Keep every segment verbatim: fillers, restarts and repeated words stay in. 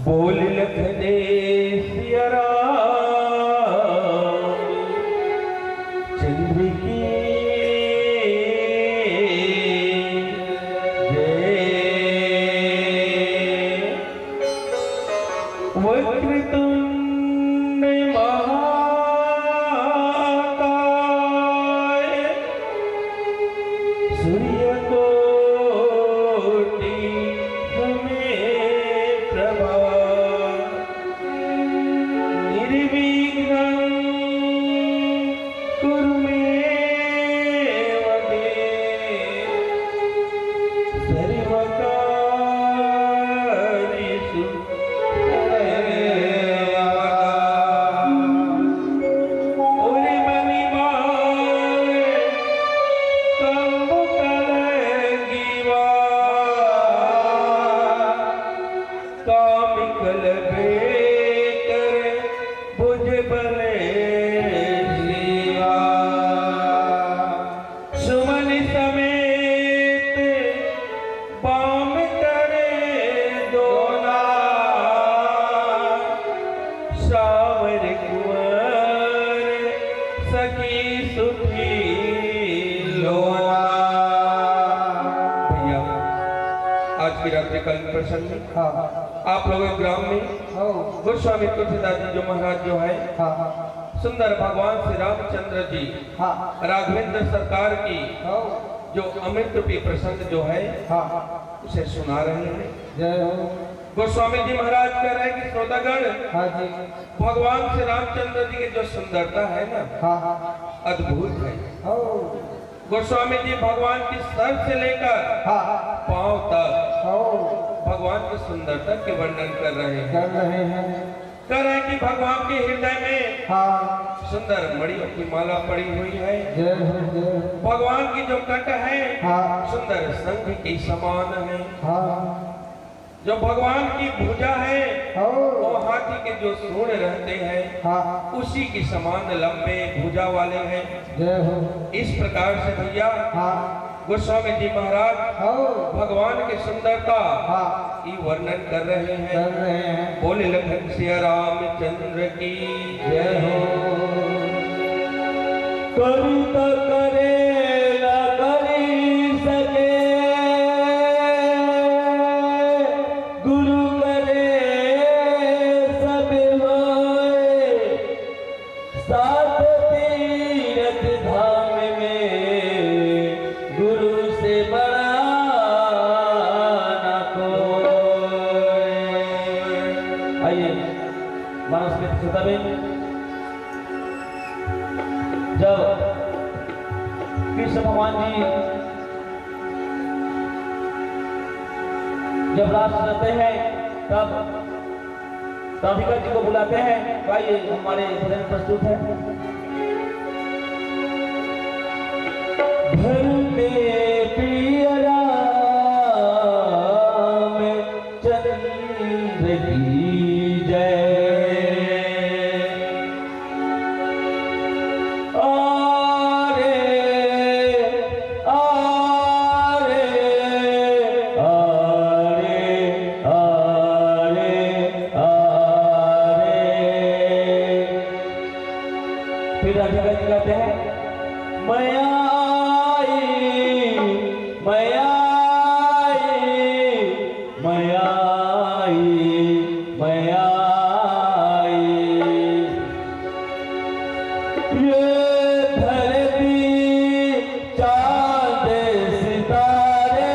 बोल लखन सिया राम चंद्र की जय। वक्रतुंड महाकाय सूर्यकोटि समेत प्रभा निर्विघ्नं कुरु मे देव। शिवकारिषु सेवका। उर्मिमणि मारे कंबुकल गीवा। कामिकल बेकर भुजबल सीवा। सुमन समेत बाम करे दोना, सावर कुंवर सखी सुखी लोना। भैया, आज की रात्रि का प्रसंग है। हाँ। आप लोगों के ग्राम में हाँ। गोस्वामी तुलसीदास जी जो महाराज जो है, हाँ। सुंदर भगवान श्री रामचंद्र जी हाँ। राघवेंद्र सरकार की हाँ। जो अमृत रूपी प्रसंग जो है, हाँ। उसे सुना रहे हैं। जय हो। गोस्वामी जी महाराज कह रहे हैं कि श्रोतागण, हाँ जी। भगवान श्री रामचंद्र जी की जो सुंदरता है ना, हाँ, हाँ। अद्भुत है। हाँ। गोस्वामी जी भगवान की सर से लेकर हाँ। पांव तक हाँ। भगवान की सुंदरता के वर्णन कर रहे हैं। कर रहे हैं। कह रहे हैं कि भगवान के हृदय में हाँ। सुंदर मणियों की माला पड़ी हुई है। जय हो, जय हो। भगवान की जो कंठ है, हाँ। सुंदर शंख के समान है। हाँ। जो भगवान की भुजा है, हाँ। वो हाथी के जो सूंड रहते हैं, हाँ। उसी के समान लंबे भुजा वाले हैं। जय हो। इस प्रकार से भैया, हाँ। गोस्वामी जी महाराज हाँ। भगवान की सुंदरता हाँ। की वर्णन कर रहे हैं। कर रहे हैं। बोले लखन सिया रामचंद्र की जय हो। करी त करे न करी सके, गुरु करे सब होए। सात तीरथ धाम में गुरु से बड़ा ना कोई। आइए, मानस मित्र श्रोता भी, जब कृष्ण भगवान जी जब रास रचते हैं, तब राधिका जी को बुलाते हैं। तो आइए, हमारे भजन प्रस्तुत है। धरते प्रिय राम चंद्र की जय। आरे, आरे, आरे, आरे, आरे। फिर राधिका जी गाते हैं, मैं आई, मैं आई, मैं आई, मैं आई। ये धरती, चांद सितारे,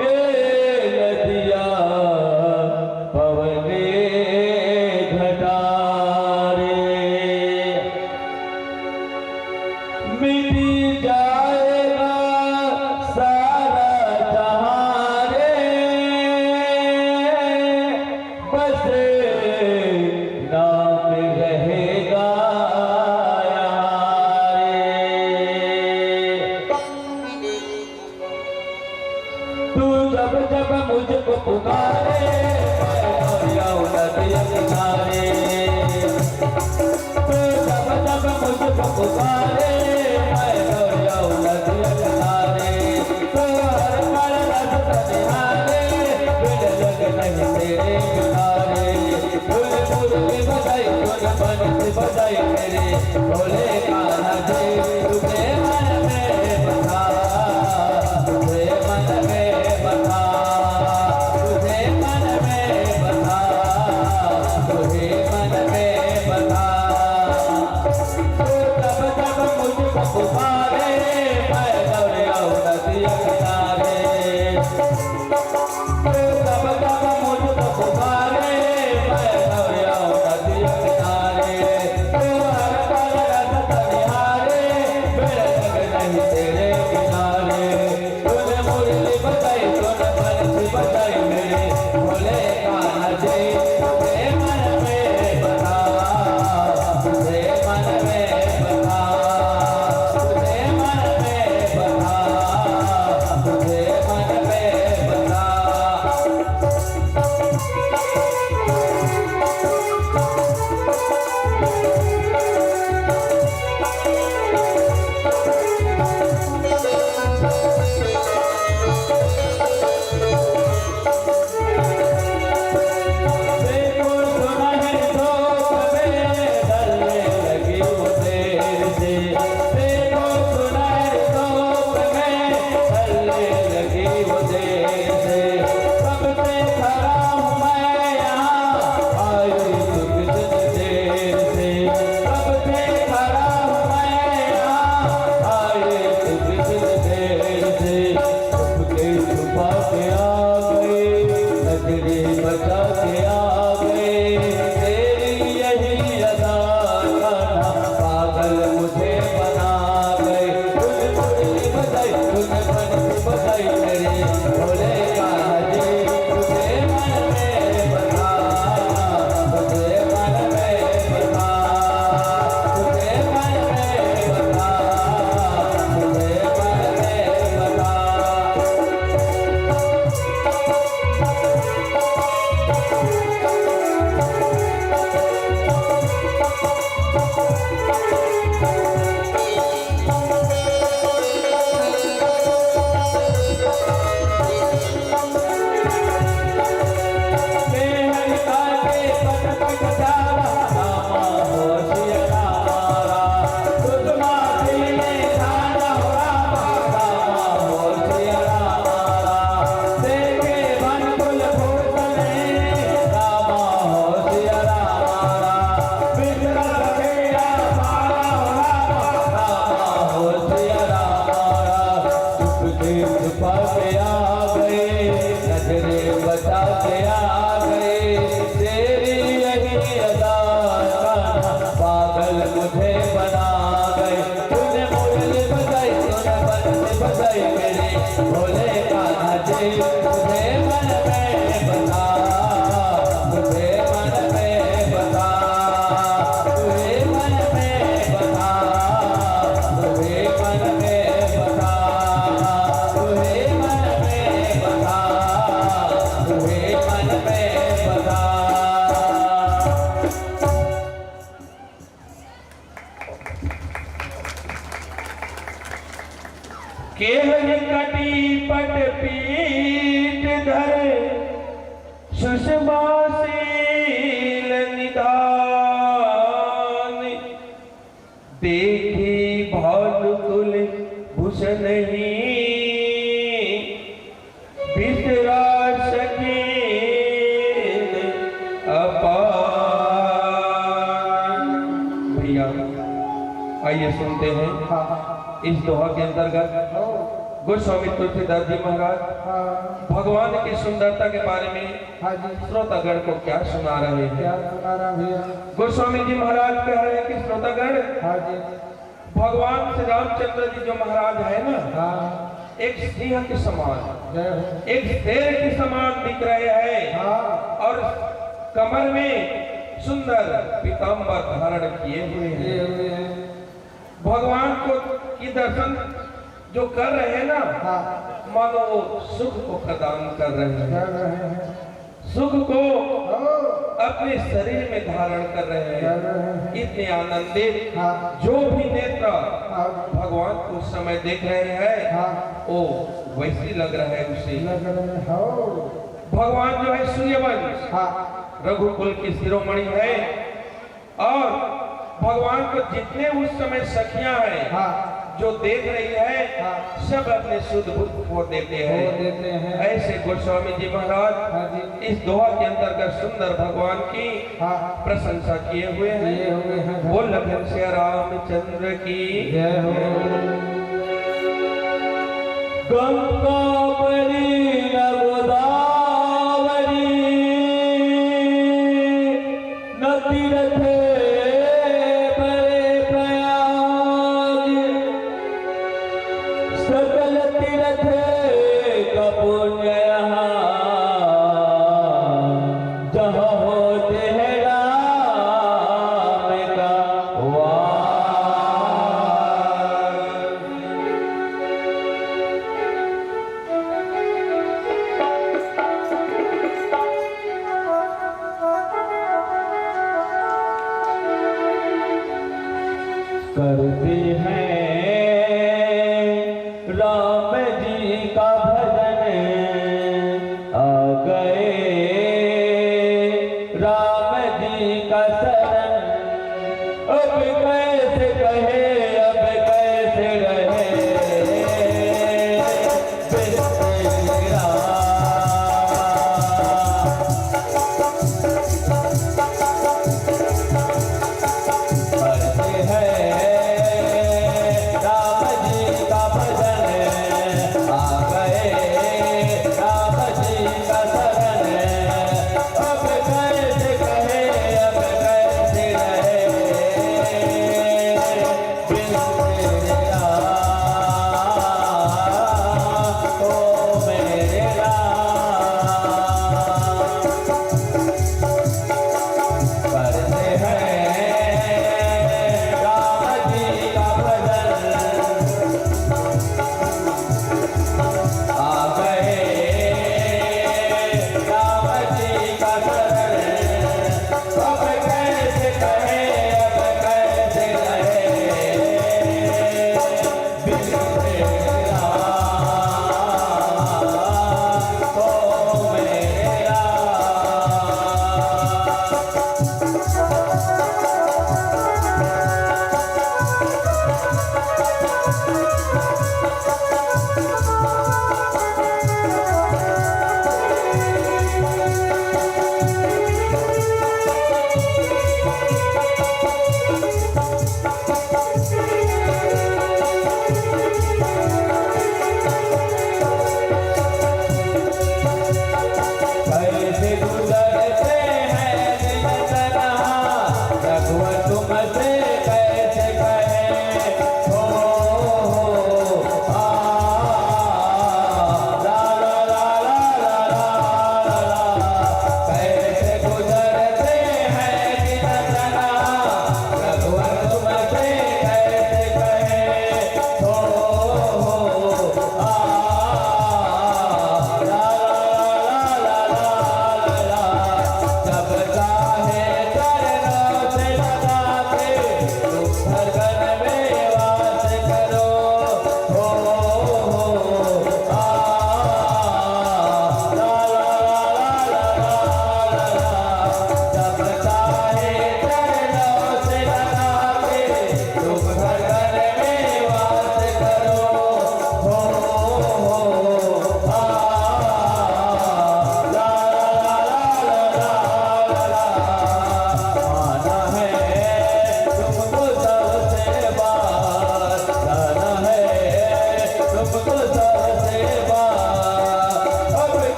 ये नदिया, पवन घटा रे। मिट जाएगा सारा जहां रे, बस नाम रहेगा यहां रे। तू जब जब मुझको पुकारे, मैं दौड़ आऊं नदिया किनारे। तू जब जब मुझको पुकारे, मैं दौड़ आऊं नदिया किनारे। तू हर पल रास्ता निहारे, बिन जग नहीं तेरे किनारे। फूल मुरली बजाई, धुन बंसी बजाई मेरे भोले कान्हा जी, तुझे मन में बसा, तुझे मन में बसा, तुझे मन में बसा, तुझे मन में बसा। तू जब जब मुझको पुकारे, मैं दौड़ आऊं नदिया किनारे। बजाई मेरे भोले कान्हा जी, तुझे मन में बसा, तुझे मन में बसा, तुझे मन में बसा, तुझे मन में बसा, तुझे मन में बसा, तुझे मन में बसा। केहन कटी पट पीठ धर, सुषमा शील निधान। देखी भानुकुल भूषण ही, बिसरा सकेन अपार। भैया, आइए सुनते हैं हाँ। इस दोहा के अंतर्गत हाँ। गोस्वामी तुलसीदास जी महाराज हाँ। भगवान की सुंदरता के बारे में हाँ जी। श्रोतागण को क्या सुना रहे हैं। क्या सुना रहा भैया? गोस्वामी जी महाराज कह रहे हैं कि श्रोतागण हाँ जी। भगवान श्री रामचंद्र जी जो महाराज है ना, हाँ। एक सिंह के समान, जय हो। एक शेर के समान दिख रहे हैं हाँ। और कमर में सुंदर पीताम्बर धारण किए हुए हैं। किए हुए हैं। भगवान को की दर्शन जो कर रहे हैं ना, हाँ। मानो वो सुख को प्रदान कर रहे हैं। कर रहे हैं। सुख को हाँ। अपने शरीर में धारण कर रहे कर हैं। रहे हैं। इतने आनंदित, हाँ। जो भी नेत्र हाँ। भगवान को उस समय देख रहे हैं, हाँ। वो वैसे लग रहा है उसे। लग रहे हैं, हाँ। भगवान जो है सूर्यवंश, हाँ। रघुकुल की शिरोमणि है, और भगवान को जितने उस समय सखियां हैं, हाँ। जो देख रही है, हाँ। सब अपने सुध बुध खो देते हैं। खो देते हैं। ऐसे गोस्वामी जी महाराज हाँ जी। इस दोहा के अंतर्गत सुंदर भगवान की हाँ। प्रशंसा किए हुए हैं। किए हुए हैं। बोल लखन सिया रामचंद्र की जय हो। गंगा बड़ी न गोदावरी, न तीरथे बड़े प्रयाग, सकल तीरथे का पुण्य यहाँ, जहाँ होते हैं राम का वास। करते हैं राम जी का भजन, आ गए राम जी का शरण। अब कैसे कहे, अब कैसे रहे, बिन तेरी राम। करते हैं राम जी का भजन,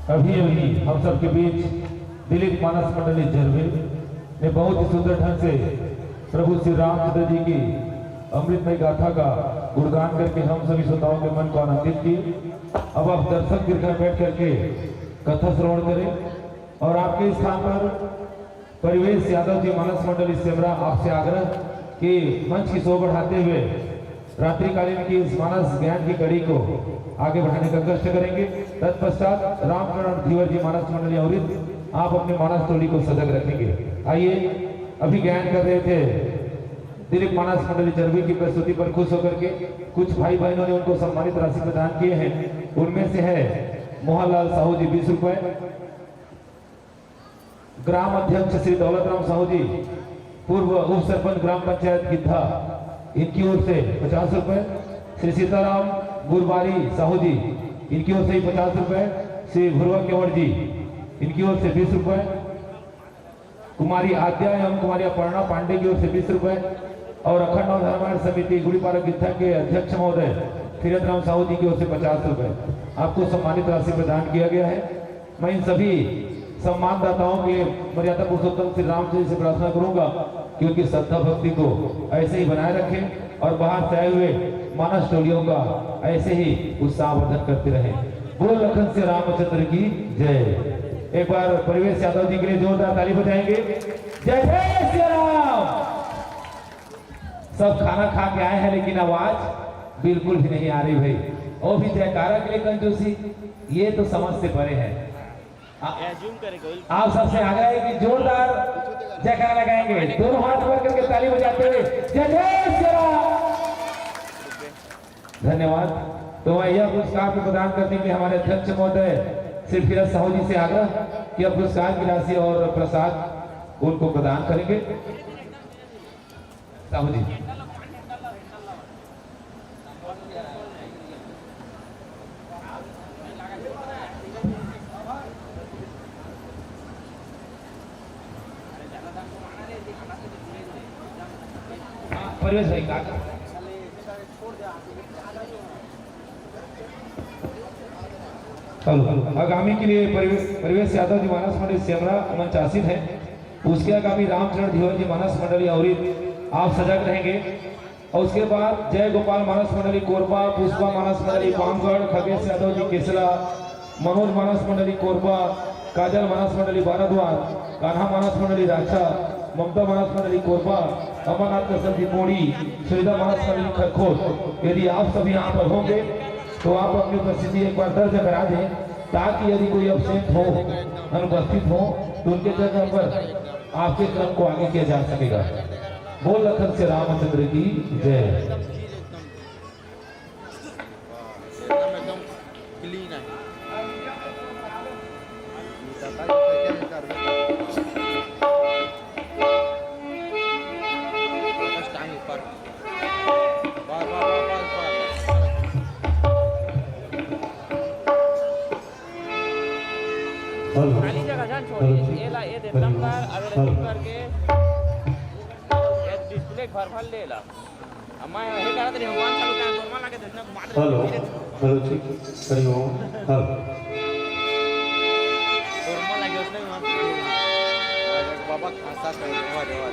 अभी अभी हम सबके बीच दिलीप मानस मंडली जरवे ने बहुत ही सुंदर ढंग से प्रभु श्री रामचंद्र जी की अमृतमय गाथा का गुणगान करके हम सभी श्रोताओं के मन को आनंदित किए। अब आप दर्शक दीर्घा में बैठ करके कथा श्रवण करें और आपके स्थान पर परिवेश यादव जी मानस मंडली सेमरा आपसे आग्रह कि मंच की शोभा बढ़ाते हुए रात्रिकालीन की इस मानस ज्ञान की कड़ी को आगे बढ़ाने का कष्ट करेंगे। तत्पश्चात रामचरण धीवर जी मानस मंडली अमृत आप अपने मानस टोली को सजग रखेंगे। आइए, अभी गायन कर रहे थे दिलीप मानस मंडली जरवी की प्रस्तुति पर खुश होकर के कुछ भाई बहनों ने उनको सम्मानित राशि प्रदान किए हैं। उनमें से है मोहनलाल साहू जी बीस रुपए, ग्राम अध्यक्ष श्री दौलतराम साहू जी, पूर्व उप सरपंच ग्राम पंचायत गिद्धा, इनकी ओर से पचास रुपए, श्री सीताराम गुरबारी साहू जी, इनकी ओर से ही पचास रुपए, श्री भुरवा केवट जी, इनकी ओर से बीस रुपए, कुमारी आद्या एवं कुमारी अपर्णा पांडे की ओर से बीस रुपए और अखंड नवनिर्माण समिति गुड़ीपारा गिद्धा के अध्यक्ष महोदय तीरथ राम साहू जी की ओर से पचास रुपए आपको सम्मानित राशि प्रदान किया गया है। मैं इन सभी सम्मानदाताओं के मर्यादा पुरुषोत्तम श्री रामचंद्र से प्रार्थना करूंगा कि उनकी श्रद्धा भक्ति को ऐसे ही बनाए रखें और बाहर से आए हुए मानस टोलियों का ऐसे ही उत्साहवर्धन करते रहें। बोल लखन से रामचंद्र की जय। एक बार परिवेश यादव जी के लिए जोरदार ताली बजाएंगे। जय जय श्री राम। सब खाना खा के आए हैं, लेकिन आवाज बिल्कुल भी नहीं आ रही भाई। वो भी जयकारा के लिए कंजूसी, ये तो समझ से परे है। आ-, आप सबसे आग्रह है कि जोरदार जयकारा लगाएंगे, दोनों हाथ ऊपर करके ताली बजाते हुए जय जय श्री राम। धन्यवाद। तो मैं यह पुरस्कार को प्रदान करने के लिए हमारे अध्यक्ष महोदय श्री फिरोज साहू जी से आग्रह कि अब पुरस्कार की राशि और प्रसाद उनको प्रदान करेंगे। साहू जी। परिवेश भाई का हेलो, आगामी के लिए परिवे-, परिवेश यादव जी मानस मंडली सेमरा मंचासीन है। उसके आगामी रामचरण धीवर जी मानस मंडली अमृत, आप सजग रहेंगे। और उसके बाद जय गोपाल मानस मंडली कोरबा, पुष्पा मानस मंडली पामगढ़, खगेश यादव जी केसला, मनोज मानस मंडली कोरबा, काजल मानस मंडली बाराद्वार, कान्हा मानस मंडली राचा, ममता मानस मंडली कोरबा, अमरनाथ कश्यप जी कोड़ी, सुविधा मानस मंडली खरखोट। यदि आप सभी यहाँ पर होंगे तो आप अपनी उपस्थिति एक बार दर्ज करा दें, ताकि यदि कोई एब्सेंट हो, अनुपस्थित हो, तो उनके जगह पर आपके क्रम को आगे किया जा सकेगा। बोल लखन से रामचंद्र की जय। एकदम, एकदम क्लीन आहे। बस टाइम ऊपर। बस, बस, बस, बस, बस। हेलो। खाली जगह जान छोड़, हेलो, ये ला, ये दे, हेलो। तम कर, अवेलेबल हेलो। करके, ये डिस्प्ले भर भर ले ला। अब मैं ये करा तेरे भगवान चालू कर, नॉर्मल लगे देखना, घुमा दे। हेलो, हेलो जी, हरि ओम, हेलो। नॉर्मल लगे उसने, बाबा खासा कर, वाह, वाह, वाह।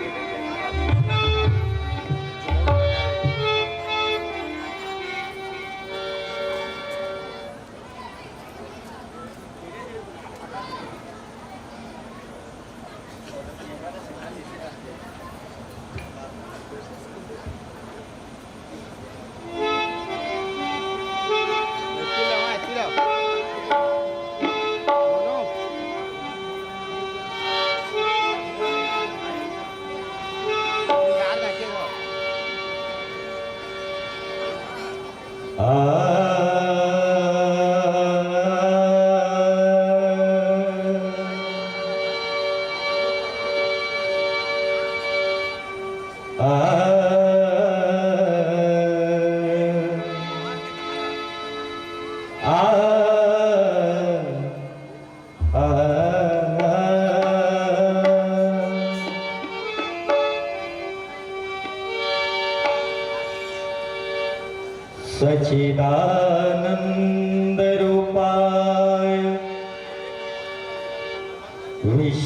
सच्चिदानंद रूपाय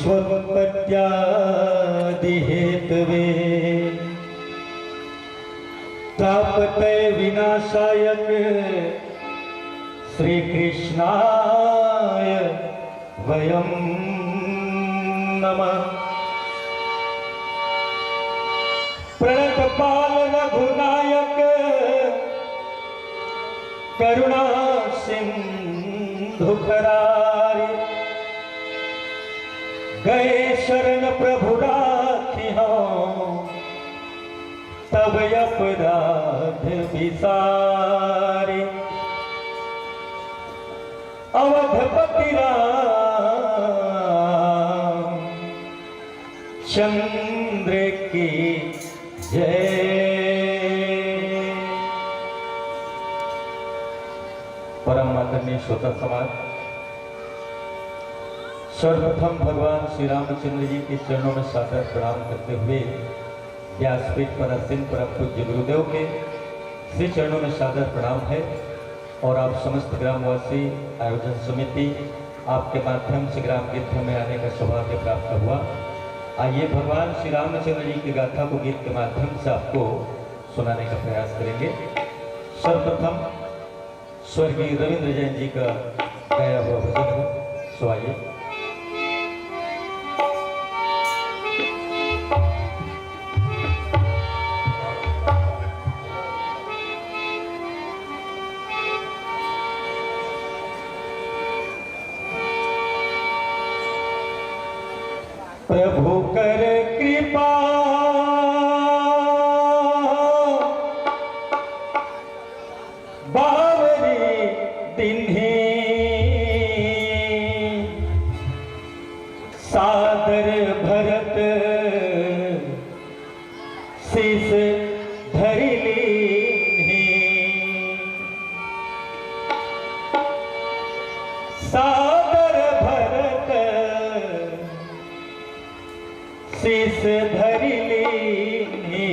उत्पत्त्यादि हेतवे तापत्रय विनाशाय श्रीकृष्णाय वयं नमः। प्रणतपाल रघुनायक करुणा सिंधु करारि। गए शरण प्रभु राखिहौं तब अपराध बिसारि। अवधपति राम चंद्र की जय। परम आदरणीय श्रोता समाज, सर्वप्रथम भगवान श्री रामचंद्र जी के चरणों में सादर प्रणाम करते हुए व्यासपीठ पर आसीन परम पूज्य गुरुदेव के श्री चरणों में सादर प्रणाम है। और आप समस्त ग्रामवासी, आयोजन समिति, आपके माध्यम से ग्राम गीत में आने का सौभाग्य प्राप्त हुआ। आइए, भगवान श्री रामचंद्र जी की गाथा को गीत के माध्यम से आपको सुनाने का प्रयास करेंगे। सर्वप्रथम स्वर्गीय रविंद्र जैन जी का गाया हुआ भजन है, सो आइए। प्रभु कर कृपा बावरी दिन्ही, सादर भरत शीश धरि लीन्ही। सादर भरत शीश धरि लीन्ही।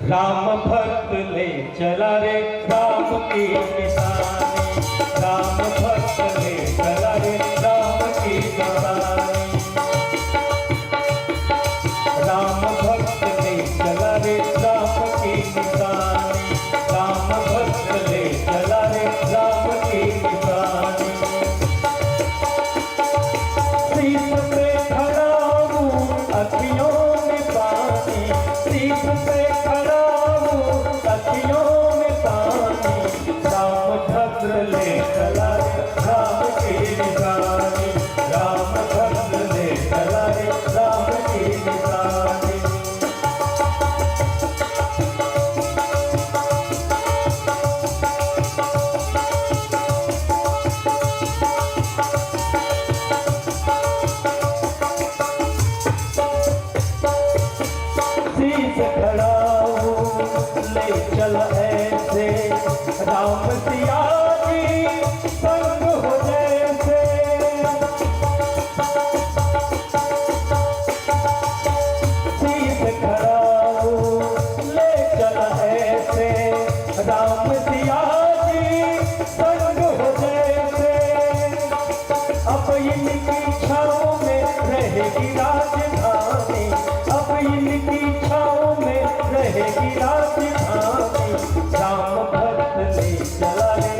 राम भक्त ले चला रे राम की निशानी, राम भक्त ले चला रे राम की निशानी। राम भक्त ले चला रे राम की निशानी, राम भक्त ले चला रे राम की निशानी। शीश पे खड़ा हूँ अखियों में पानी, शीश पे खड़ा हूँ अखियों में पानी। राम भक्त ले चला रे राम की निशानी, राम भक्त ले चला रे राम की निशानी। शीश खड़ा हूँ, ले चल ऐसे, राम सिया जी संग हो जैसे। शीश खड़ा हूँ, ले चल ऐसे, राम सिया जी संग हो जैसे। अब इनकी छाँव में रहेगी राजधानी, अब इनकी छाँव में रहेगी राजधानी। राम भक्त ले चला रे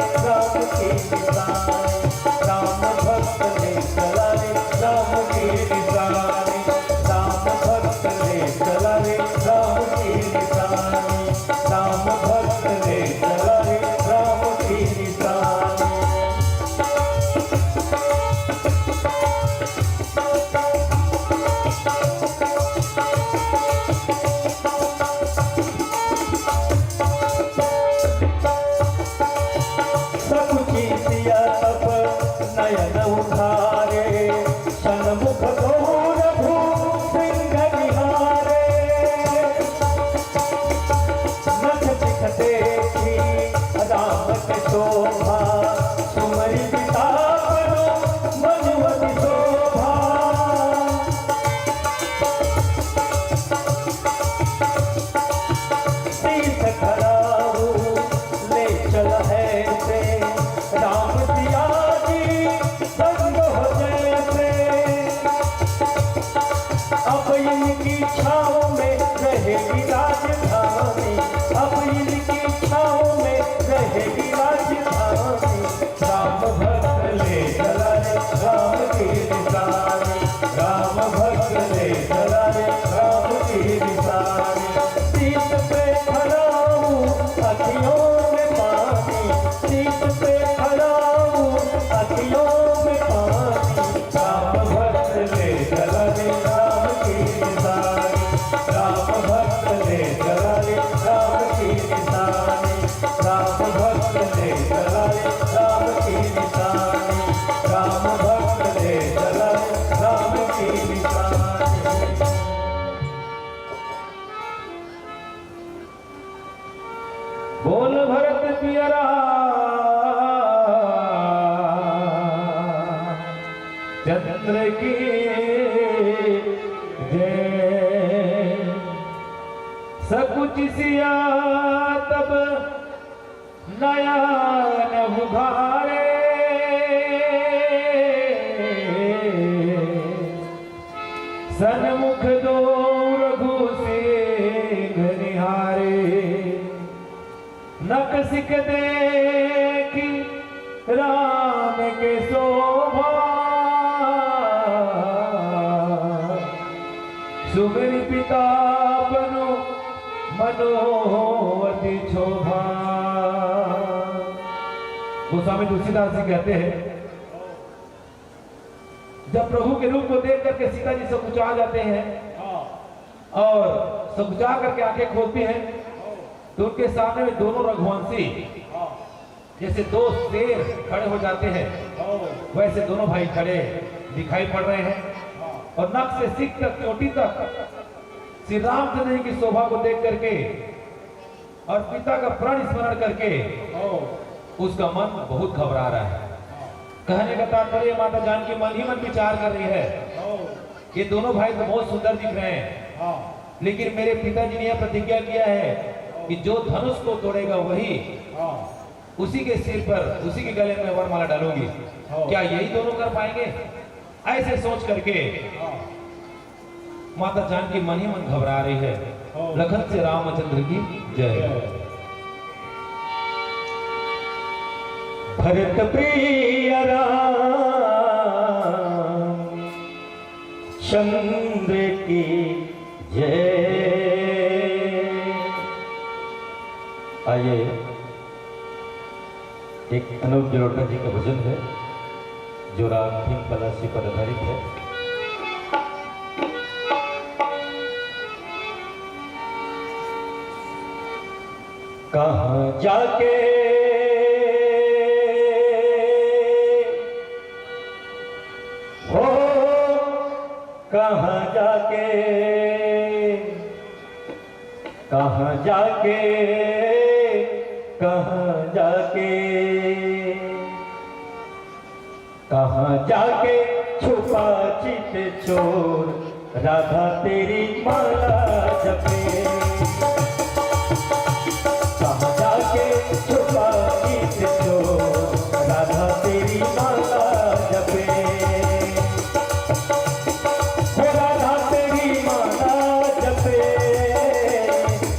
इनकी छाँव में रहेगी राजधानी, अब इनकी छाँव में रहेगी राजधानी। राम भक्त ले चला रे राम की निशानी, राम भक्त ले चला रे राम की निशानी। सीत पे खड़ा हूँ, अखियों में पानी, सीत पे खड़ा हूँ, अखियों में पानी। राम भक्त ले चला रे राम की निशानी, राम भक्त ले चला रे राम की निशानी, राम भक्त ले चला रे राम की निशानी, राम भक्त ले चला रे राम की निशानी। बोल भरत पिया रामचंद्र की जय। सकुच सिया तब नयन उघारे, सन्मुख दो रघु सिंह निहारे। नक सिक देखि राम के शोभा, सुमिरि पिता पनु मनो अति क्षोभा। गोस्वामी तुलसीदास जी कहते हैं, जब प्रभु के रूप को देख करके सीता जी सकुचा जाते हैं, हाँ। और सकुचा करके आंखें खोलती हैं, तो उनके सामने में दोनों रघुवंशी, हाँ। जैसे दो शेर खड़े हो जाते हैं, हाँ। वैसे दोनों भाई खड़े दिखाई पड़ रहे हैं। हाँ। और नक से सिक तक, चोटी तक श्री रामचंद्र जी की शोभा को देख करके और पिता का प्रण स्मरण करके, हाँ। उसका मन बहुत घबरा रहा है। कहने का तात्पर्य, माता जानकी मन ही मन विचार कर रही है, हाँ। ये दोनों भाई तो बहुत सुंदर दिख रहे हैं, हाँ। लेकिन मेरे पिताजी ने यह प्रतिज्ञा किया है कि जो धनुष को तोड़ेगा वही, हाँ। उसी के सिर पर, उसी के गले में वरमाला डालूंगी। हाँ। क्या यही दोनों कर पाएंगे? ऐसे सोच करके, हाँ। माता जानकी मन ही मन घबरा रही है। हाँ। लखन से रामचंद्र की जय। जय। भरत प्रिय राम चंद्र की जय। आइए, एक अनूप जलोटा जी का भजन है, जो राग भीम पलासी पर आधारित है। कहाँ जाके हो, कहाँ जाके, कहाँ जाके, कहाँ जाके, कहाँ जाके छुपा चित चोर, राधा तेरी माला जपे। कहाँ जाके छुपा चित चोर, राधा तेरी माला जपे। हो राधा तेरी माला जपे,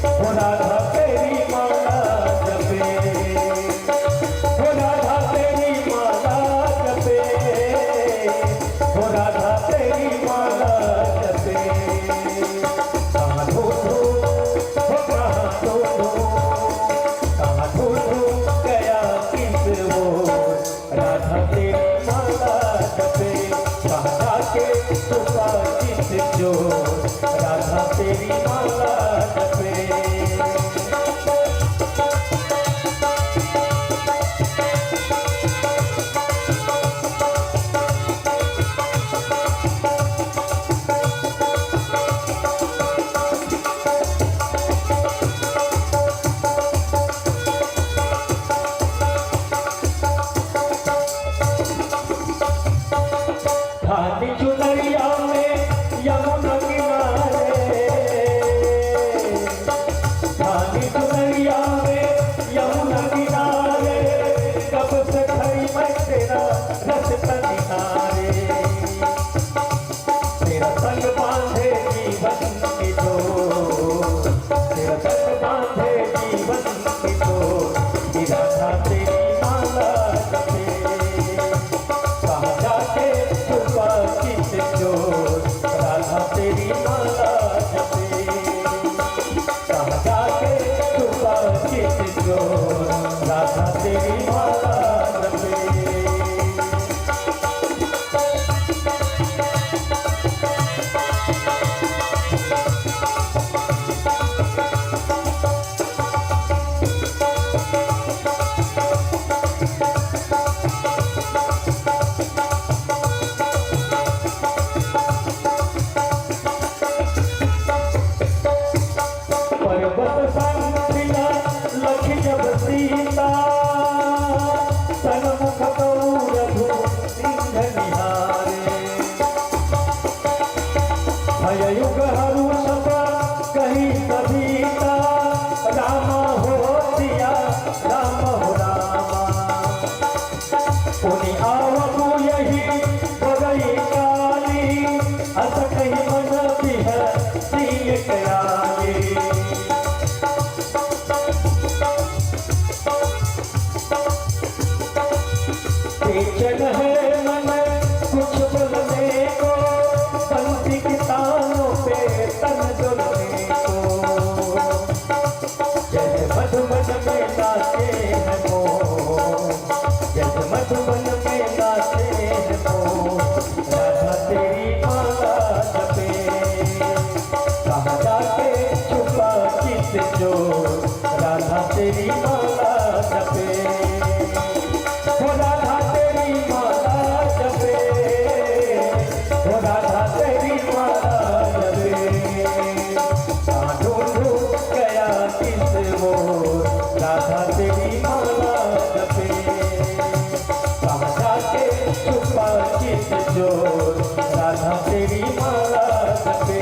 हो राधा तेरी माला जपे, हो राधा तेरी माला जपे, हो राधा तेरी माला जपे। कहाँ ढूंढूं, हो कहाँ ढूंढूं, कहाँ ढूंढूं गया किस ओर, राधा तेरी माला जपे, कहाँ जाके छुपा चित चोर, राधा तेरी माला जपे। थाली चुनरिया में यमुना किनारे, सीता सन्मुख कौरधु सिंह निहारे। भय युग हरु सब कहि सभीता, राम हो सिया राम हो रामा। पुनि आवहु यहि बरई काली, अस कहि मन बिहसी एक आली। बेचैन है मन कुछ बोलने को, बंसी की तानों पे तन डोलने को। जैसे मधुबन में नाचे हैं मोर, जैसे मधुबन में नाचे हैं मोर, राधा तेरी माला जपे। कहाँ जाके छुपा चित जो, राधा तेरी माला जपे। हो राधा तेरी माला जपे, हो राधा तेरी माला जपे। कहाँ ढूंढूं गया किस ओर, राधा तेरी माला जपे। कहाँ जाके छुपा चित चोर, राधा तेरी माला जपे।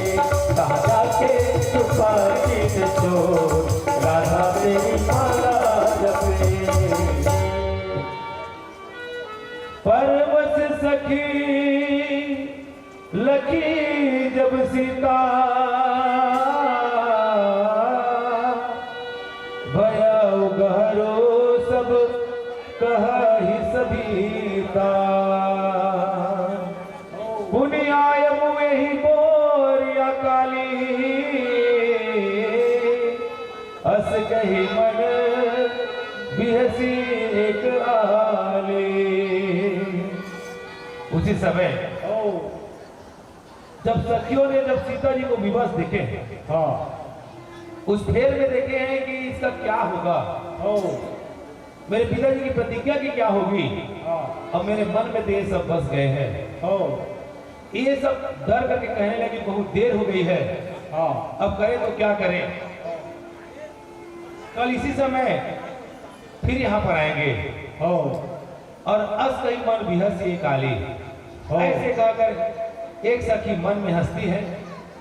कहाँ जाके छुपा चित चोर, राधा तेरी माला जपे। परवश सखी लखी जब सीता, भया उघारो सब कहा ही सभीता। पुनि आय मुएहि बोरिया काली, अस कहि मन बिहसी एक आली। उसी समय जब सखियों ने जब सीता जी को विवश देखे हैं, हाँ। उस फेर में देखे हैं कि इसका क्या होगा, हाँ। मेरे पिताजी की प्रतिज्ञा की क्या होगी, हाँ। अब मेरे मन में तो ये सब बस गए हैं, हाँ। ये सब डर करके कहने लगे, बहुत देर हो गई है, हाँ। अब करें तो क्या करें? कल इसी समय फिर यहाँ पर आएंगे। हाँ। और अस कहि मन बिहसी एक आली। हाँ। ऐसे कहकर एक सखी मन में हंसती है।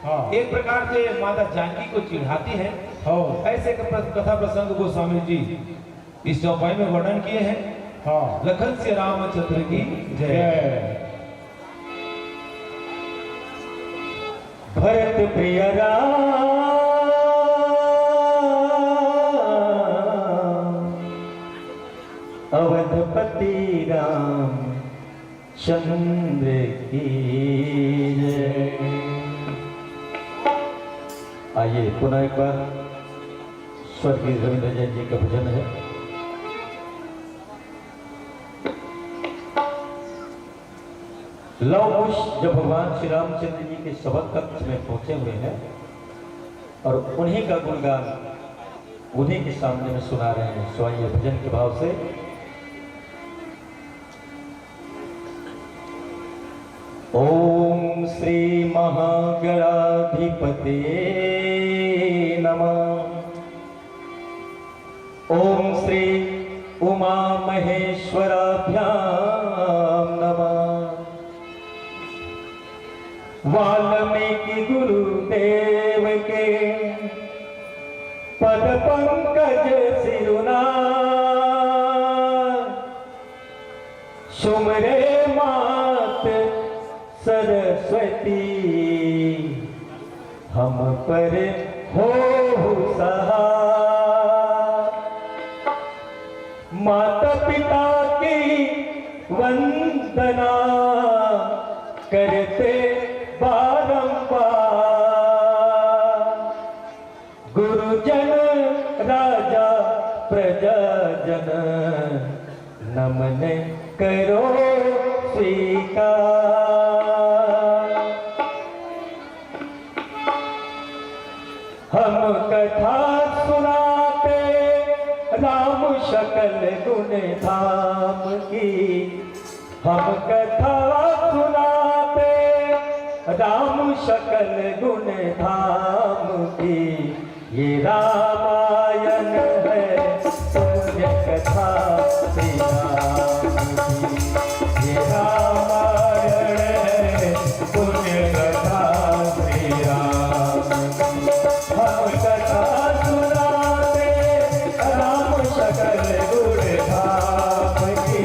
हाँ। एक प्रकार से माता जानकी को चिढ़ाती है। हाँ। ऐसे क-, प्र-, कथा प्रसंग गोस्वामी जी इस चौपाई में वर्णन किए हैं। हाँ। लखन से रामचंद्र की जय। जय। भरत प्रिय राम, अवधपति राम चंद्र की जय। आइए, पुनः एक बार स्वर्गीय रविंद्र जैन जी का भजन है। लव कुश जब भगवान श्री रामचंद्र जी के सभा कक्ष में पहुंचे हुए हैं और उन्हीं का गुणगान उन्हीं के सामने में सुना रहे हैं। सो आइए, भजन के भाव से। ओम श्री महागणाधिपते नमः। ओम श्री उमा महेश्वराभ्याम नमः। वाल्मीकि गुरुदेव के पद पंकज सिरुना, सुमरे मात सरस्वती हम पर होहु सहाय। माता पिता की वंदना करते बारंबार, गुरुजन राजा प्रजाजन नमन करो स्वीकार। हम कथा सुनाते राम सकल गुण धाम की। हम कथा सुनाते राम सकल गुण धाम की। ये रामायण है पुण्य हम कथा सुनाते राम सकल गुण धाम की,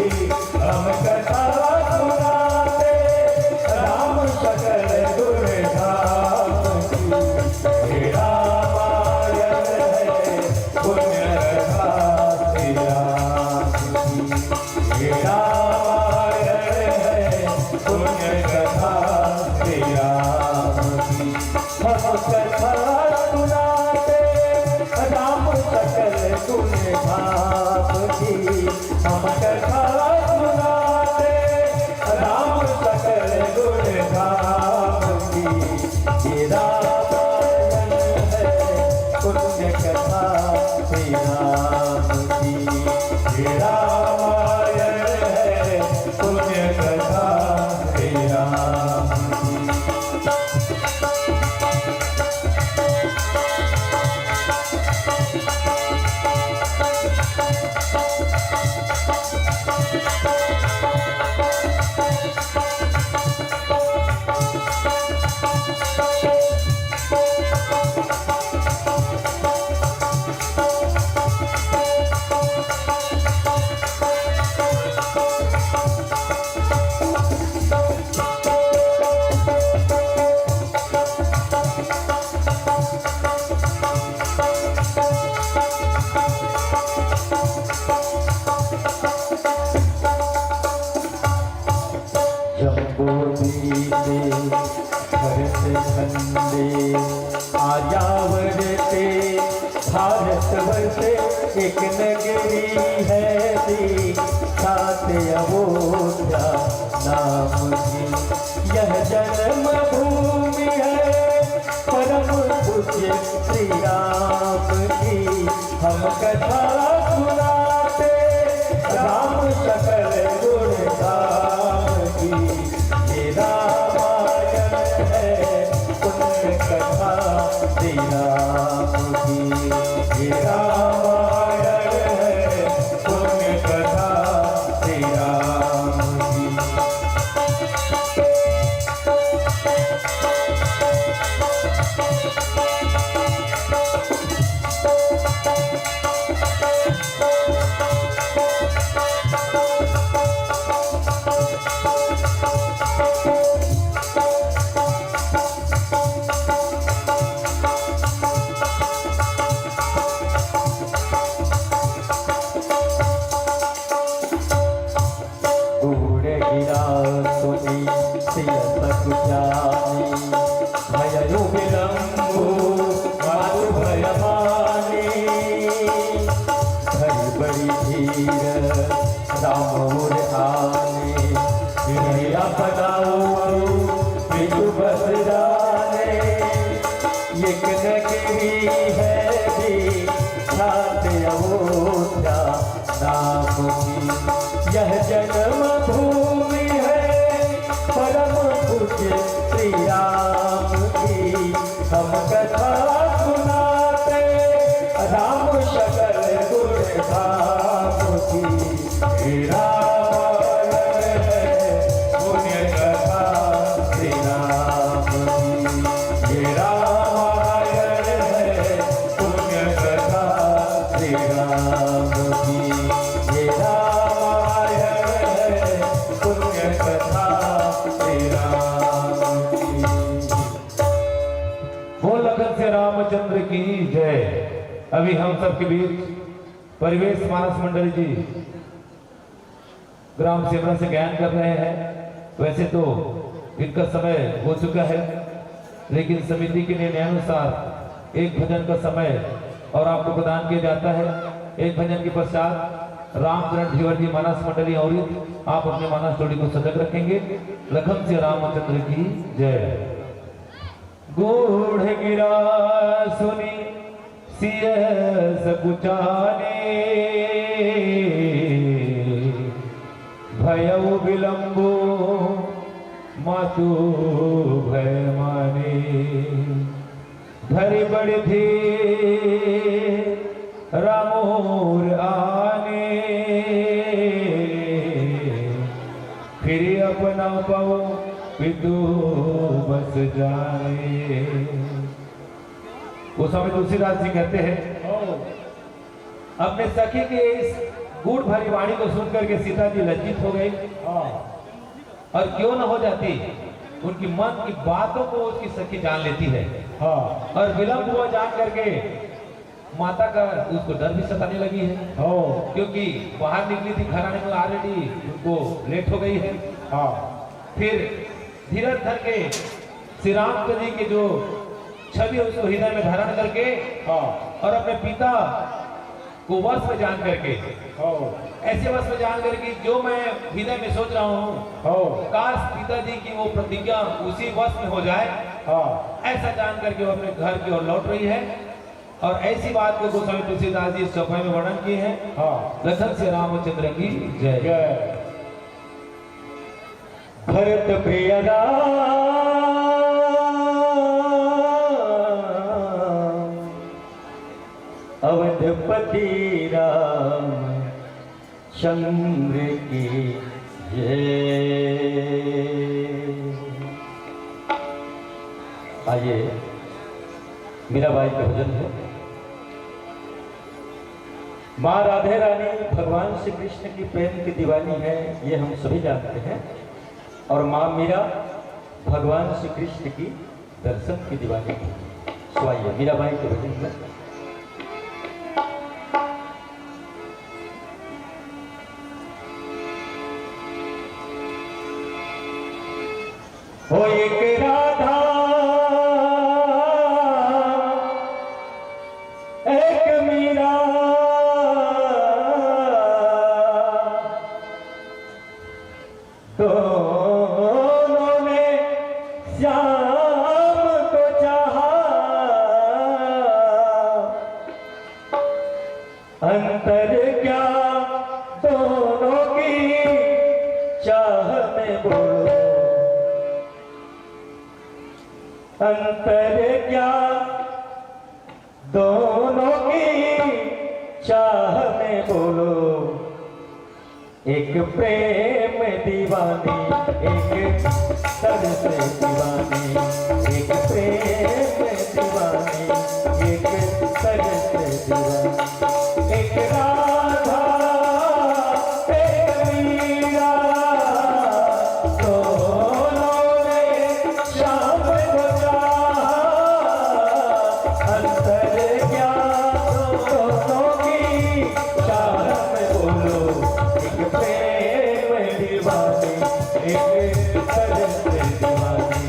हम कथा सुनाते राम सकल गुण धाम की। हे रामायण है पुण्य कथा श्री राम की, हे रामायण है पुण्य कथा श्री राम की। हम कथा सुनाते राम सकल गुण धाम की, हम कथा सुनाते राम सकल गुण धाम की। ये रामायण है पुण्य कथा श्री राम की, ये रामायण है पुण्य कथा श्री राम की। जम्बूद्वीपे भरत खंडे आर्यावर्ते भारतवर्षे एक नगरी है विख्यात अयोध्या नाम की। यह जन्म भूमि है परम पूज्य श्री राम की। हम कथा सुनाते राम सकल गुण धाम की। ये रामायण है पुण्य कथा श्री राम की। ये रामायण है पुण्य कथा श्री राम की। गुण गिरा सुनि सिय सकुचानी, भयउ विलंबु मातु भय मानी। धरि बड़ी धीर राम उर आने, हृदय अपनाऊ पितु बस जाने। एक नगरी है विख्यात अयोध्या नाम की, यह जन्म भूमि है परम पूज्य श्री राम की। हम कथा सुनाते राम सकल गुण धाम की। हे रामायण है पुण्य कथा श्री राम की। हे रामायण है पुण्य कथा श्री राम की। हे रामायण है पुण्य कथा श्री राम की। बोल लखन से रामचंद्र की जय। अभी हम सबके बीच परिवेश मानस मंडल जी ग्राम सेमरा से गायन कर रहे हैं। वैसे तो इनका समय हो चुका है, लेकिन समिति के निर्णयानुसार एक भजन का समय और आपको प्रदान किया जाता है। एक भजन के पश्चात रामचरण धीवर जी मानस मंडली और आप अपने मानस टोली को सजग रखेंगे। लखन से रामचंद्र की जय। गुण गिरा सुनि सिय सकुचाने, भयउ विलंबु मातु भय माने। धरि बड़ी धीर राम उर आने, फिरि अपना पउ पितु बस जाने। वो समय तुलसीदास जी कहते हैं, अपने सखी के इस गूढ़ भरी वाणी को सुन करके सीता जी लज्जित हो गई। हाँ। और क्यों न हो जाती, उनकी मन की बातों को उसकी सखी जान लेती है। हाँ। और विलंब हुआ जान करके माता का, उसको डर भी सताने लगी है। हाँ। क्योंकि बाहर निकली थी, घर आने में ऑलरेडी उनको लेट हो गई है। हाँ। फिर धीरज धर के श्री रामचंद्र जी के जो छवि है, उसको हृदय में धारण करके, हाँ। और अपने पिता को वश में जान करके, हाँ। ऐसे वश में जान करके जो मैं हृदय में सोच रहा हूँ, हाँ। काश पिताजी की वो प्रतिज्ञा उसी वश में हो जाए। हाँ। ऐसा जान करके वो अपने घर की ओर लौट रही है। और ऐसी बात को गोस्वामी तुलसीदास जी इस चौपाई में वर्णन किए हैं। हाँ। लखन से रामचंद्र की जय। जय। भरत प्रिय राम, अवधपति राम चंद्र की जय। आइए, मीराबाई का भजन है। माँ राधे रानी भगवान श्री कृष्ण की प्रेम की दीवानी है, ये हम सभी जानते हैं। और माँ मीरा भगवान श्री कृष्ण की दर्शन की दीवानी थी। सो आइए, मीराबाई के भजन में। हो एक राधा, एक मीरा, दोनों ने श्याम को चाहा। अंतर क्या दोनों की चाह में, बोलो। अंतर क्या दोनों की चाह में, बोलो। एक प्रेम दीवानी, एक तरस दीवानी, एक प्रेम दीवानी, एक तरस दीवानी। एक राधा, एक मीरा, दोनों ने श्याम को चाहा। अंतर क्या दोनों की चाह में, बोलो। एक प्रेम दीवानी, एक तरस दीवानी,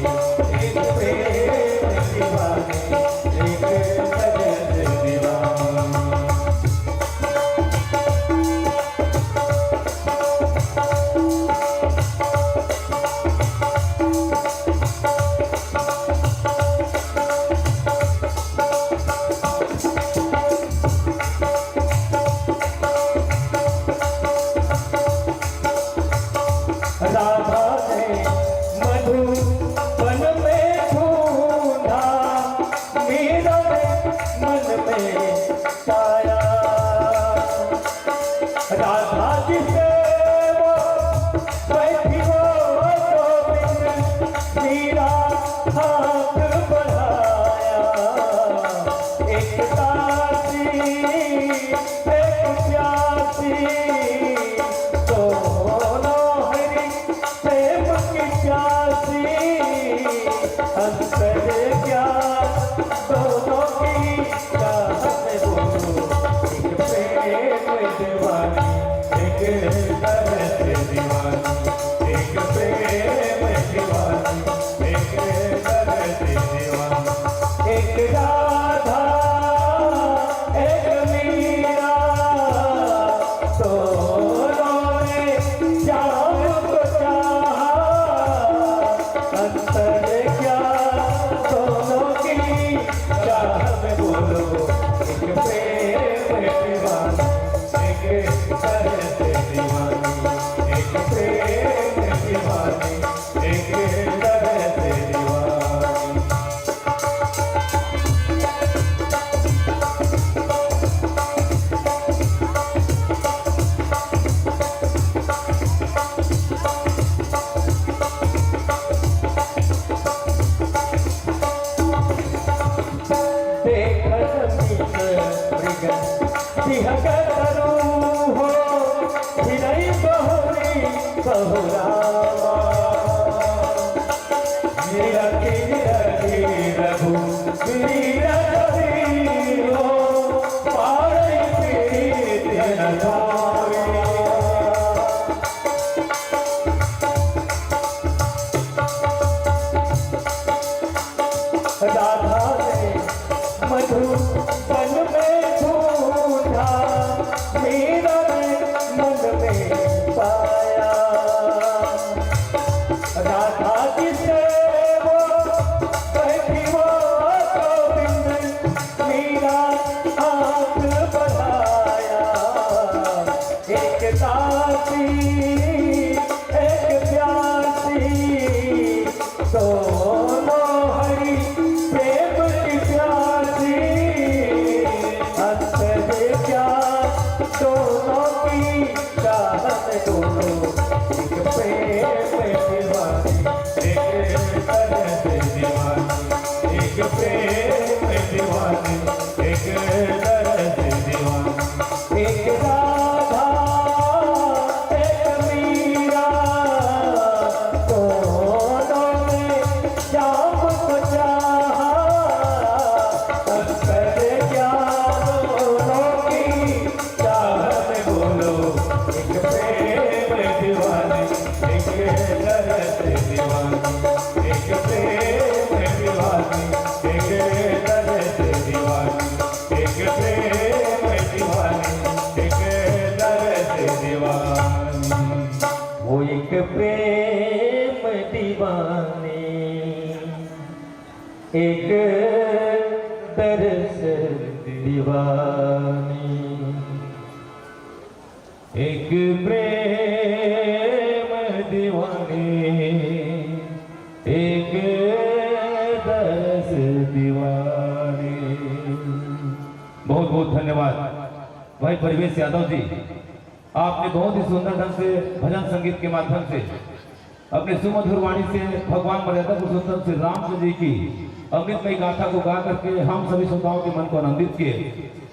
एक प्रेम दीवानी, एक तरस दीवानी। राधा ने मधुबन में ढूंढा, मीरा ने मन में पाया। राधा जिसे वो बैठी, वो गोविंद, मीरा हाथ बढ़ाया। एक दासी, एक प्यासी, दोनों हरि प्रेम की प्यासी। अंतर क्या दोनों की चाहत, बोलो। एक प्रेम दीवानी, एक तरस दीवानी, एक प्रेम दीवानी, एक तरस दीवानी। एक राधा, एक मीरा, तो देखत मित मृग सिहकत रूहो, फिरई बहुरी बहुरामा। निरखि निरखि रघुवीर छवि हो, पारई प्रीति न पावे। राधा ने मधुबन में ढूंढा, मीरा ने मन में पाया। राधा किसे वो बैठी वो गोविंद, मीरा हाथ बढ़ाया। एक दासी एक प्यासी, दोनों हरि प्रेम की प्यासी। अंत देखा दोनों की चाहत, दोनों एक प्रेम दीवानी, एक तरह से दीवानी, एक प्रेम दीवानी, एक तरह से दीवानी। एक राधा एक मीरा, दोनों ने श्याम को चाहा। अंतर क्या दोनों की चाहत, बोलो एक प्रेम दीवानी, एक तरह से दीवानी, एक प्रेम दीवानी, एक तरह से दीवानी। एक प्रेम दीवानी, एक दर्द दीवानी। वो एक प्रेम दीवानी, एक दर्द दीवानी। एक प्रेम दीवानी, एक दर्द दीवानी। बहुत बहुत धन्यवाद भाई परिवेश यादव जी, आपने बहुत ही सुंदर ढंग से भजन संगीत के माध्यम से अपने सुमधुर वाणी से भगवान मर्यादा पुरुषोत्तम श्री रामचंद्र जी की अमृतमय गाथा को गा करके हम सभी श्रोताओं के मन को आनंदित किए।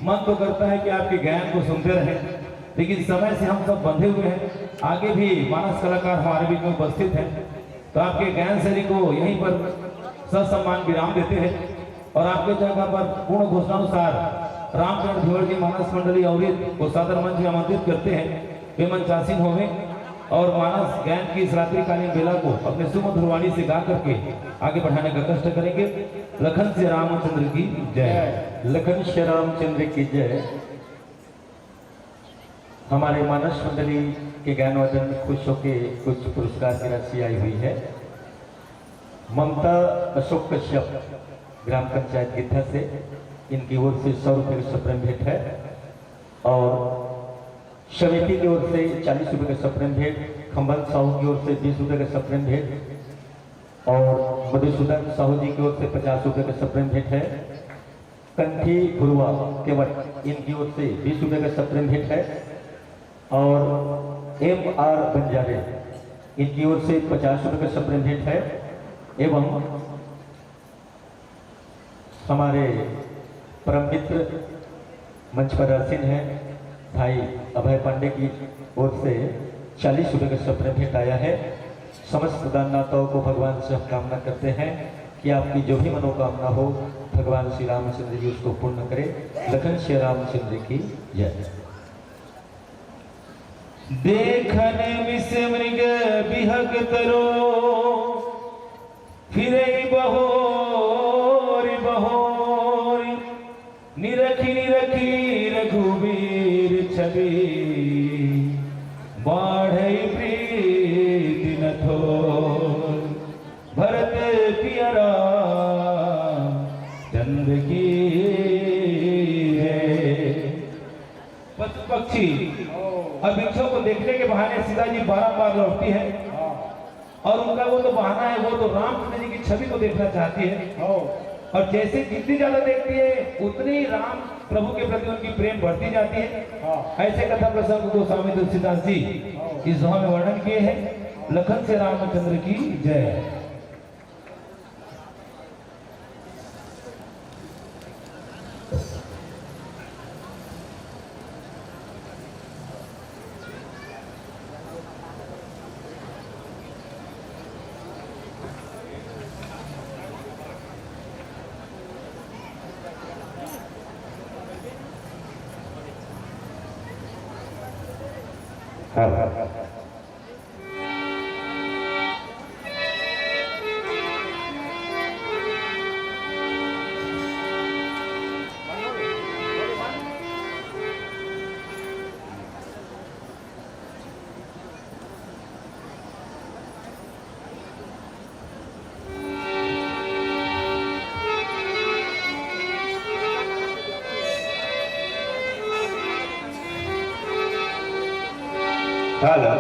मन तो करता है कि आपके गायन को सुनते रहें, लेकिन समय से हम सब बंधे हुए हैं। आगे भी मानस कलाकार हमारे बीच में उपस्थित हैं, तो आपके गायन शैली को यहीं पर ससम्मान विराम देते हैं और आपके जगह पर पूर्ण घोषणानुसार रामचंद्र धीवर जी मानस मंडली अवरित को सादर मंच में आमंत्रित करते हैं। वे मंचासीन होंगे और मानस गायन की इस रात्रिकालीन बेला को अपने सुमधुर वाणी से गा करके आगे बढ़ाने का कष्ट करेंगे। लखन से रामचंद्र की जय। लखन से रामचंद्र की जय। हमारे मानस मंडली के गायन वादन में खुश होके कुछ पुरस्कार की राशि आई हुई है। ममता अशोक कश्यप, ग्राम पंचायत गिद्धा से, इनकी ओर से सौ रुपये का सप्रेम भेंट है और समिति की ओर से चालीस रुपये का सप्रेम भेंट, खम्बन साहू की ओर से बीस रुपये का सप्रेम भेंट और मधुसूदन साहू जी की ओर से पचास रुपये का सप्रेम भेंट है। कंठी भुरवा केवट, इनकी ओर से बीस रुपये का सप्रेम भेंट है और एम आर बंजारे, इनकी ओर से पचास रुपये का सप्रेम भेंट है एवं हमारे परम मित्र मंच पर आसीन हैं भाई अभय पांडे की ओर से चालीस रुपये का सप्रेम भेंट आया है। समस्त दानदाताओं को भगवान से हम कामना करते हैं कि आपकी जो भी मनोकामना हो, भगवान श्री रामचंद्र जी उसको पूर्ण करें। लखन श्री रामचंद्र की जय। देखन मिस मृग बिहग तरो, फिरई बहोर बहोर, निरखी निरखी रघुवीर छवि, बाढ़ई प्रीति न थोर। भरत पिया राम चंद्र की जय। पशु पक्षी और वृक्षों को देखने के बहाने सीता जी बारंबार लौटती है। और उनका वो तो बहाना है, वो तो रामचंद्र जी की छवि को देखना चाहती है। और जैसे जितनी ज्यादा देखती है, उतनी ही राम प्रभु के प्रति उनकी प्रेम बढ़ती जाती है। ऐसे कथा प्रसंग गोस्वामी तुलसीदास जी इस दोहा में वर्णन किए हैं। लखन से रामचंद्र की जय। हेलो। हेलो।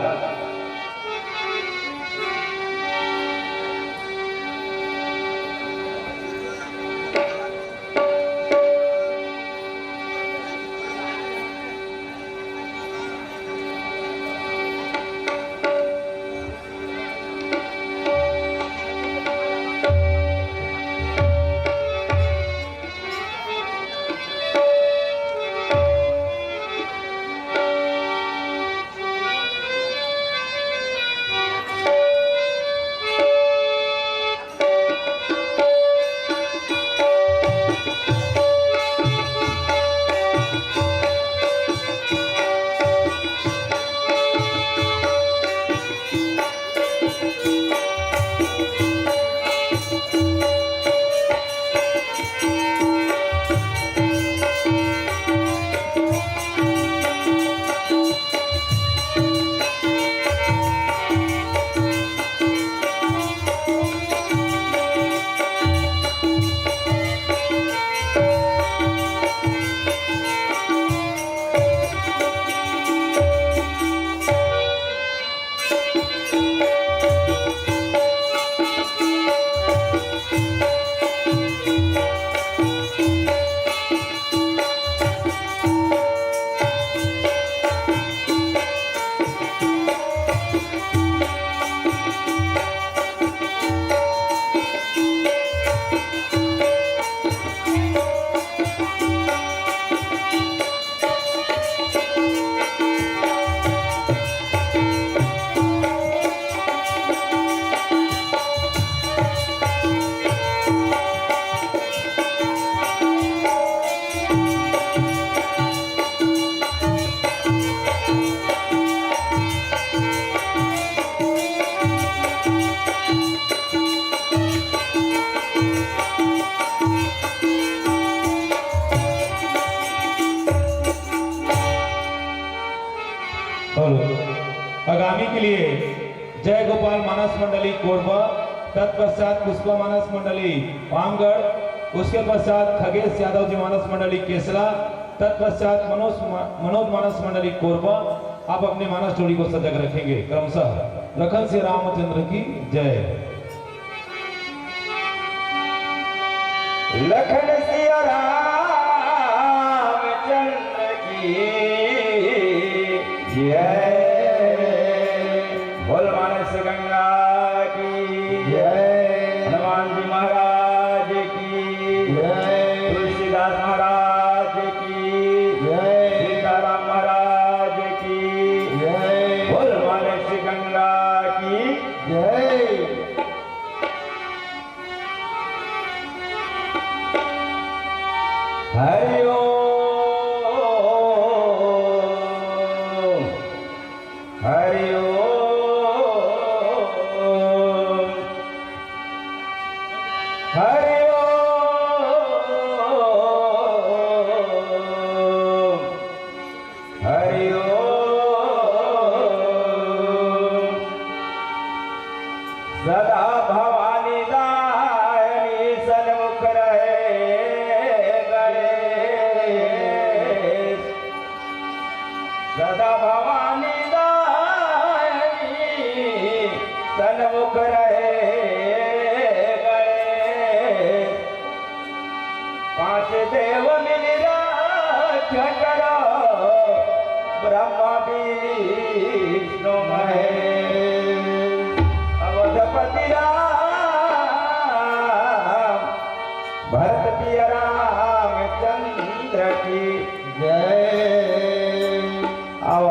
हेलो। आगामी के लिए जय गोपाल मानस मंडली कोरबा, तत्पश्चात पुष्पा मानस मंडली पामगढ़, उसके पश्चात खगेश यादव जी मानस मंडली केसला, तत्पश्चात मनोज मा-, मनोज मानस मंडली कोरबा। आप अपने मानस टोली को सजग रखेंगे। क्रमशः लखन सिया रामचंद्र की जय। लखन सिया रामचंद्र की जय। बोल मानस गंगा की जय। हनुमान जी महाराज की जय। तुलसीदास महाराज की जय। सीताराम महाराज की जय। बोल मानस गंगा की जय। हरि ओम। हरि ओम। हरि ओम। हरि ओम। सदा भवानी दायनी सन्मुख रहे गणेश। सदा भवानी दायनी सन्मुख रहे गणेश। पांच देव मिल रक्षा करो, ब्रह्मा विष्णु महेश। अवधपति राम, भरत प्रिय रामचंद्र की जय। अब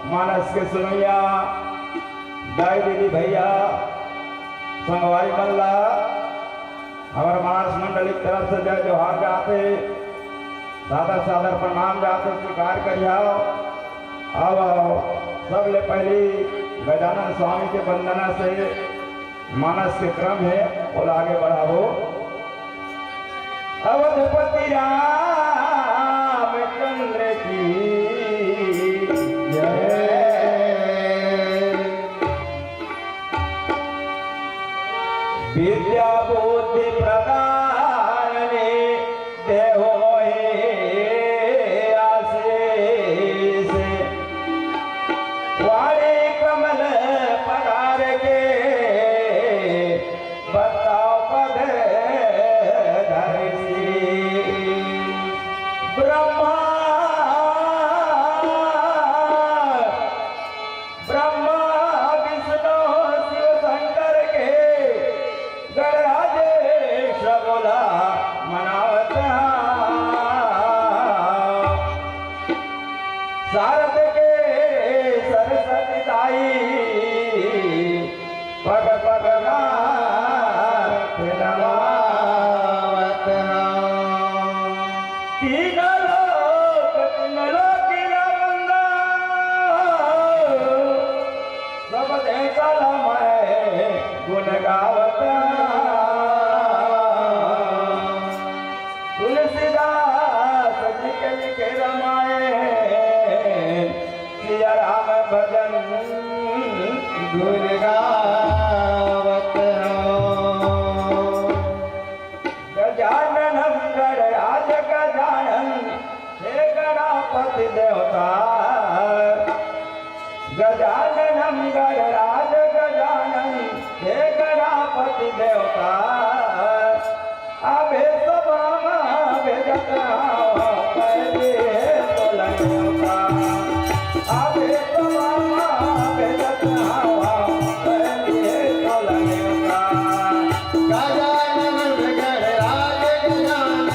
मानस के सुनैया दाई दीदी भैया संगवारी मन ला हमर मानस मंडली के तरफ से जय जोहार जाथे, सादर सादर प्रणाम जाथे, स्वीकार करिहव। अब सबले पहली गजानन स्वामी के वंदना से मानस के क्रम हे, ओला आगे बढ़ाबो। अवधपति रामचंद्र की जय। विद्या बुद्धि प्रदान ने देहो हे आशीष। वाणी कमल पधार के बताओ पद धरसी। ब्रह्मा ब्रह्मा विष्णु शिव शंकर के गणराजेश बोला मनावत हा। शारद के सरस्वती दाई पग पग माथ नमावत हा। तीन लोक तीन लोक की ना मंदा, सब देवता ला मैं गुण गावत। तुलसीदास जी के लिखे रामायण, सिया राम भजन गुण गावत हो। गजानन हम गणराज गजानन, हे गणपति देवता। गजानन हम गणराज गजानन, हे गणपति देवता। अबे सभा मा भेजत हवा, पहली हे तोला नेवता। अबे सभा मा भेजत हवा, पहली हे तोला नेवता। गजानन गणराज गजानन,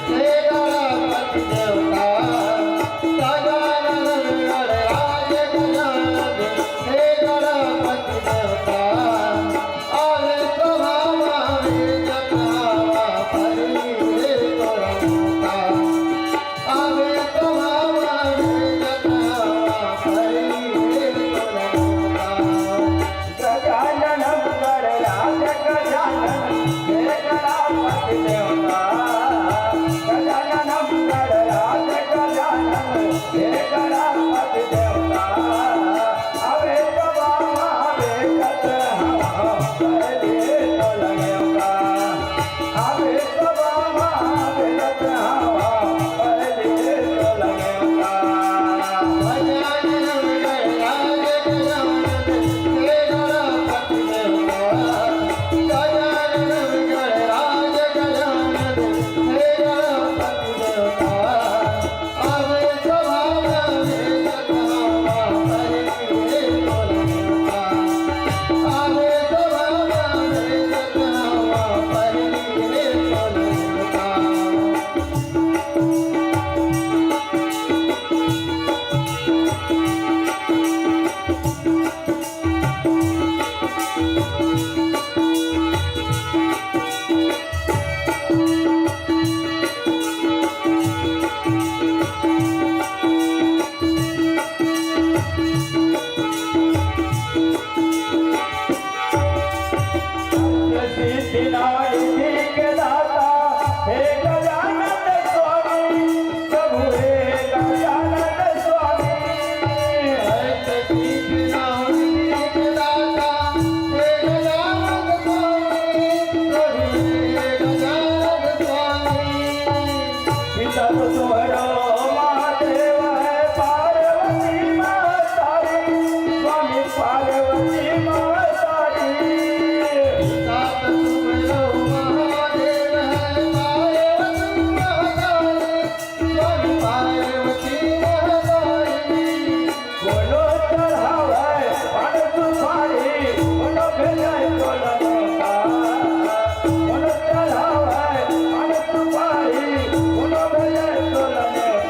हे गणपति देवता। गजानन गणराज गजानन, हे गणपति देवता। आवे सभा मा भेजत हवा, पहली हे तोला नेवता। आवे सभा मा भेजत हवा, पहली हे तोला नेवता। गजानन गणराज गजानन, हे गणपति देवता। गजानन गणराज गजानन, हे गणपति देवता। अबे सभा मा भेजत हवा, पहली हे तोला नेवता। अबे सभा मा भेजत हवा, पहली हे तोला नेवता। गजानन गणराज गजानन, हे गणपति देवता। गजानन गणराज गजानन, हे गणपति देवता। आवे सभा मा भेजत हवा, पहली हे तोला नेवता। आवे सभा मा भेजत हवा, पहली हे तोला नेवता। सिद्धि नाई के दाता, हे गजानन स्वामी, प्रभु हे गजानन स्वामी। सिद्धि नाई के दाता, हे गजानन स्वामी, प्रभु हे गजानन स्वामी। पिता तो तुम्हरो महादेव है, पार्वती महतारी, स्वामी पार्वती महतारी। पिता तो तुम्हरो महादेव है, पार्वती महतारी, स्वामी पार्वती महतारी। कोनो चढ़ावे पान सुपारी, कोनो भेजे तोला नेवता। कोनो चढ़ावे पान सुपारी, कोनो भेजे तोला नेवता।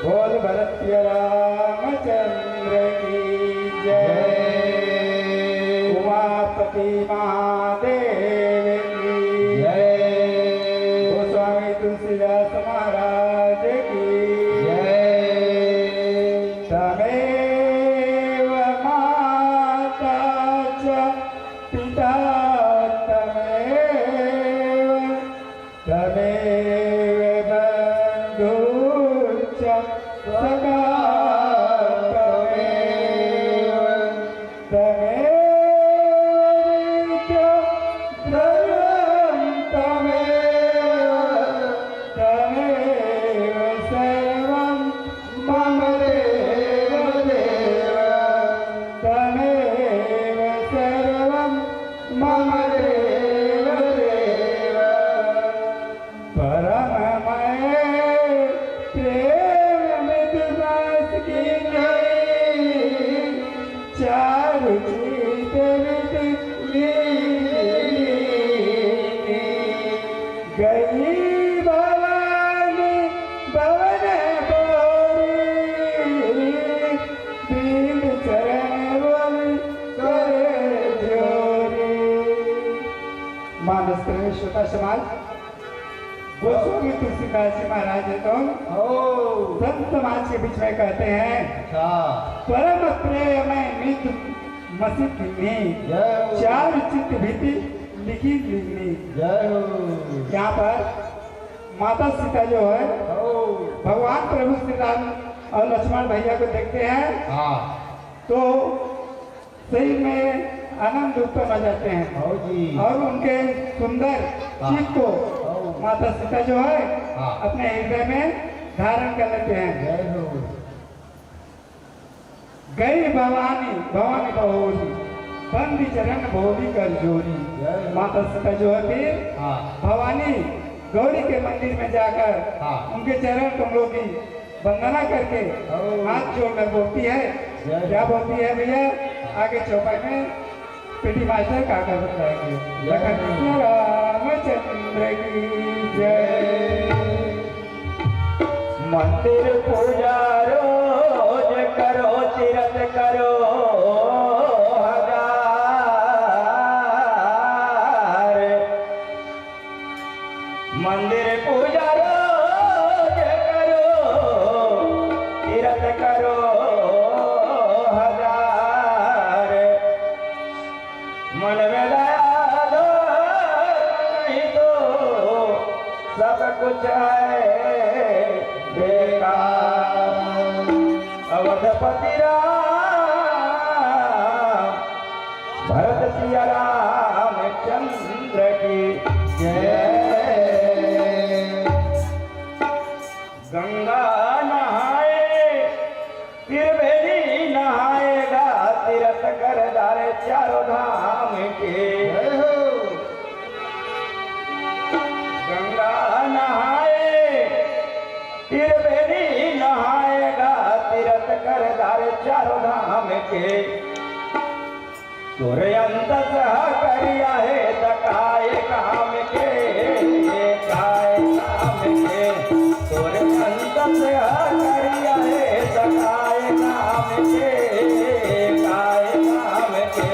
बोल भरत प्रिय रामचंद्र की जय। जय। उमापति महादेव की जय। गोस्वामी तुलसीदास महाराज की जय। तमेव माता च पिता तमेव, तमेव बंधु च सखा तमेव, तमेव विद्या सर्वं तमेव, तमेव सर्वं मम देव देव, तमेव सर्वं मम देव देव। परममय प्रेम विद्वांस की नहीं, चारु चीत विधि लीनी। गई भवानी भवन बोरी, दीन चरण बोली करे जोरी। मानस प्रेमी श्रोता समाज, गोस्वामी तुलसीदास जी महाराज है तो ओ। संत समाज के बीच में कहते हैं, अच्छा। परम प्रेम में मित मसित नी, जय हो। चारु चीत विधि लिखि लीनी। जय हो। यहाँ पर माता सीता जो है, ओ। भगवान प्रभु श्री राम और लक्ष्मण भैया को देखते हैं, हाँ। तो शरीर में आनंद उत्पन्न हो जाते हैं। हाँ जी। और उनके सुंदर हाँ। चित्त को हाँ। माता सीता जो है हाँ। अपने हृदय में धारण कर लेते हैं। जय हो। गई भवानी भवन बहोरी, बंदी चरण बोली कर जोरी। जय हो। माता सीता जो है फिर हाँ। भवानी गौरी के मंदिर में जाकर हाँ। उनके चरण कमलों की वंदना करके ओ। हाथ जोड़कर बोलती है। जय। क्या बोलती है भैया? आगे चौपाई में पीटी मास्टर काका बताएंगे। जय। लखन रामचंद्र की जय। मंदिर पूजा रोज करो, तीरथ करो हजार। मंदिर पूजा रोज करो, तीरथ करो हजार। मन में दया दो, नहीं तो सब कुछ है बेकार। अवधपति राम भरत सिया रामचंद्र की जय। गंगा नहाए त्रिवेणी नहाएगा, तीरथ कर डारे चारों धाम के। जय हो। गंगा नहाए त्रिवेणी नहाएगा, तीरथ कर डारे चारों धाम के। तोरे अंत सह करिया हे त काय काम के, काय काम के। तोरे अंत सह करिया हे त काय काम के, काय काम के।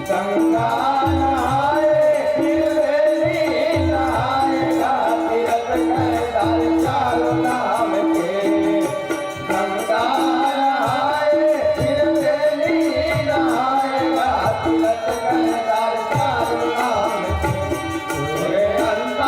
गंगा नहाए फिर बेली नहाएगा, तीरथ कर डारे चारों धाम के। गंगा नहाए, फिर बेली नहाएगा, तीरथ कर डारे चारों धाम के। तोरे अंत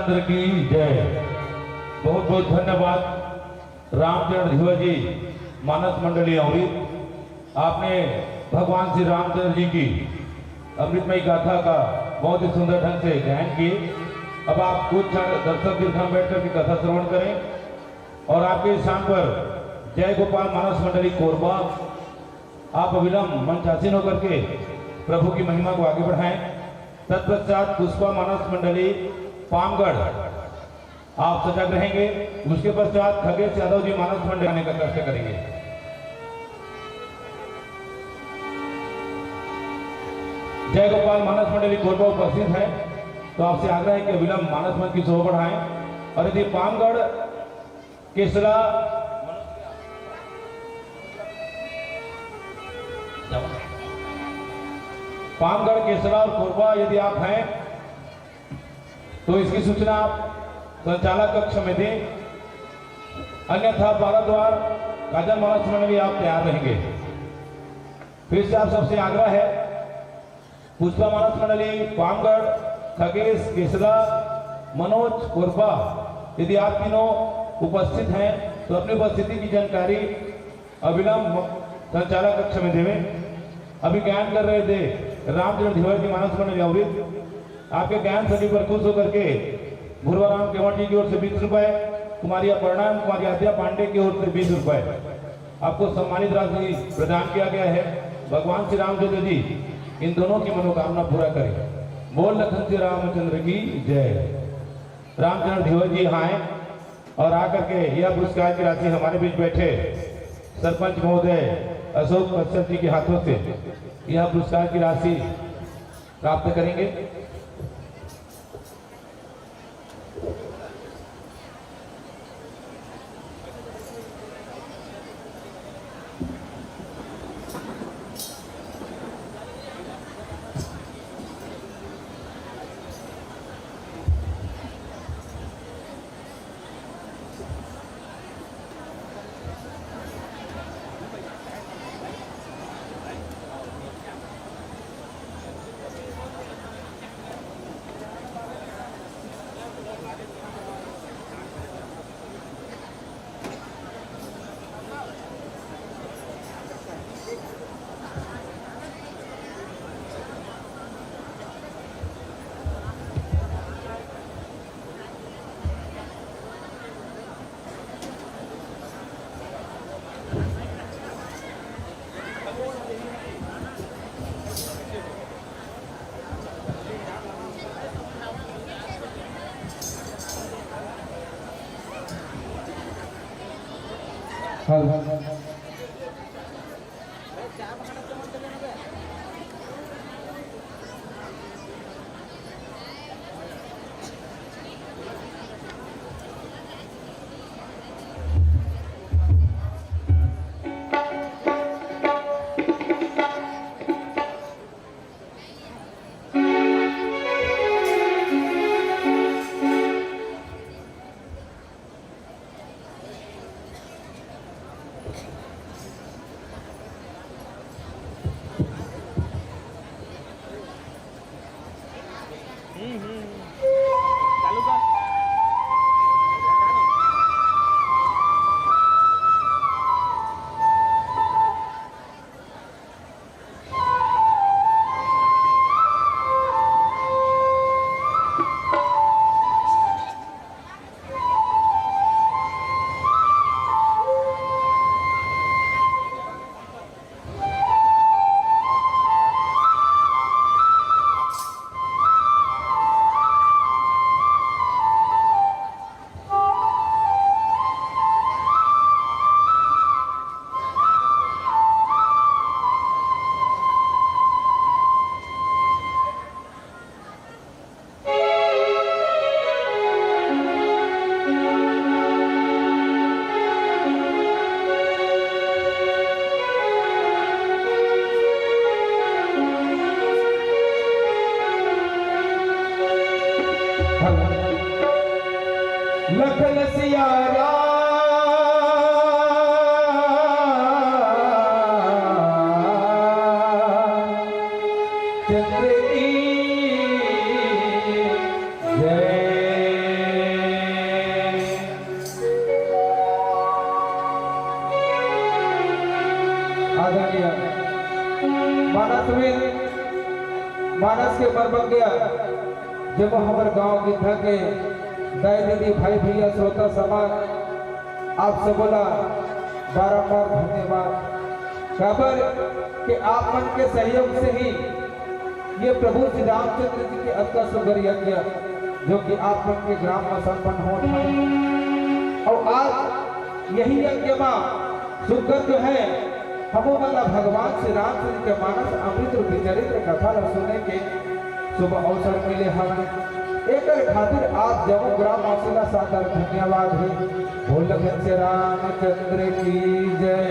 की जय। बहुत बहुत धन्यवाद रामचंद्र धीवर जी, मानस मंडली अमृत। आपने भगवान श्री रामचंद्र जी की अमृतमय गाथा का बहुत ही सुंदर ढंग से गायन किए। अब आप कुछ क्षण दर्शक दीर्घा में बैठ करके कथा श्रवण करें और आपके स्थान पर जय गोपाल मानस मंडली कोरबा, आप अविलंब मंचासीन होकर के प्रभु की महिमा को आगे बढ़ाएं। तत्पश्चात पुष्पा मानस मंडली पामगढ़, आप सजग रहेंगे। उसके पश्चात खगेश यादव जी मानस मंडली आने का कष्ट करेंगे। जय गोपाल मानस मंडली कोरबा उपस्थित है, तो आपसे आग्रह है कि अविलंब मानस मंच की शोभा बढ़ाएं। और यदि पामगढ़ केसला, पामगढ़ केसला और कोरबा यदि आप हैं, तो इसकी सूचना आप संचालक कक्ष में दें, अन्यथा बारह द्वार राजन मानस मंडली आप तैयार रहेंगे। फिर से आप सबसे आग्रह है, पुष्पा मानस मंडली पामगढ़, खगेश केसला, मनोज कोरबा, यदि आप तीनों उपस्थित हैं तो अपनी उपस्थिति की जानकारी अविलंब संचालक कक्ष में देवें। अभी गायन कर रहे थे रामचंद्र धीवर जी मानस मंडली अमृत। आपके गायन सभी पर खुश होकर के भुरवा राम केवट जी की ओर से बीस रुपए, कुमारी अपर्णा एवं कुमारी आद्या पांडे की ओर से बीस रुपए आपको सम्मानित राशि प्रदान किया गया है। भगवान श्री रामचंद्र जी इन दोनों की मनोकामना पूरा करें। बोल लखन श्री रामचंद्र की जय। रामचंद्र धीवर जी यहाँ आए और आकर के यह पुरस्कार की राशि हमारे बीच बैठे सरपंच महोदय अशोक कश्यप जी के हाथों से यह पुरस्कार की राशि प्राप्त करेंगे। हेलो। लखन सिया राम चंद्र की जय। मानस के मरमंगिया, जब हमर गांव गिद्धा के दाई दीदी, भाई भैया, श्रोता समाज, आप सबो ला बारंबार धन्यवाद। काबर के आप मन के सहयोग से ही ये प्रभु श्री रामचंद्र जी के अतका सुंदर यज्ञ, जो कि आप मन के ग्राम में संपन्न होत है, और आज यही यज्ञ में सुंदर जो है, हमो मन ला भगवान श्री रामचंद्र के मानस अमृत रूपी चरित्र कथा ला सुने के शुभ अवसर मिले हवय। एकर खातिर आप जम्मो ग्रामवासी ला सादर धन्यवाद हे। बोल लखन से रामचंद्र की जय।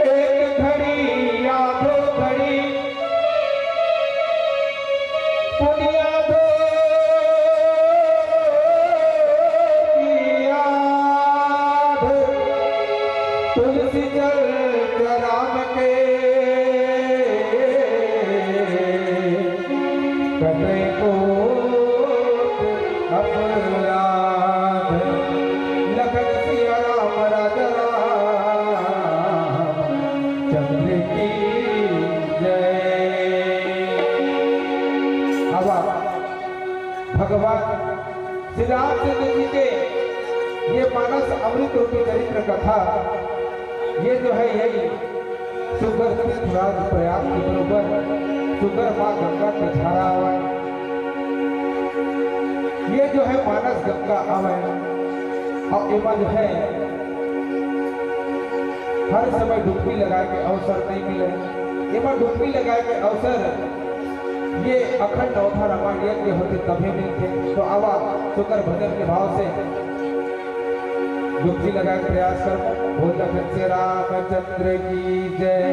एक घड़ी या दो घड़ी पुनिया धो याद, तुलसी जल चराम के कटे कोट अपराध। लखन सिया राम राजा राम चंद्र की जय। अब भगवान श्री रामचंद्र जी के ये मानस अमृत रूपी चरित्र कथा, ये जो है, यही सुंदर तीर्थराज प्रयाग के बरोबर सुंदर माँ गंगा के धारा आवय। ये जो है मानस गंगा आवय, और एमा जो है हर समय डुबकी लगाए के अवसर नहीं मिले। एमा डुबकी लगाए के अवसर ये अखंड नवधा रामायण यज्ञ होथे तभे मिलथे। तो आवा सुंदर भजन के भाव से डुबकी लगाए के प्रयास करबो। बोल लखन से रामचंद्र की जय।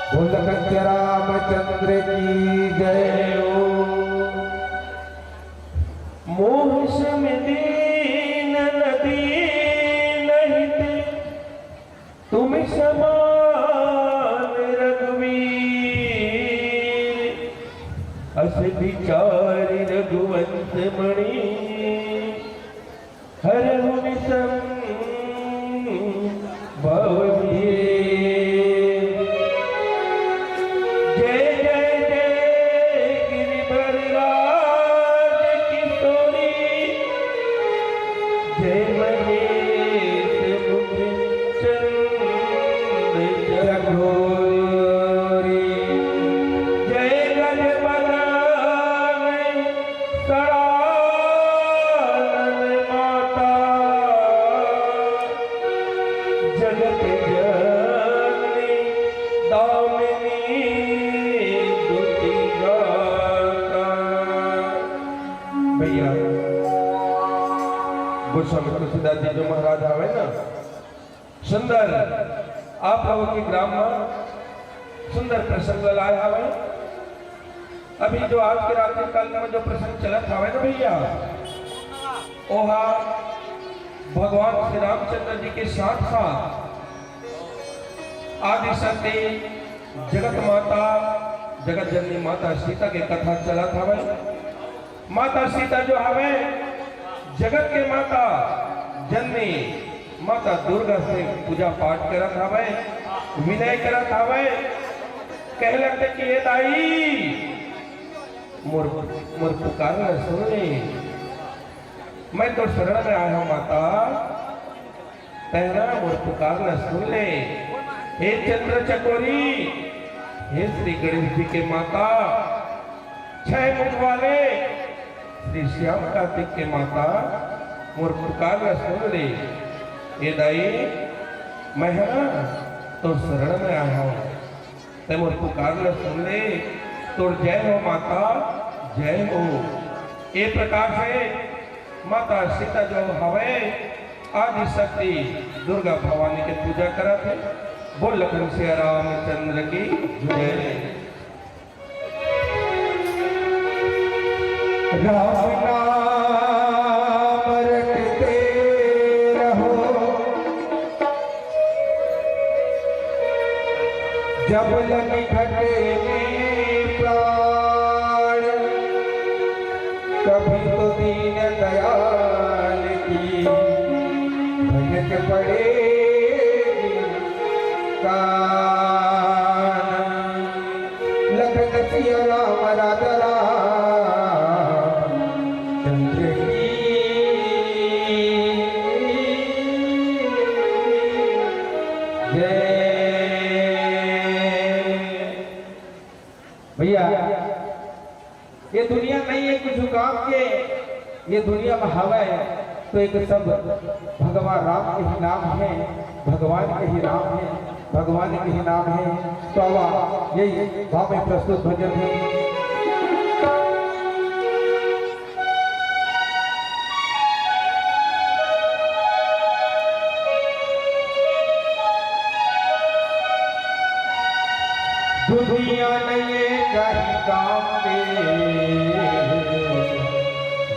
बोल कंच रामचंद्र की जय। मोह सम दीन न दीन हित तुम समान रघुवीर। अस विचारि रघुवंश मणि हरहु विषम भव भीर। जय जय जय गिरिवरराज किशोरी। जय महेश मुख चंद चकोरी। जय गज बदन सड़ानन माता, जगत जननी दामिनी दुति गाता। भैया, गोस्वामी तुलसीदास जी जो महाराज आवे ना, सुंदर, आप लोगों के ग्राम में सुंदर प्रसंग लाए हवे। अभी जो आज के रात्रि काल में जो प्रसंग चलत हवे ना भैया, ओहा भगवान श्री रामचंद्र जी के साथ साथ आदि शक्ति जगत माता, जगत जननी माता सीता के कथा चलत हवे। माता सीता जो हवे, जगत के माता जननी माता दुर्गा से पूजा पाठ करत हवे, विनय करत हवे। कहे लगथे कि "ए दाई, मोर, मोर पुकार ल सुन ले, मैं तो शरण में आया हूँ माता।" तैं ना मोर पुकार ल सुन ले। हे चंद्र चकोरी, हे श्री गणेश जी के माता, छह मुख वाले श्री श्याम कार्तिक के माता, मोर पुकार ल सुन ले। ए दाई, मैं ह ना तो शरण में आया हूँ। तैं मोर पुकार ल सुन ले, तोर जय हो माता, जय हो। ए प्रकार से माता सीता जो हवे, आदि शक्ति दुर्गा भवानी के पूजा करत हे। बोल लखन सिया रामचंद्र की जय। राम नाम रटते रहो, जब लगी घटे में प्राण, कभी तो दीन दयाल की भनक पड़ेगी कान। लखन राम राजा राम चंद्र की जय। भैया, ये दुनिया नहीं है कुछ काम के, ये दुनिया में हवय तो एक सब भगवान राम के ही नाम है, भगवान के ही नाम है, भगवान के ही नाम है। तो आवा, यही भाव में प्रस्तुत भजन है। दुनिया नहीं कहीं काम के,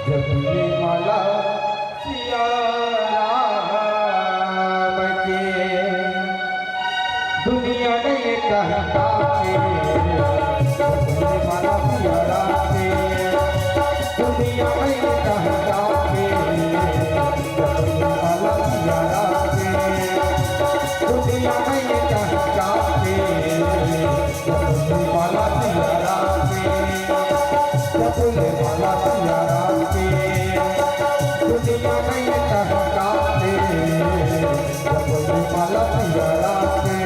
जब ये माला सिया राम के। दुनिया नहीं कहीं काम के, जब ये माला सिया राम के। दुनिया नहीं कहीं काम के, जब ये माला सिया राम के। दुनिया नहीं कहीं काम के, जब ये माला सिया राम के। जब ये माला सिया राम के। दुनिया नहीं कहीं काम के, जब ये माला सिया राम के।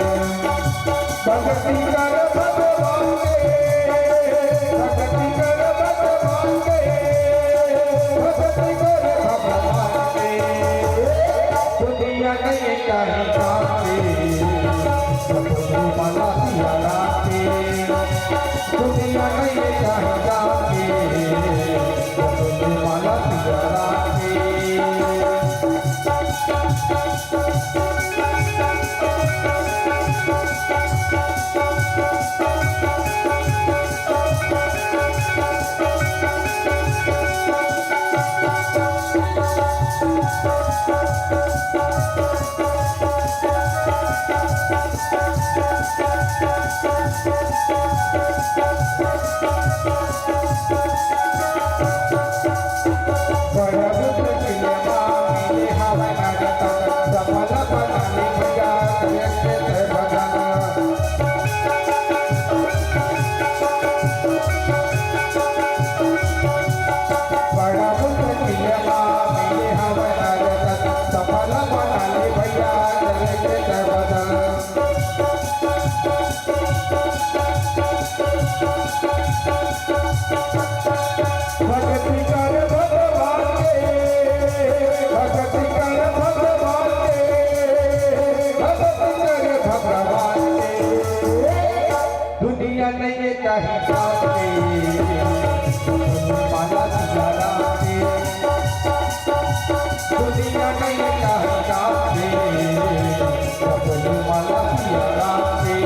भक्ति कर भगवान के, भक्ति कर भगवान के, भक्ति कर भगवान के। दुनिया नहीं कहीं काम के, जब ये माला सिया राम के। दुनिया नहीं कहीं काम के, जब ये माला सिया राम के। भक्ति कर भगवान के, भक्ति कर भगवान के, भक्ति कर भगवान के। दुनिया नहीं कहीं काम के, माला सिया राम के। दुनिया नहीं कहीं काम के, माला सिया राम के।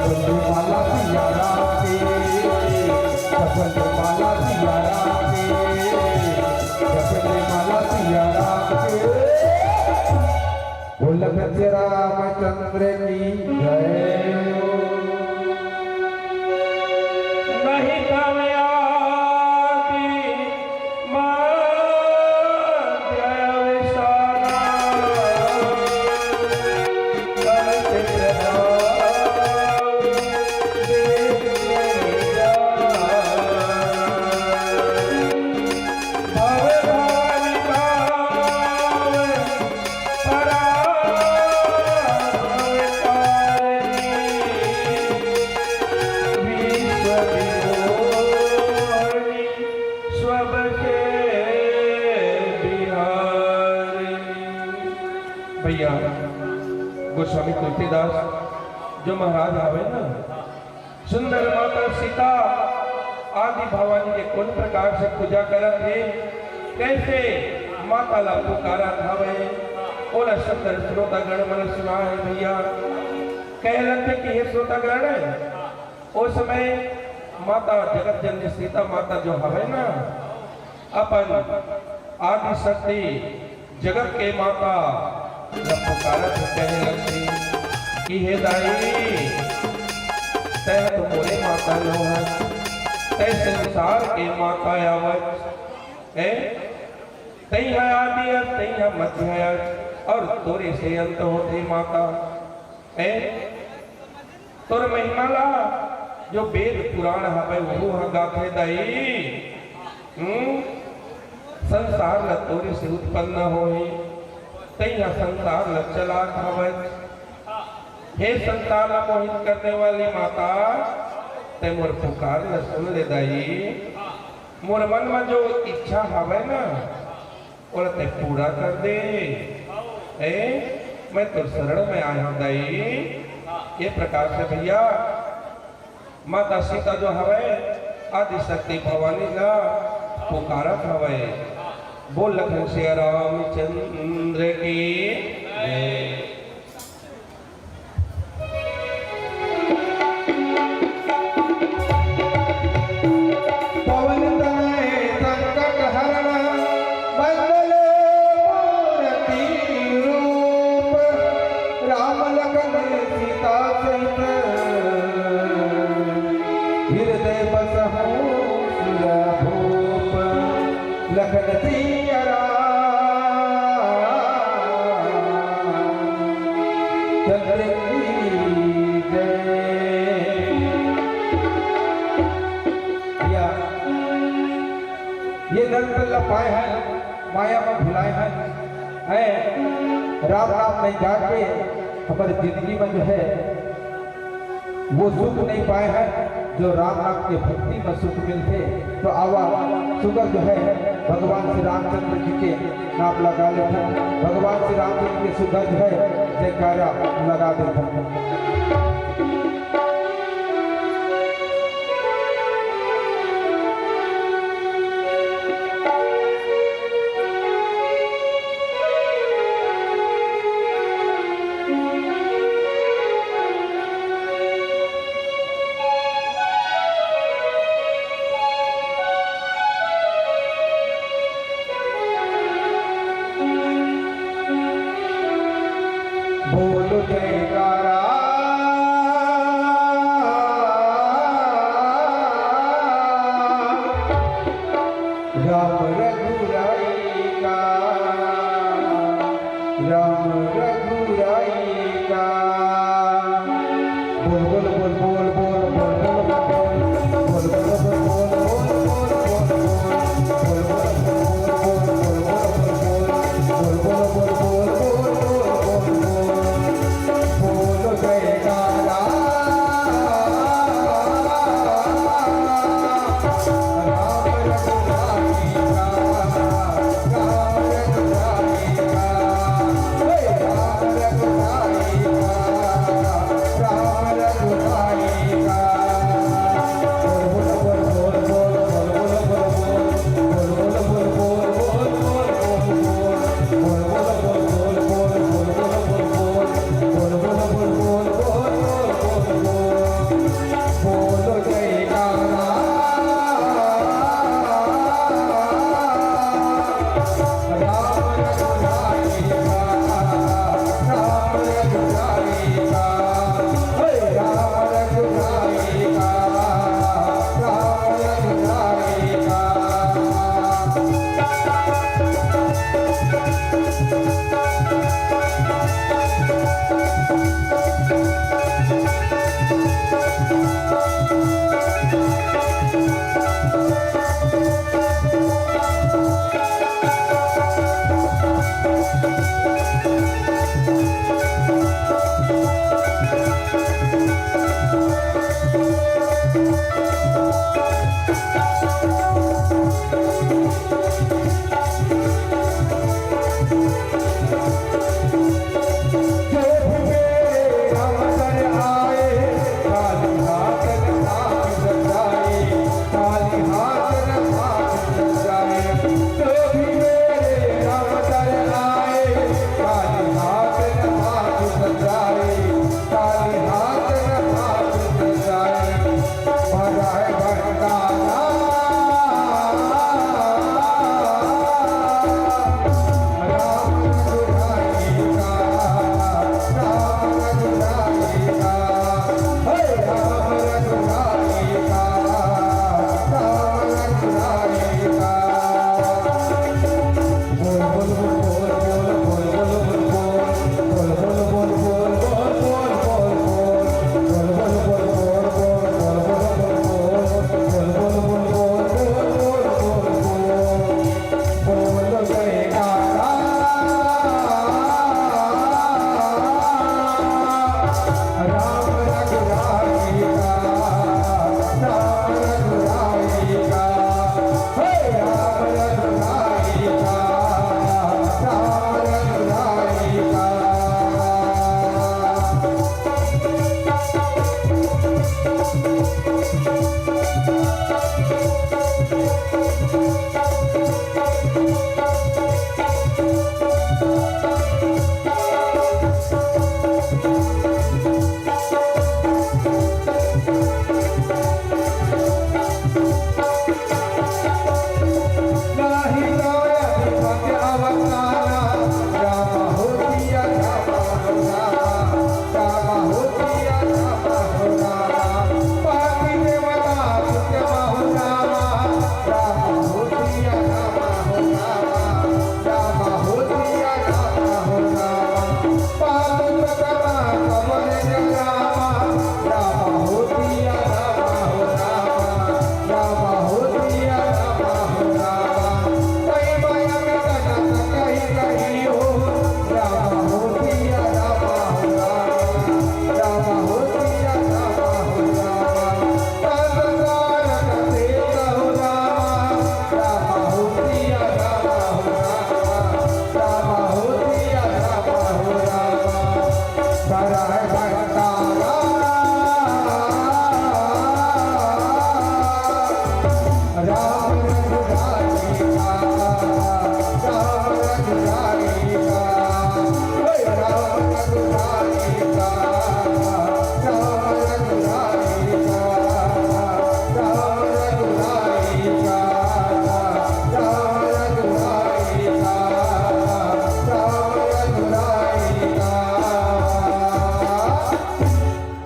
जपने माला सिया राम के, जपने माला सिया राम के, जपने माला सिया राम के। बोल लखन सिया रामचंद्र की जय। नहीं तव आदि मध्य अवसाना, करत प्रभा भैया, गोस्वामी तुलसीदास जो महाराज हवे ना, सुंदर माता सीता आदि भवानी के कौन प्रकार से पूजा करत हे, कैसे माता ला पुकारत हवे, ओला सुंदर श्रोतागण मन सुना है भैया। कह लगथे कि हे श्रोतागण, ओ समय माता जगत जननी सीता माता जो हवे ना, अपन आदि शक्ति जगत के माता ला पुकारत हे, कहे लगथे कि हे दाई, तैं तो मोरे माता नो हस, तैं संसार के माता आवत हे, तैं ह आदि अस, तैं ह मध्य अस, और तोरे से अंत होथे माता। ए, तोर महिमा ला जो वेद पुराण हवय, ओहू ह गाथे दाई। हम्म? संसार ला तोरे से उत्पन्न होए, तैं ह संसार ला चलात हवय। हे संसार ला मोहित करने वाली माता, तैं मोर पुकार ला सुन ले दाई। मोर मन म जो इच्छा हवय ना, ओला तैं पूरा कर दे। ए, मैं तोर शरण में आया हूँ दाई। ये प्रकार से भैया, माता सीता जो हवय, आदि शक्ति भवानी ला पुकारत हवय। बोल लखन सिया रामचंद्र की जय। पवन तनय संकट हरण मंगल मूर्ति रूप, राम लखन सीता सहित हृदय बसहु सुर भूप। लखन सिया राम चंद्र की जय। या, ये नर तन ला पाए हन, माया म भुलाए हन, हैं, राम नाम नहीं गा के हमर जिंदगी में जो है, वो सुख नहीं पाए हैं, जो राम नाम के भक्ति में सुख मिलथे। तो आवा, सुघर जो है, भगवान श्री रामचंद्र जी के नाम लगा लेथन, भगवान श्री रामचंद्र के सुघर जो है, जयकारा लगा देथन। बोलो जयकारा।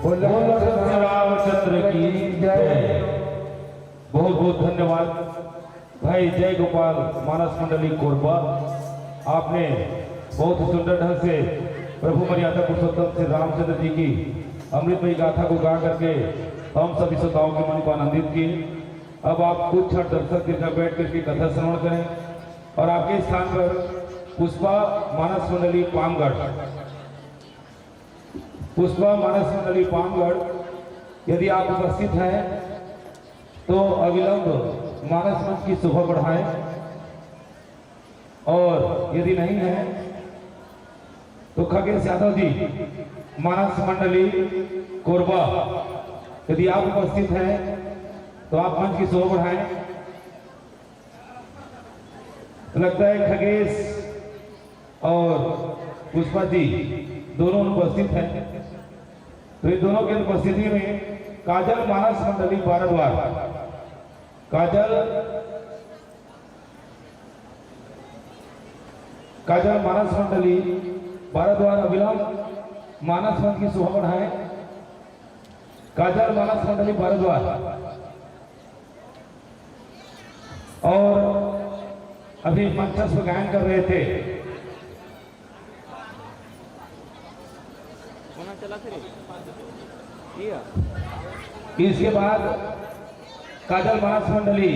बोलो श्री रामचंद्र की जय। बहुत बहुत धन्यवाद भाई जय गोपाल मानस मंडली कोरबा, आपने बहुत ही सुंदर ढंग से प्रभु मर्यादा पुरुषोत्तम श्री रामचंद्र जी की अमृतमयी गाथा को गा करके हम सभी श्रोताओं के मन को आनंदित किए। अब आप कुछ क्षण दर्शक के घर बैठ करके कथा श्रवण करें और आपके स्थान पर पुष्पा मानस मंडली पामगढ़, पुष्पा मानस मंडली पामगढ़, यदि आप उपस्थित हैं तो अविलंब मानस मंच की शोभा बढ़ाएं, और यदि नहीं है तो खगेश यादव जी, मानस मंडली कोरबा, यदि आप उपस्थित हैं तो आप मंच की शोभा बढ़ाएं। लगता है खगेश और पुष्पा जी दोनों अनुपस्थित हैं, तो इन दोनों की अनुपस्थिति में काजल मानस मंडली भारद्वाज, काजल, काजल मानस मंडली भारद्वाज अविलंब मानस मंच की शोभा बढ़ाएं। काजल मानस मंडली भारद्वाज और अभी मंचस्थ गायन कर रहे थे। इसके बाद काजल मानस मंडली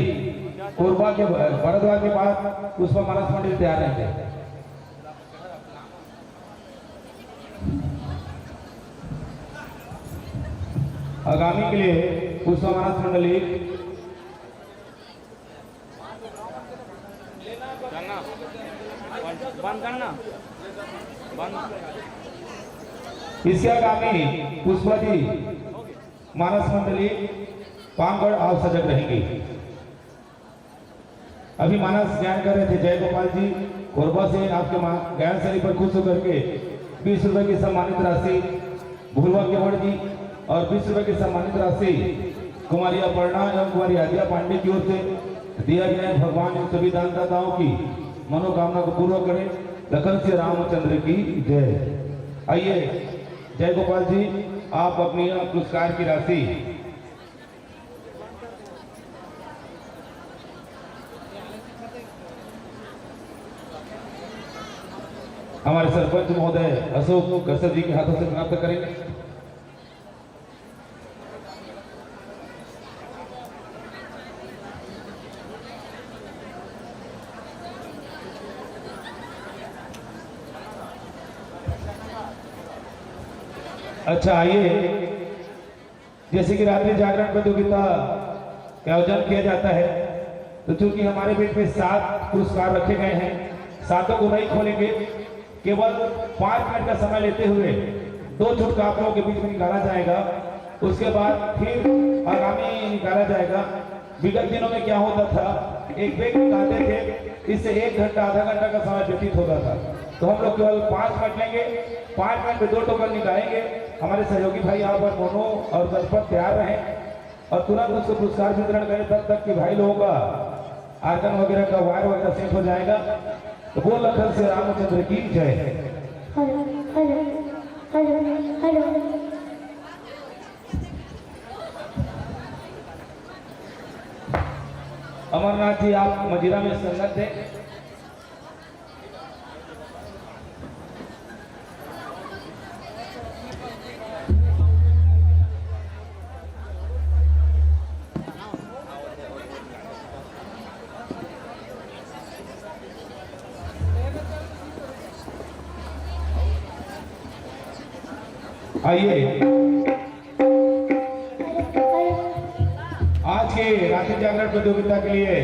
कोरबा के भारद्वाज के बाद पुष्पा मानस मंडली तैयार रहेंगे। आगामी के लिए पुष्पा मानस मंडली। करना। बंद, बंद करना। बंद। इसके आगामी पुष्पा जी मानस मंडली पामगढ़, आप सजग रहेंगे। अभी मानस गायन कर रहे थे जय गोपाल जी कोरबा से, आपके मा-, गायन शैली पर खुश होकर के बीस रुपए की सम्मानित राशि भुलवा केवड़ जी और बीस रुपए की सम्मानित राशि कुमारी अपर्णा एवं कुमारी आद्या पांडे की ओर से दिया गया है। भगवान इन सभी दानदाताओं की मनोकामना को पूर्ण करें। लखन श्री रामचंद्र की जय। आइए जय गोपाल जी, आप अपनी पुरस्कार की राशि हमारे सरपंच महोदय अशोक कश्यप जी के हाथों से प्राप्त करेंगे। अच्छा, आइए, जैसे कि रात्रि जागरण प्रतियोगिता का आयोजन किया जाता है, तो चूंकि हमारे बीच में सात पुरस्कार रखे गए हैं, सातों को नहीं खोलेंगे, केवल पाँच मिनट का समय लेते हुए दो चुटकुला आप लोगों के बीच में निकाला जाएगा। उसके बाद फिर आगामी निकाला जाएगा। विगत दिनों में क्या होता था, एक बैग निकालते थे, इससे एक घंटा, आधा घंटा का समय व्यतीत होता था। तो हम लोग केवल पाँच मिनट लेंगे, पाँच मिनट में दो टोकन निकालेंगे। हमारे सहयोगी भाई यहाँ पर मोनू और गजपत तैयार रहें और तुरंत उसको पुरस्कार वितरण करें, तब तक कि भाई लोगों का आर्गन वगैरह का वायर वगैरह सेट हो जाएगा। तो बोल लखन से रामचंद्र की जय। Hello, hello, hello, hello. Amarnath ji, आप मजीरा में संगत दें। आइए, आज के रात्रि जागरण प्रतियोगिता के लिए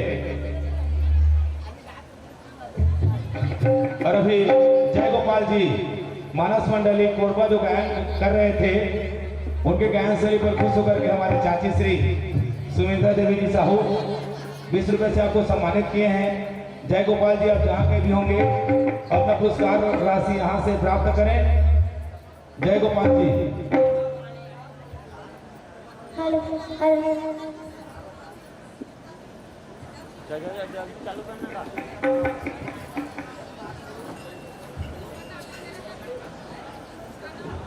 और अभी जय गोपाल जी, मानस मंडली कोरबा जो गायन कर रहे थे, उनके गायन शैली पर खुश होकर के हमारे चाची श्री सुमित्रा देवी जी साहू बीस रुपए से आपको सम्मानित किए हैं। जय गोपाल जी, आप जहाँ कहीं भी होंगे, अपना पुरस्कार राशि यहाँ से प्राप्त करें। जय Gopal ji. Hello, hello.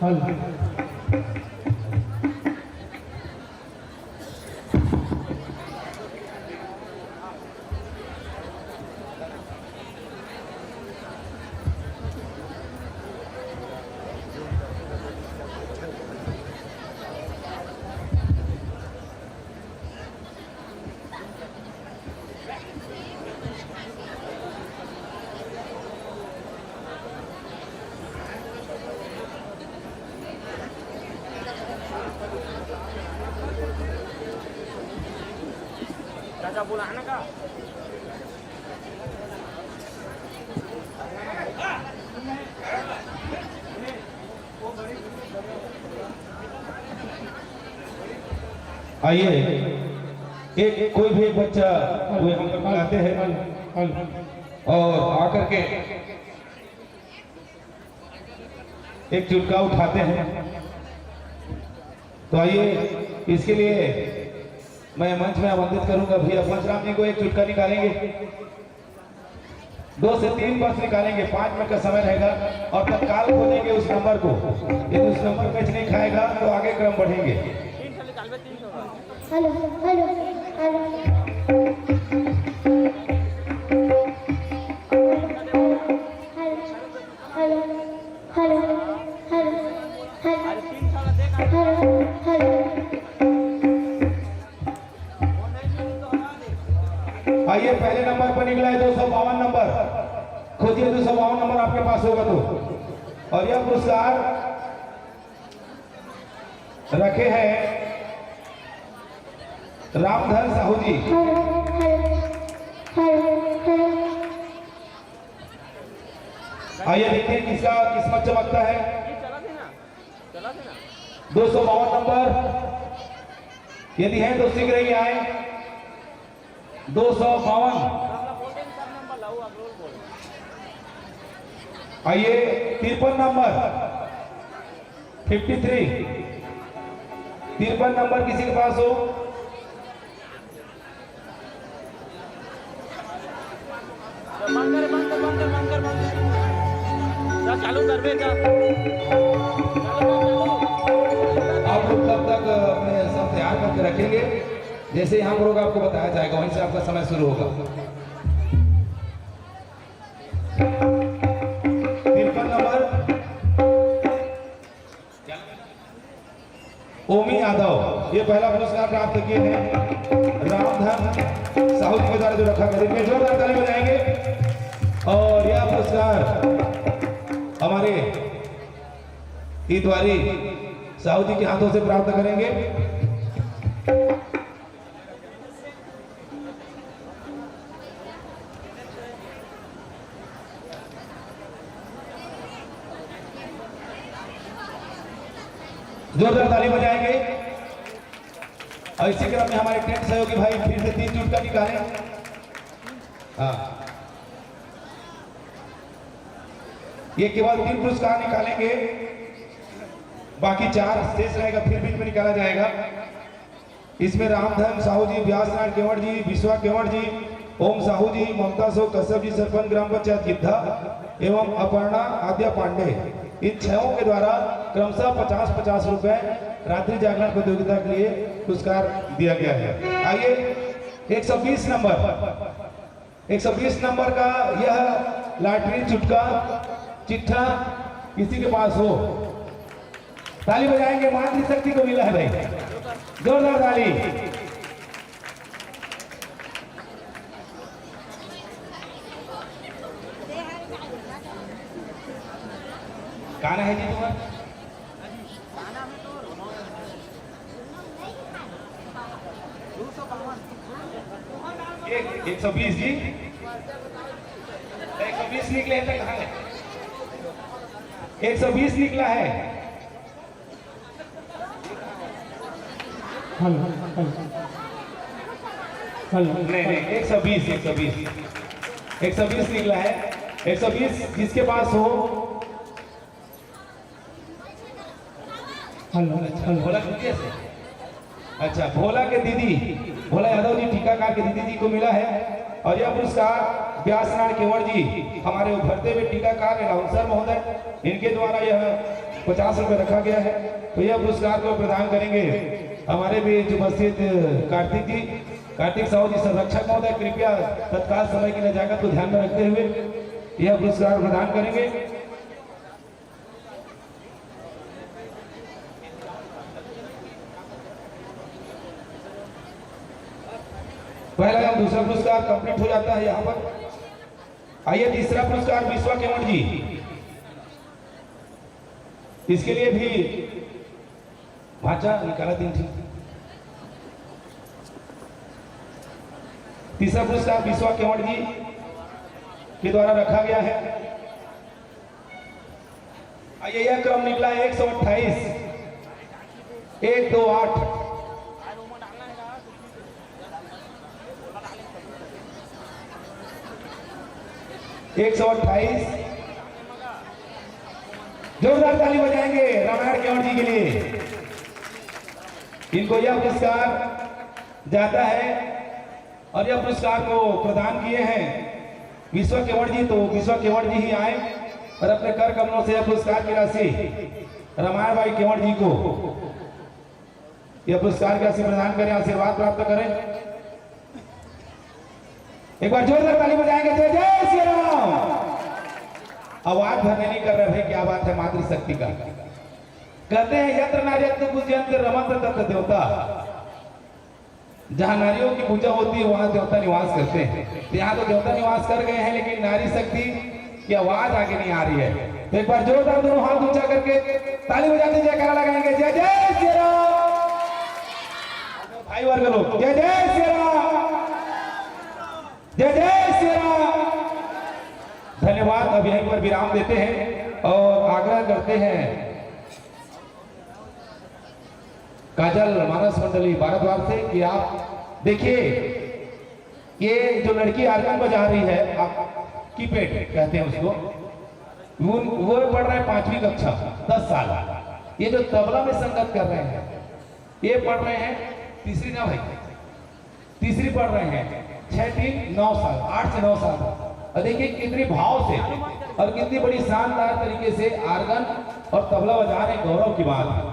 Hello. चाचा, बोला है ना का? आइए, एक, कोई भी एक बच्चा, कोई हम लोग बुलाते हैं और आकर के एक चुटका उठाते हैं। तो आइए, इसके लिए मैं मंच में आमंत्रित करूंगा भैया पंचराम जी को, एक चुटका निकालेंगे। दो से तीन बस निकालेंगे, पाँच मिनट का समय रहेगा और तत्काल खोजेंगे उस नंबर को। यदि उस नंबर मैच नहीं खाएगा तो आगे क्रम बढ़ेंगे। Hello, hello, hello. Hello, hello, hello, hello, hello, hello. आइए, पहले नंबर पर निकला है दो सौ बावन नंबर। खोजिए, दो सौ बावन नंबर आपके पास होगा तो। और यह पुरस्कार रखे हैं रामधन साहू जी। आइए, देखते हैं किसका किस्मत चमकता है। दो सौ बावन नंबर, यदि है तो शीघ्र ही आए। दो सौ बावन। आइए, तिरपन नंबर, फिफ्टी थ्री। तिरपन नंबर किसी के पास हो? बंद कर, बंद कर, बंद कर, बंद कर, बंद कर। जा, चालू कर बे, जा। चालू कर, चालू। आप लोग तब तक अपने सब तैयार करके रखेंगे। जैसे ही हम लोग आपको बताया जाएगा, वहीं से आपका समय शुरू होगा। तिरपन नंबर। ओमी यादव ये पहला पुरस्कार प्राप्त किए हैं रामधन साहू जी के द्वारा जो रखा गया। इनमें जोरदार ताली बजाएंगे। और यह पुरस्कार हमारे हितवारी साहू जी के हाथों से प्राप्त करेंगे। जोरदार ताली बजाएंगे। और इसी क्रम में हमारे टेंट सहयोगी भाई फिर से तीन चुटका निकालें। हाँ, ये केवल तीन पुरस्कार निकालेंगे, बाकी चार शेष रहेगा, फिर बीच में निकाला जाएगा। इसमें रामधन साहू जी, व्यास नारायण केवट जी, विश्वा केवट जी, ओम साहू जी, ममता सो कश्यप जी, सरपंच ग्राम पंचायत गिद्धा, एवं अपर्णा आद्या पांडे, इन छहों के द्वारा क्रमशः पचास पचास रुपए रात्रि जागरण प्रतियोगिता के लिए पुरस्कार दिया गया है। आइए, एक सौ बीस नंबर, एक सौ बीस नंबर का यह लॉटरी चुटका चिट्ठा किसी के पास हो, ताली बजाएंगे, मातृशक्ति को मिला है भाई, जोरदार ताली। गाना है जी तुम्हारा? एक, एक सौ बीस जी, एक सौ बीस निकले हैं, कहाँ है? एक सौ बीस निकला है। Hello, hello, hello. नहीं, नहीं, एक सौ बीस, एक सौ बीस, एक सौ बीस निकला है। एक सौ बीस जिसके पास हो। Hello, hello. भोला कुटिया से? अच्छा, भोला के दीदी, भोला यादव जी टीकाकार के दीदी जी को मिला है। और यह पुरस्कार व्यास नारायण केवट जी, हमारे उभरते हुए टीकाकार अनाउंसर महोदय, इनके द्वारा यह पचास रुपये रखा गया है। तो यह पुरस्कार को प्रदान करेंगे हमारे बीच उपस्थित कार्तिक जी, कार्तिक साहू जी, संरक्षक महोदय, कृपया तत्काल समय की नजाकत को ध्यान में रखते हुए यह पुरस्कार प्रदान करेंगे। पहला एवं दूसरा पुरस्कार कंप्लीट हो जाता है यहाँ पर। आइए, तीसरा पुरस्कार विश्वा केवट जी, इसके लिए भी भांचा निकाला दिन ठीक। तीसरा पुरस्कार विश्वा केवट जी के द्वारा रखा गया है। आइए, यह क्रम निकला है एक सौ अट्ठाईस, एक दो आठ। एक सौ अट्ठाईस। जोरदार ताली बजाएंगे रामायण केवट जी के लिए। इनको यह पुरस्कार जाता है और यह पुरस्कार को प्रदान किए हैं विश्व केवट जी। तो विश्व केवट जी ही आए और अपने कर कमलों से यह पुरस्कार की राशि रामायण भाई केवट जी को यह पुरस्कार की राशि प्रदान करें, आशीर्वाद प्राप्त करें। एक बार जोरदार ताली बजाएंगे, जय जय श्री राम। आवाज भरने नहीं कर रहे भाई, क्या बात है मातृशक्ति का। कहते हैं, "यत्र नार्यस्तु पूज्यन्ते रमन्ते तत्र देवता।" जहाँ नारियों की पूजा होती है, वहाँ देवता निवास करते हैं। तो यहाँ तो देवता निवास कर गए हैं, लेकिन नारी शक्ति की आवाज आगे नहीं आ रही है। तो एक बार जोरदार दोनों हाथ ऊंचा करके ताली बजाते जयकारा लगाएंगे, जय जय श्री राम। भाई वर्ग लोग, जय जय श्री राम, जय जय श्री राम। धन्यवाद। अब यहीं पर विराम देते हैं और आग्रह करते हैं काजल मानस मंडली भारद्वाज से कि आप देखिए, ये जो लड़की आर्गन बजा रही है, आप कीपैड कहते हैं उसको, वो, वो पढ़ रहे हैं पांचवी कक्षा, दस साल। ये जो तबला में संगत कर रहे हैं, ये पढ़ रहे हैं तीसरी ना भाई, तीसरी पढ़ रहे हैं, छह तीन नौ साल, आठ से नौ साल। और देखिए कितनी भाव से और कितनी बड़ी शानदार तरीके से आर्गन और तबला बजा रहे हैं, गौरव की बात है।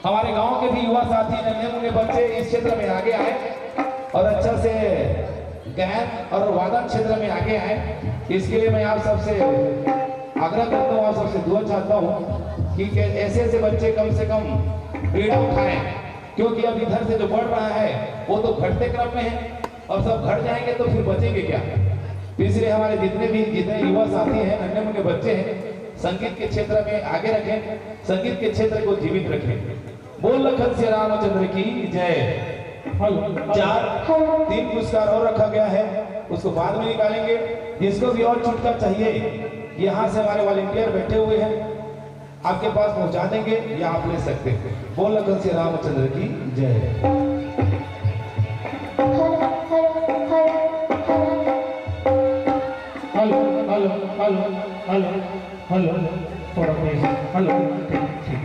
हमारे गांव के भी युवा साथी, नन्हे मुन्ने बच्चे इस क्षेत्र में आगे आए और अच्छा से गायन और वादन क्षेत्र में आगे आए। इसके लिए मैं आप सबसे आग्रह करता हूँ, आप सबसे दुआ चाहता हूँ कि, कि ऐसे ऐसे बच्चे कम से कम पीड़ा उठाएं, क्योंकि अब इधर से जो बढ़ रहा है वो तो घटते क्रम में है और सब घट जाएंगे तो फिर बचेंगे क्या? तो इसलिए हमारे जितने भी, जितने युवा साथी हैं, नन्हे मुन्ने बच्चे हैं, संगीत के क्षेत्र में आगे रखें, संगीत के क्षेत्र को जीवित रखें। बोल लखन सिया रामचंद्र की जय। हेलो। चार, तीन पुरस्कार और रखा गया है, उसको बाद में निकालेंगे। जिसको भी और चुटका चाहिए, यहाँ से हमारे वॉलंटियर बैठे हुए हैं, आपके पास पहुंचा देंगे या आप ले सकते हैं। बोल लखन सिया रामचंद्र की जय। Hello, hello, hello, hello, hello, थोड़ा तेज। हेलो, ठीक, ठीक।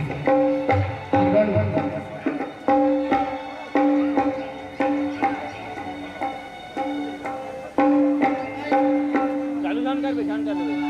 चालू शान कर बे, शान कर बे।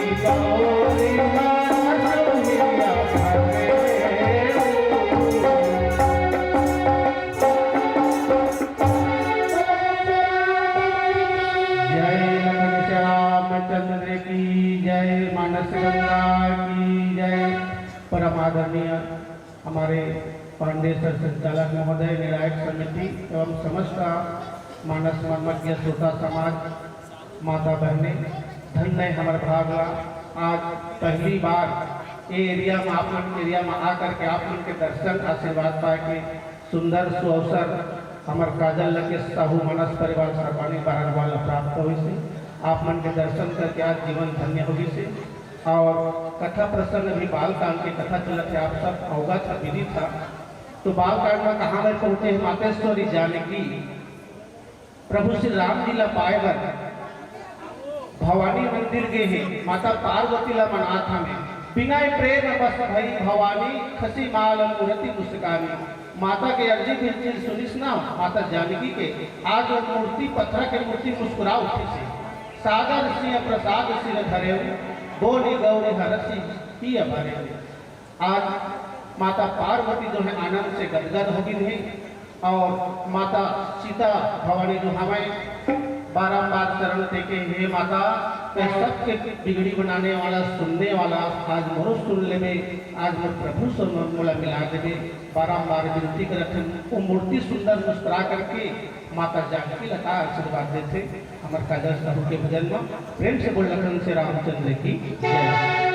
जय लखन श्याम चंद्र की जय, मानस गंगा की जय। परम आदरणीय हमारे पांडे सर संचालक महोदय, निर्णायक समिति एवं समस्त मानस मर्मज्ञ श्रोता समाज, माता बहने, धन्य हमर भाग ला। आज पहली बार ए एरिया में, आप मन के एरिया में आ करके आप मन के दर्शन आशीर्वाद पाए के सुंदर सुअवसर हमर काजल लकेश साहू मानस परिवार सरवानी बहरवाल ला प्राप्त होइस हे। आप मन के दर्शन करके आज जीवन धन्य होइस हे। और कथा प्रसंग अभी बाल कांड के कथा चलत हे, आप सब अवगत हे, विदित हे। तो बाल कांड में कहाँ में पहुँचे हे? मातेश्वरी जानकी प्रभु श्री राम जी ला पाए बर भवानी मंदिर गे हे, माता पार्वती ला मनात हवे। बिनय प्रेम बस भई भवानी, खसी माल मूरति मुस्कानी। माता के अर्जी बिनती सुनिस ना माता जानकी के, आज वो मूर्ति, पत्थर के मूर्ति मुस्कुरा उठिस हे। सादर सिय प्रसाद सिर धरेउ, बोली गौरी हरषि हिय भरेउ। आज माता पार्वती जो है आनंद से गदगद हो गिन हे और माता सीता भवानी जो हवय बारंबार चरण देके, हे माता, मैं सबके बिगड़ी बनाने वाला, सुनने वाला, आज मोरो सुन लेबे, आज मोर प्रभु से मोला मिला देबे, बारंबार विनती करत हन। वो मूर्ति सुंदर मुस्कुरा करके माता जानकी ला का आशीर्वाद देथे। हमर काजल साहू के भजन म प्रेम से बोल लखन से रामचंद्र की जय।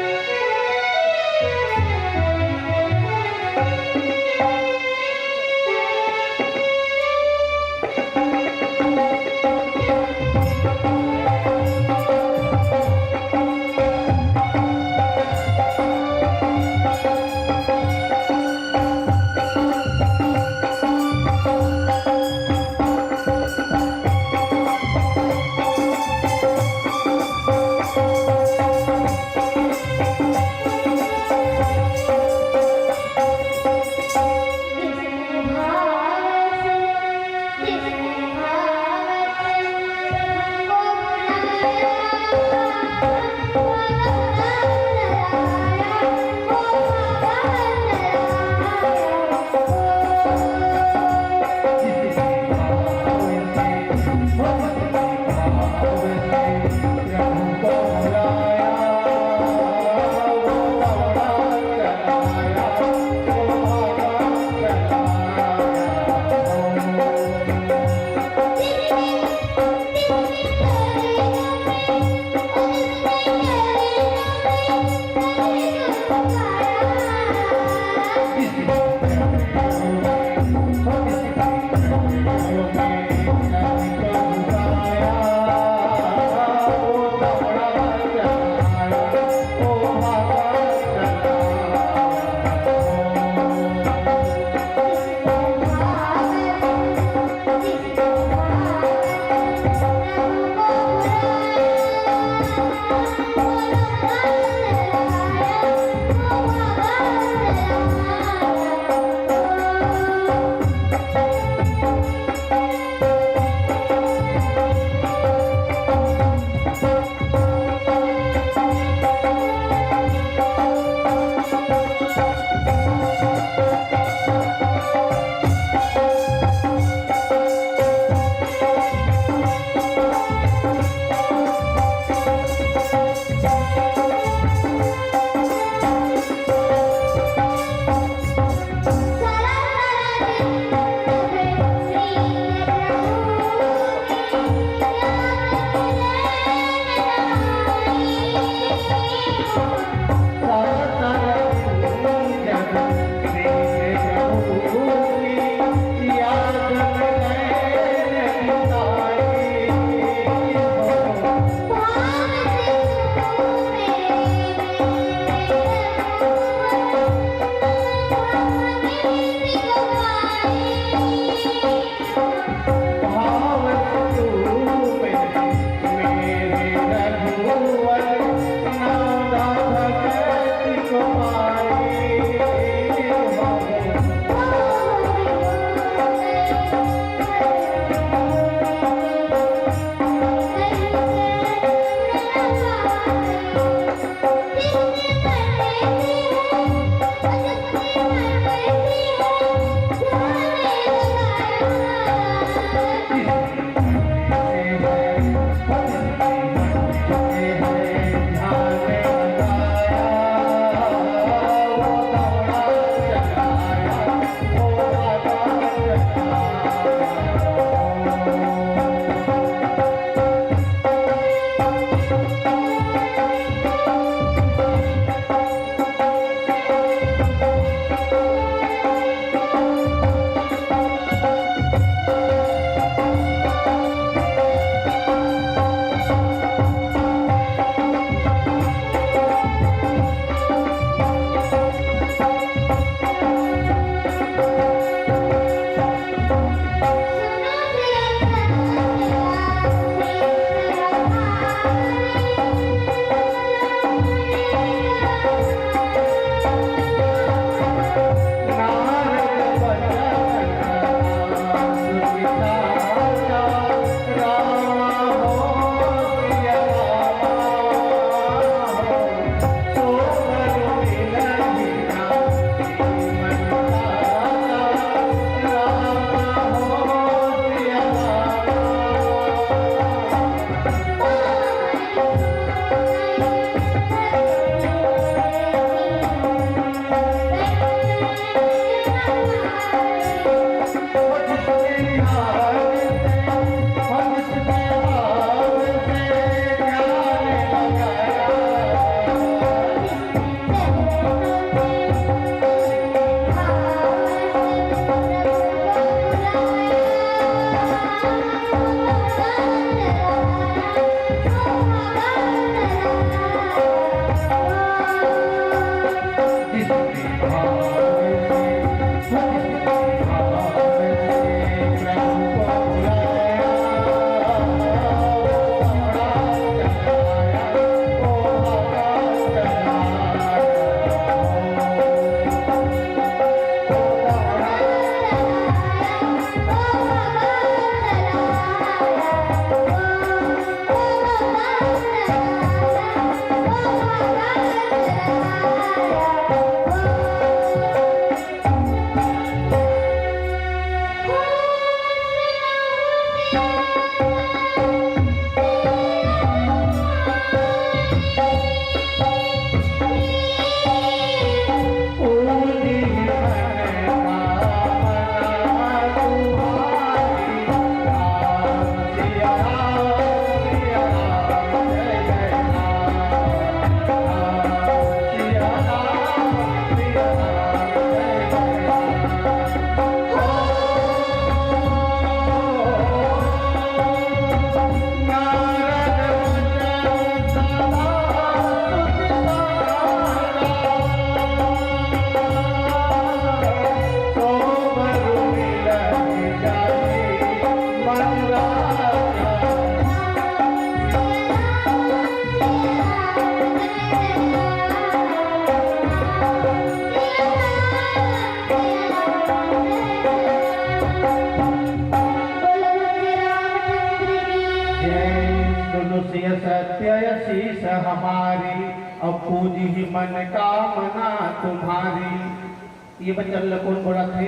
हमारी, अब पूजी ही मन कामना तुम्हारी। ये बचन ल कोन बोलत हे?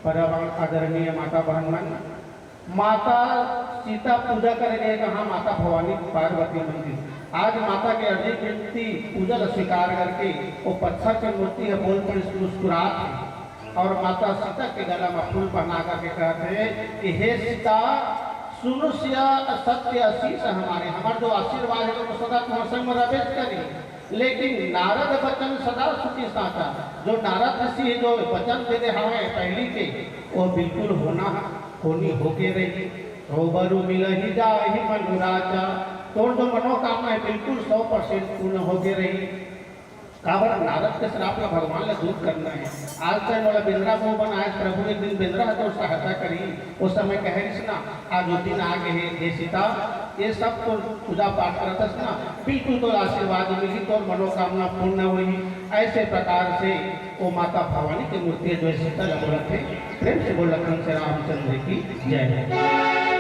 परम आदरणीय माता बहन मन, माता सीता पूजा करे गए कहाँ? माता भवानी पार्वती मंदिर। आज माता के अर्जी विनती पूजा ल स्वीकार करके वो पत्थर के मूर्ति ह बोल पड़िस मुस्कुरात हे। और माता सीता के गला में फूल पहना करके कहत हे कि हे सीता, सुनुष्या सत्य आशीष हमारे, हमार जो आशीर्वाद है वो सदा तुम्हारे संग में रहबे करी। लेकिन नारद बचन सदा सुखी साचा, जो नारद ऋषि जो बचन दे दे हवे पहली के, वो बिल्कुल होना, होनी होके रही। रूबरू मिलहि जाहि मनुराजा, तोर जो मनोकामना है बिल्कुल सौ परसेंट पूर्ण होके रही। काबर नारद के श्राप ला भगवान ला दूर करना है। आज तक मोला बेंदरा मुंह बनाए, प्रभु एक दिन बेंदरा ह तोर सहायता करी। उस समय कहे रिस ना, आज वो दिन आ गए है, हे सीता, ये सब तो पूजा पाठ करत हस ना, बिल्कुल तोर आशीर्वाद मिली, तोर मनोकामना पूर्ण होई। ऐसे प्रकार से वो माता भवानी के मूर्ति जो है सीता ला बोलत हे। प्रेम से बोल लखन से रामचंद्र की जय।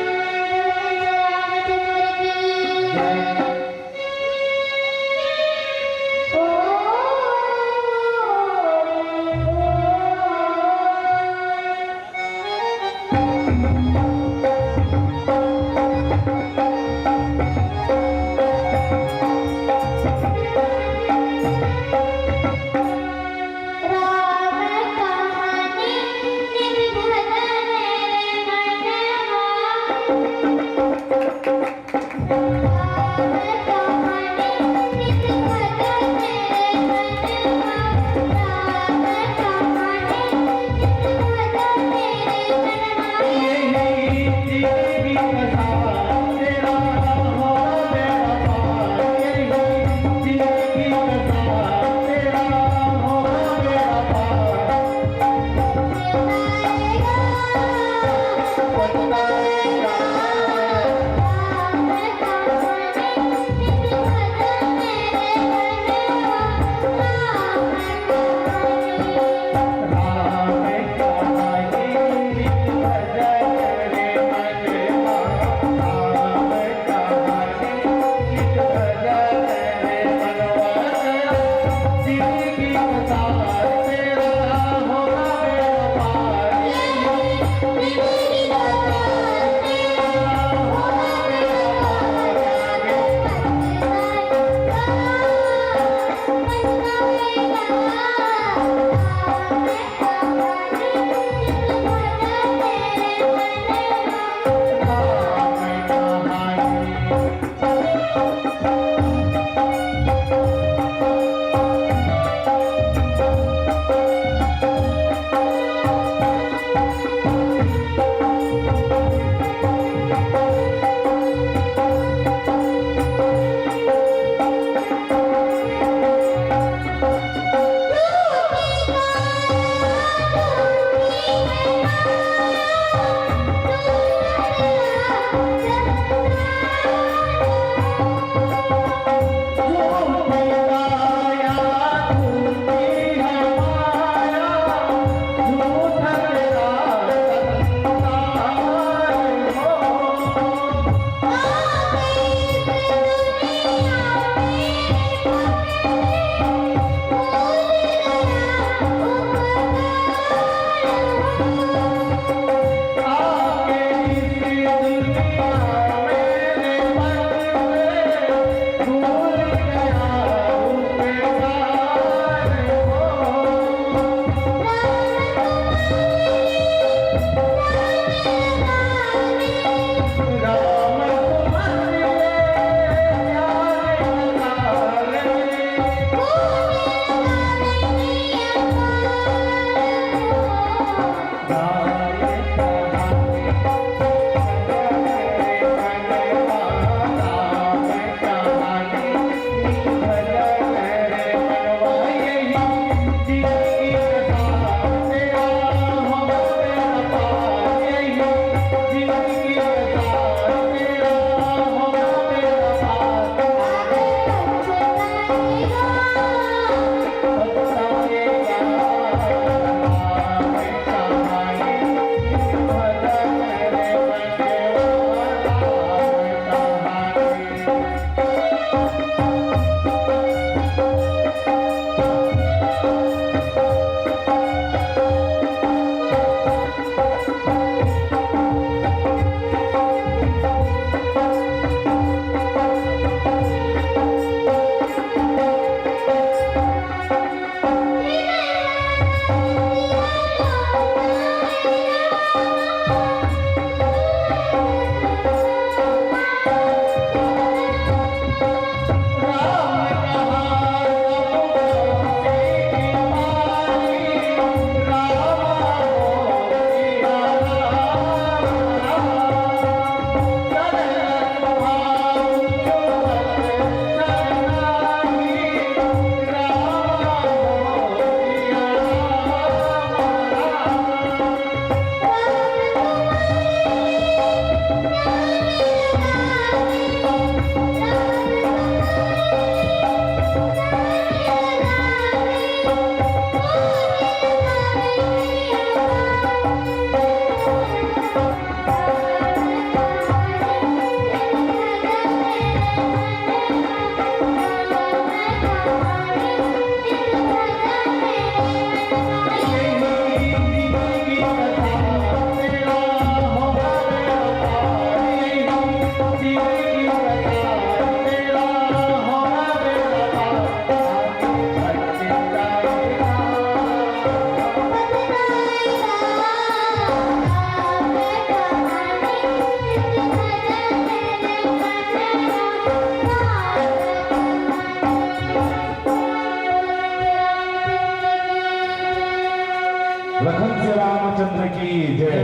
चंद्र की जय।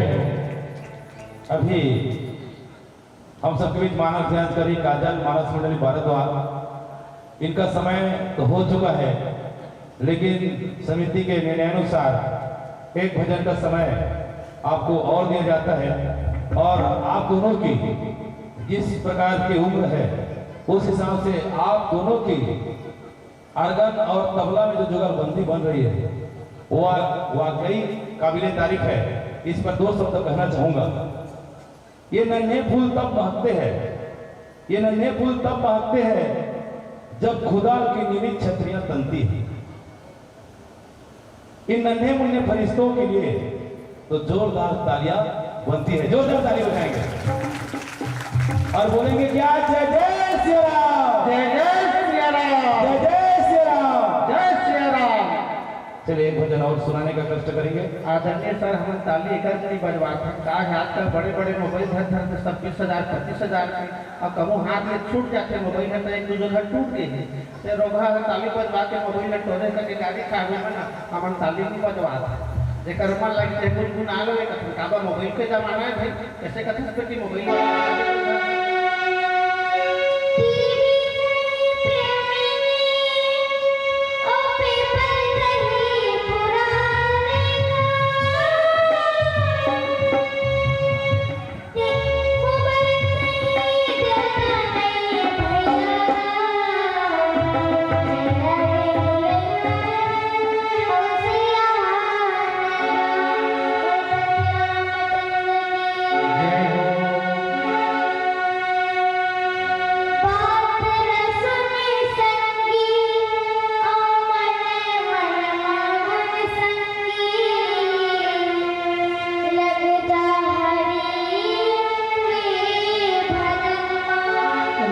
अभी हम सबके बीच मानस ध्यान करी काजल, मानस मंडली भारद्वाज, इनका समय तो हो चुका है, लेकिन समिति के निर्णयानुसार एक भजन का समय आपको और दिया जाता है और आप दोनों की जिस प्रकार की उम्र है, उस हिसाब से आप दोनों की आर्गन और तबला में जो जुगलबंदी बन रही है, वो वाकई काबिले तारीफ है। इस पर दो शब्द कहना चाहूंगा। ये नन्हे फूल तब महकते हैं, ये नन्हे फूल तब महकते हैं जब खुदा की नियमित छतरियां तनती हैं। इन नन्हे मुन्ने फरिश्तों के लिए तो जोरदार तालियां बनती है। जोरदार ताली बजाएंगे और बोलेंगे क्या? जय जय सिया राम। जय जय सिया राम। जय जय सिया राम। जय सिया राम। चलिए, एक भजन और सुनाने का कष्ट करेंगे। आदरणीय सर, हमन ताली एकर नहीं बजवात हन, का है आजकल बड़े बड़े मोबाइल धर धर के सब बीस हजार, पच्चीस हजार के, और कहूँ हाथ ले छूट जाते मोबाइल है तो एक दो जगह टूट गए हैं। ते रोगहा ह ताली बजवा के मोबाइल ल टोरे करके गाड़ी खावे में ना, हमन ताली नहीं बजवात। जेकर मन लगे ते गुनगुना लो, एक कथन काबर मोबाइल के जमाना है भाई, कैसे कथन पे कि मोबाइल वाला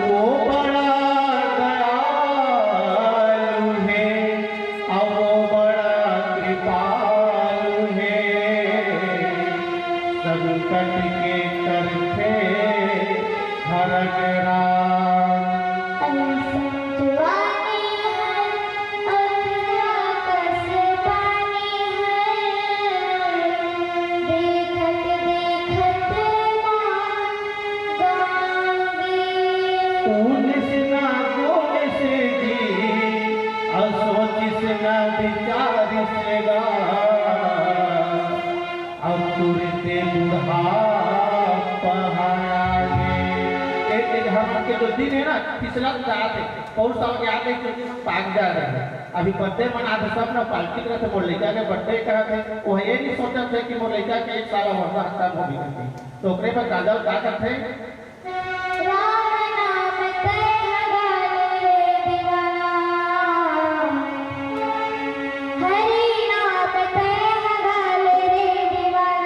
वो बड़ा दयालु हे, अउ वो बड़ा कृपालु हे। संकट के करथे हरन राम। अइसन जुवानी है, अखरा कस पानी है, देखत देखत मान गांगी। उनिस ना गुनिस जी, अउ सोचिस ना विचारिस गा। अब तुरते बुढ़ापा आगे। एक एक हमन के जो दिन है ना, पिछला जात है, पौर साल के आगे जो दिन पाक जा रहे हैं। अभी बर्थडे मनात हे सब ना, पार्टी करत हे, मोर लइका के बर्थडे कहत हे, वो ये नहीं सोचत हे कि मोर लइका के एक साल और हफ्ता खत्म हो गई। तो ओकरे पर काजल का करथे? राम नाम तय हगाले रे दीवाना, हरि नाम तय हगाले रे दीवाना।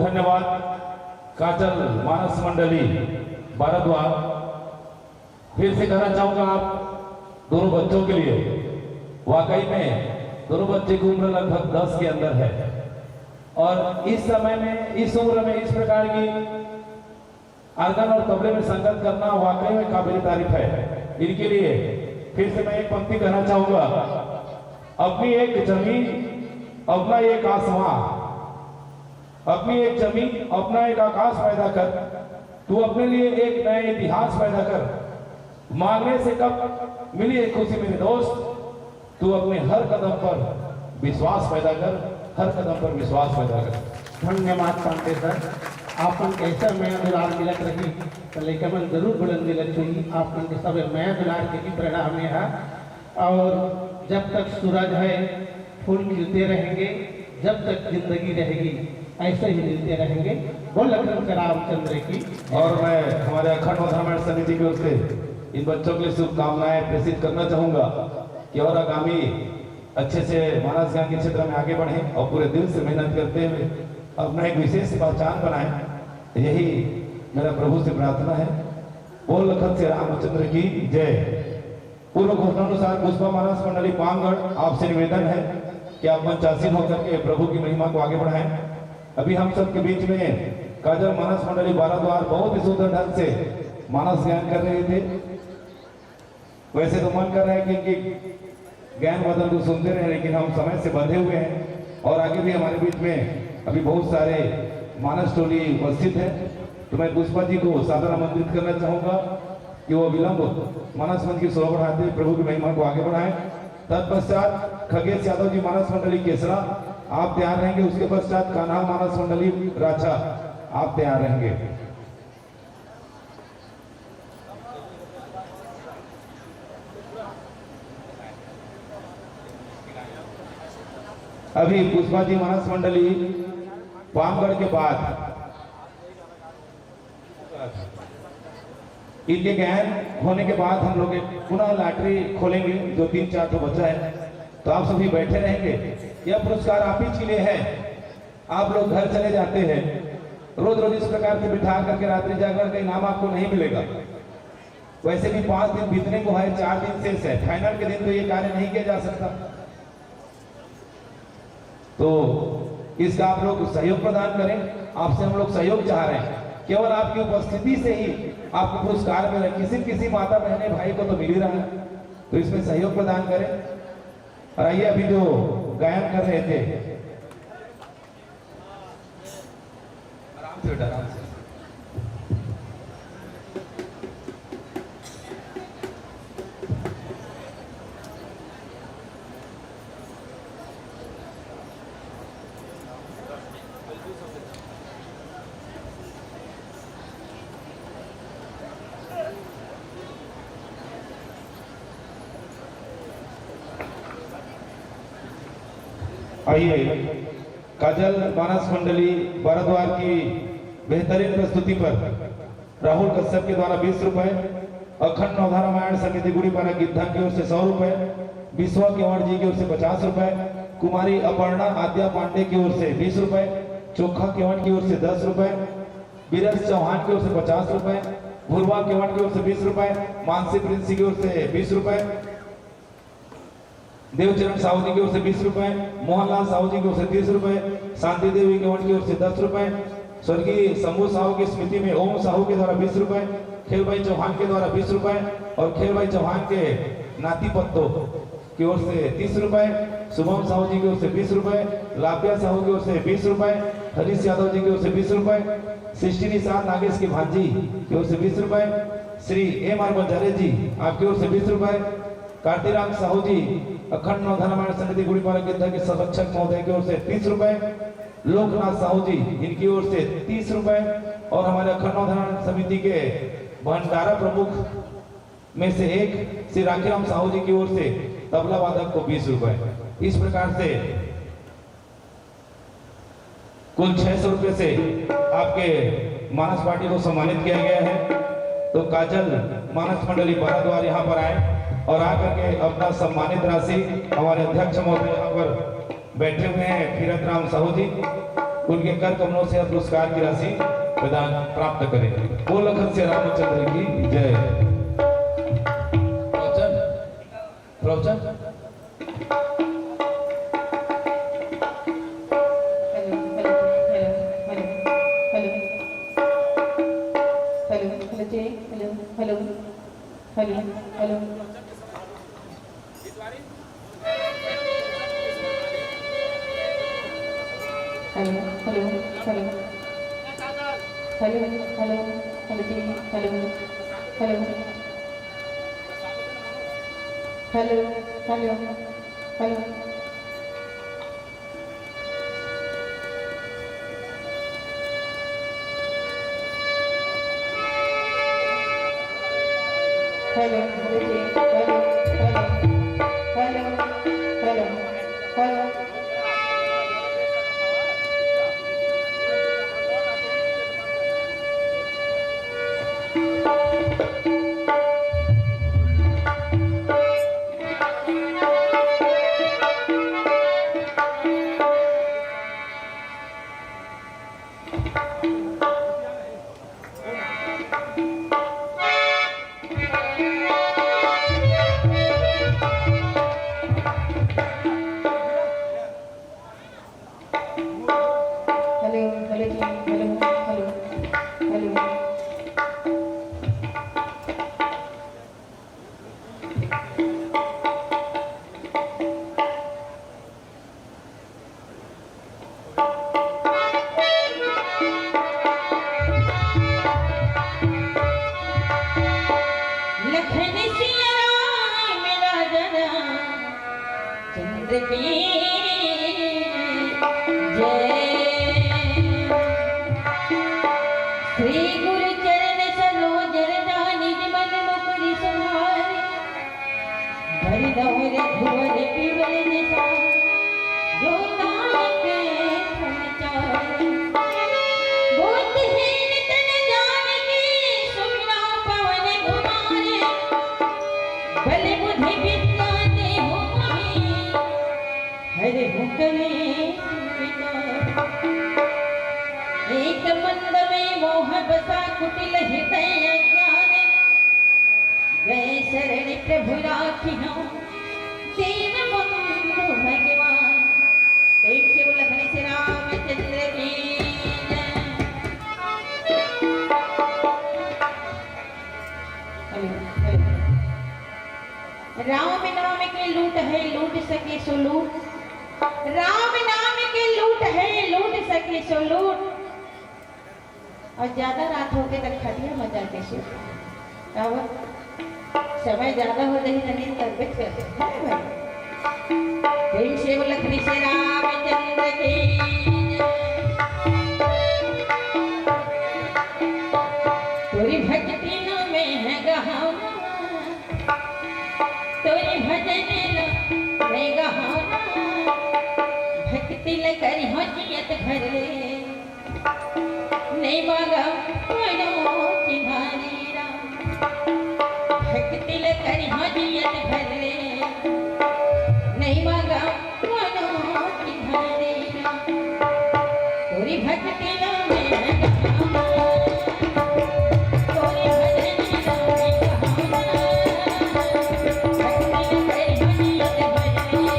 धन्यवाद। काजल मानस मंडली भारद्वार, फिर से कहना चाहूंगा आप दोनों बच्चों के लिए, वाकई में दोनों बच्चे की उम्र लगभग दस के अंदर है और इस समय में, इस उम्र में इस प्रकार की आर्गन और तबले में संगत करना वाकई में काबिल तारीफ है। इनके लिए फिर से मैं एक पंक्ति कहना चाहूंगा। अपनी एक जमीन, अपना एक आसमां, अपनी एक जमीन, अपना एक आकाश पैदा कर। तू अपने लिए एक नया इतिहास पैदा कर। मांगने से कब मिली है खुशी मेरे दोस्त? तू अपने हर कदम पर विश्वास पैदा कर, हर कदम पर विश्वास पैदा कर। धन्यवाद पांडे सर, आपन कैसे मया दुलार मिलत रही तो लइका मन जरूर बुलंदी लग छुई। आपन के सब मया दुलार के ही परिणाम है। और जब तक सूरज है, फूल खिलते रहेंगे, जब तक जिंदगी रहेगी, ऐसे ही मिलते रहेंगे। बोल लखन के रामचंद्र की। और मैं हमारे अखंड मधुर रामायण समिति की ओर से इन बच्चों के लिए शुभकामनाएं प्रेषित करना चाहूंगा कि और आगामी अच्छे से मानस गान के क्षेत्र में आगे बढ़ें और पूरे दिल से मेहनत करते हुए अपना एक विशेष पहचान बनाएं। यही मेरा प्रभु से प्रार्थना है। बोल लखन से रामचंद्र की जय। पूर्व घोषणानुसार पुष्पा मानस मंडली पामगढ़, आपसे निवेदन है कि आप मंचासीन होकर के प्रभु की महिमा को आगे बढ़ाएं। अभी हम सबके बीच में काजल मानस मंडली भारद्वार बहुत ही सुंदर ढंग से मानस गायन कर रहे थे। वैसे तो मन कर रहा है कि, कि गायन वादन को सुनते रहें, लेकिन हम समय से बंधे हुए हैं और आगे भी हमारे बीच में अभी बहुत सारे मानस टोली उपस्थित है। तो मैं पुष्पा जी को सादर आमंत्रित करना चाहूंगा कि वो विलंब मानस मंच की शोभा बढ़ाते हुए प्रभु की महिमा को आगे बढ़ाएं। तत्पश्चात खगेश यादव जी मानस मंडली केसरा, आप तैयार रहेंगे। उसके पश्चात कान्हा मानस मंडली राछा, आप तैयार रहेंगे। अभी पुष्पा जी मानस मंडली पामगढ़ के बाद इनके गायन होने के बाद हम लोग एक पुनः लॉटरी खोलेंगे, जो तीन चार ठो बचा है, तो आप सभी बैठे रहेंगे। यह पुरस्कार आप ही के लिए है। आप लोग घर चले जाते हैं, रोज रोज इस प्रकार से बिठा करके रात्रि जागरण का इनाम आपको नहीं मिलेगा। वैसे भी पांच दिन बीतने को है, चार दिन शेष है, फाइनल के दिन तो ये कार्य नहीं किया जा सकता। तो इसका आप लोग सहयोग प्रदान करें, आपसे हम लोग सहयोग चाह रहे हैं। केवल आपकी उपस्थिति से ही आपको पुरस्कार मिले। किसी न किसी माता, बहने, भाई को तो मिल ही रहा है, तो इसमें सहयोग प्रदान करें। और आइए, अभी जो गायन कर रहे थे, आराम से बेटा, आराम से। आइए, काजल मानस मंडली भारद्वार की बेहतरीन प्रस्तुति पर राहुल कश्यप के द्वारा बीस रुपए, अखंड नवधा रामायण समिति गुड़ीपारा गिद्धा की ओर से सौ रुपए, विश्वा केवट जी की ओर से पचास रुपए, कुमारी अपर्णा आद्या पांडे की ओर से बीस रुपए, चोखा केवट की ओर से दस रुपए, बीरज चौहान की ओर से पचास रुपए, भुरवा केवट की ओर से बीस रुपए, मानसी प्रिंस की ओर से बीस रुपए, देवचरण साहू जी की ओर से बीस रुपए, मोहनलाल साहू जी की ओर से तीस रुपए, शांति देवी केवट की ओर से दस रुपए, स्वर्गीय शंभू साहू की स्मृति में ओम साहू के द्वारा बीस रुपए, खेल भाई चौहान के द्वारा बीस रुपए और खेल भाई चौहान के नाती पत्तों की ओर से तीस रुपए, शुभम साहू जी की ओर से बीस रुपए, लाभ्या साहू की ओर से बीस रुपए, हरीश यादव जी की ओर से बीस रुपए, सृष्टि निषाद नागेश की भांजी की ओर से बीस रुपए, श्री एम आर बंजारे जी आपकी ओर से बीस रुपए, कार्तिराम साहू जी अखंड नवधा रामायण समिति गुड़ीपारा गिद्धा के संरक्षक महोदय की ओर से तीस रुपए, लोकनाथ साहू जी इनकी ओर से तीस रुपए और हमारे अखंड नवधा रामायण समिति के भंडारा प्रमुख में से एक श्री राखीराम साहू जी की ओर से तबला वादक को बीस रुपए। इस प्रकार से कुल छह सौ रुपए से आपके मानस पार्टी को सम्मानित किया गया है। तो काजल मानस मंडली भारद्वार यहाँ पर आए और आकर के अपना सम्मानित राशि हमारे अध्यक्ष महोदय यहाँ पर बैठे हुए हैं, किरत राम साहू जी। उनके कर कमलों से पुरस्कार की राशि प्रदान प्राप्त करें। बोल लखन से रामचंद्र की जय। प्रवचन, प्रवचन। Hello, hello, hello, hello, hello, hello, hello, hello, hello, hello, hello, hello. Hello, hello, hello. Hello, hello, hello, जी, hello, hello. Hello, hello, hello. Hello, hello, जी, hello, hello, hello, hello, hello. Hello, hello जी, hello, hello, hello. Lakhan Siya Ram राजा रामचंद्र की जय। श्री गुरु चरण सरोज रज निज मन मुकुर सुधारि। भरि दौर भुवर विवर निशा, जो ताके फल चारि। बुद्धिहीन तन जान की सुमिरौ पवन कुमार। बल बुद्धि विद्या देहु मोहि, हरहु कलेस विकार। एक मंद में मोह बसा कुटिल हृदय अज्ञान। गए शरण प्रभु राखिहउँ दीन बंधु भगवान। प्रेम से बोल लखन से रामचंद्र की जय। राम नाम के लूट है, लूट सके सो लूट। राम नाम के लूट है, लूट सके सो लूट। अउ ज्यादा रात होगे त खटिया म जाके सो। अब समय ज्यादा हो जाही त नींद लगबे करथे, है भाई? प्रेम से बोल लखन से रामचंद्र की जय। तोरी भक्ति न में है गहना, तोरी भजन न में गहना, भक्ति ल करिहउँ जियत भर ले। नइ मांगव कोनो चिन्हारी राम, भक्ति ल करिहउँ जियत भर ले। नइ मांगव कोनो चिन्हारी राम, तोरी भक्ति ल में गहना, तोरी भजन ल में गहना, भक्ति ल करिहउँ जियत भर ले।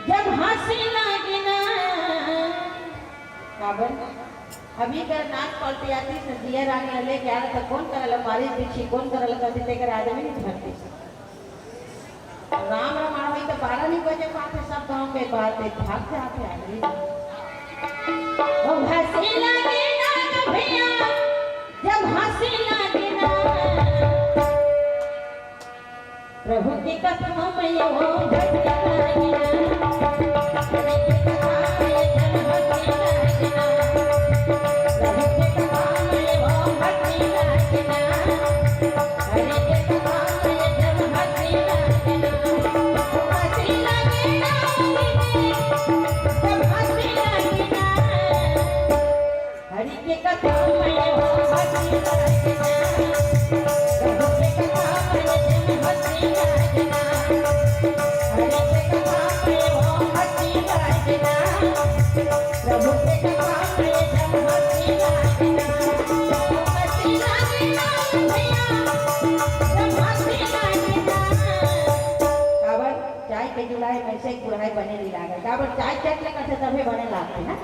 जब हंसी लागे ना, काबर? अभी कर नाक पलटियाती से जिया रानी ल लेके आ रहा था, कौन करल मारी पीछे, कौन करल कहती, तेकर आदमी नहीं धरती। राम रमावई तो बारह नहीं बजे पाते, सब गांव के बात है, भाग जाते आदमी। ओ हंसी लागे ना भैया, जब हंसी लागे ना, प्रभु की कथा में वो भक्ति लागे ना। प्रभु की कथा में जब भक्ति लागे ना। प्रभु की कथा में वो भक्ति लागे ना। हरि की कथा में जब भक्ति लागे ना। वो हंसी लागे ना। जब हंसी लागे ना। हरि के कथा में हो हंसी लागे ना, प्रभु के कथा में जब हंसी लागे ना, हरि के कथा में हो हंसी लागे ना, प्रभु के कथा में जब हंसी लागे ना, हंसी लागे ना भैया, जब हंसी लागे ना। काबर? चाय के जुड़ाई में से बुढ़ाई बने नहीं लागे। काबर? चाय चट ले करथे तभे बने लागथे ना।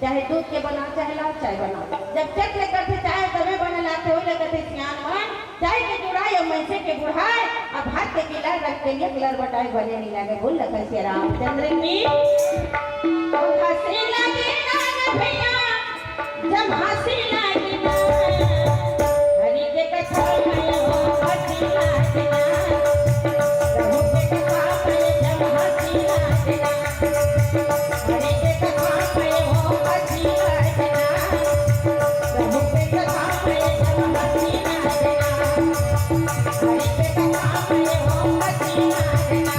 चाहे दूध के बनाओ, चाहे लाल चाय बनाओ, जब चट ले करथे चाय तभे बने लागथे। ओही लगथे सियान मन, चाय के जुड़ाई अउ मइनसे के बुढ़ाई, अब हाथ के गिला रख के एक लर बटाई बने नहीं लागे। बोल लखन से रामचंद्र की। ओ हंसी लागे ना रे भैया, जब हंसी लागे ना, हरि के कथा में ओ हंसी लागे ना, प्रभु के कथा में जब हंसी लागे ना, हरि के कथा में हो हंसी लागे ना। प्रभु के कथा में जब हंसी लागे ना। हरि के कथा में हो हंसी लागे ना।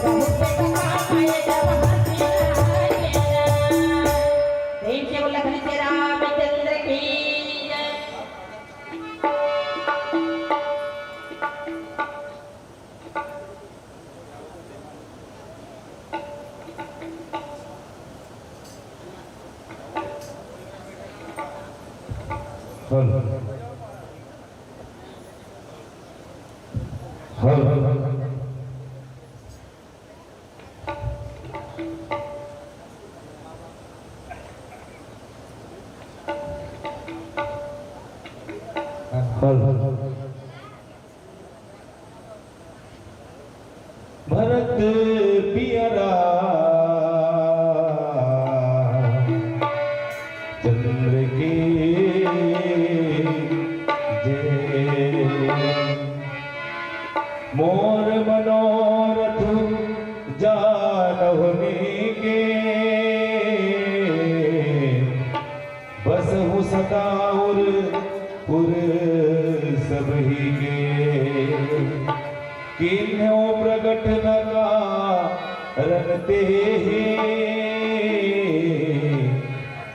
प्रभु के कथा में जब हंसी लागे ना। प्रेम से बोल लखन से रामचंद्र की जय। हेलो। हेलो। हेलो। भरत पिया रामचंद्र की जय। मोर मनोरथ जानहुनी के, बसहु सदा उर पुर सबही के। कीन्हु प्रगट न कारन तेहि,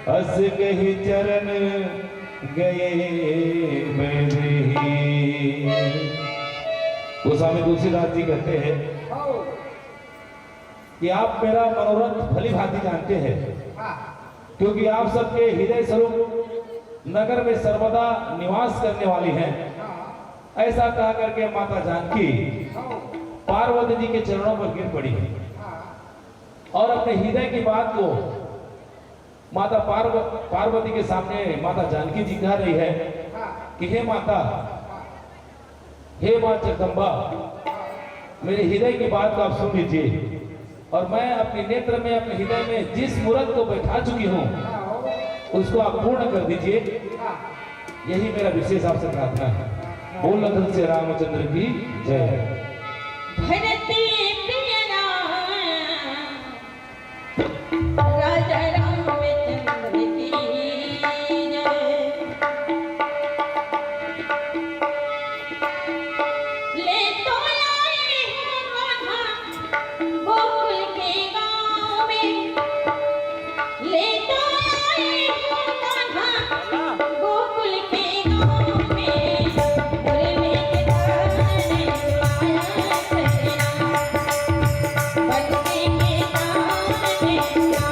अस कहि चरन गए बैदेही। गोस्वामी तुलसीदास जी कहते हैं कि आप मेरा मनोरथ भली भांति जानते हैं, क्योंकि आप सबके हृदय स्वरूप नगर में सर्वदा निवास करने वाली हैं। ऐसा कह करके माता जानकी पार्वती जी के चरणों पर गिर पड़ी है और अपने हृदय की बात को माता पार्व-, पार्वती के सामने माता जानकी जी कह रही है कि हे माता, हे माँ जगदम्बा, मेरे हृदय की बात को आप सुन लीजिए और मैं अपने नेत्र में, अपने हृदय में जिस मूर्त को बैठा चुकी हूँ, उसको आप पूर्ण कर दीजिए। यही मेरा विशेष आपसे प्रार्थना है। बोल लखन से रामचंद्र की जय। धरती प्रिय राम, राजा रामचंद्र की जय। ले तो आए हो राधा गोकुल के गाँव में, ले तो आए हो राधा गोकुल के गाँव में। बोले में के ताने माया करना, बन के ताने माया करना।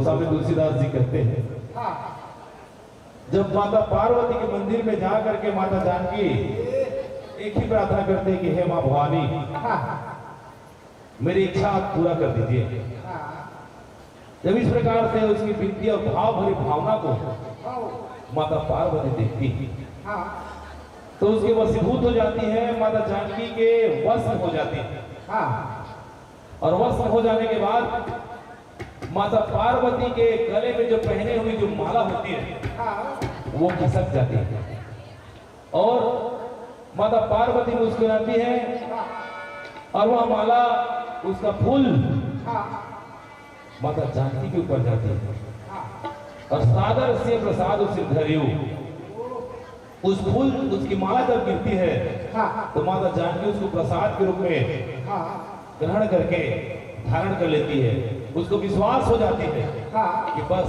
स्वामी तुलसीदास जी कहते हैं, हाँ। जब माता पार्वती के मंदिर में जा करके माता जानकी एक ही प्रार्थना करते हैं कि हे माँ भवानी, हाँ। मेरी इच्छा आप पूरा कर दीजिए। हाँ। जब इस प्रकार से उसकी विनती और भाव भरी भावना को, हाँ। माता पार्वती देखती है, हाँ। तो उसके वशीभूत हो जाती है, माता जानकी के वश हो जाती है। हाँ। और वश हो जाने के बाद माता पार्वती के गले में जो पहने हुई जो माला होती है, हाँ। वो खिसक जाती है और माता पार्वती मुस्कुराती है और वह माला, उसका फूल, हाँ। माता जानकी के ऊपर जाती है, हाँ। और सादर से प्रसाद उसे धरियो। उस फूल, उसकी माला जब गिरती है, हाँ। तो माता जानकी उसको प्रसाद के रूप में, हाँ। ग्रहण करके धारण कर लेती है, उसको विश्वास हो जाती है, हाँ। कि बस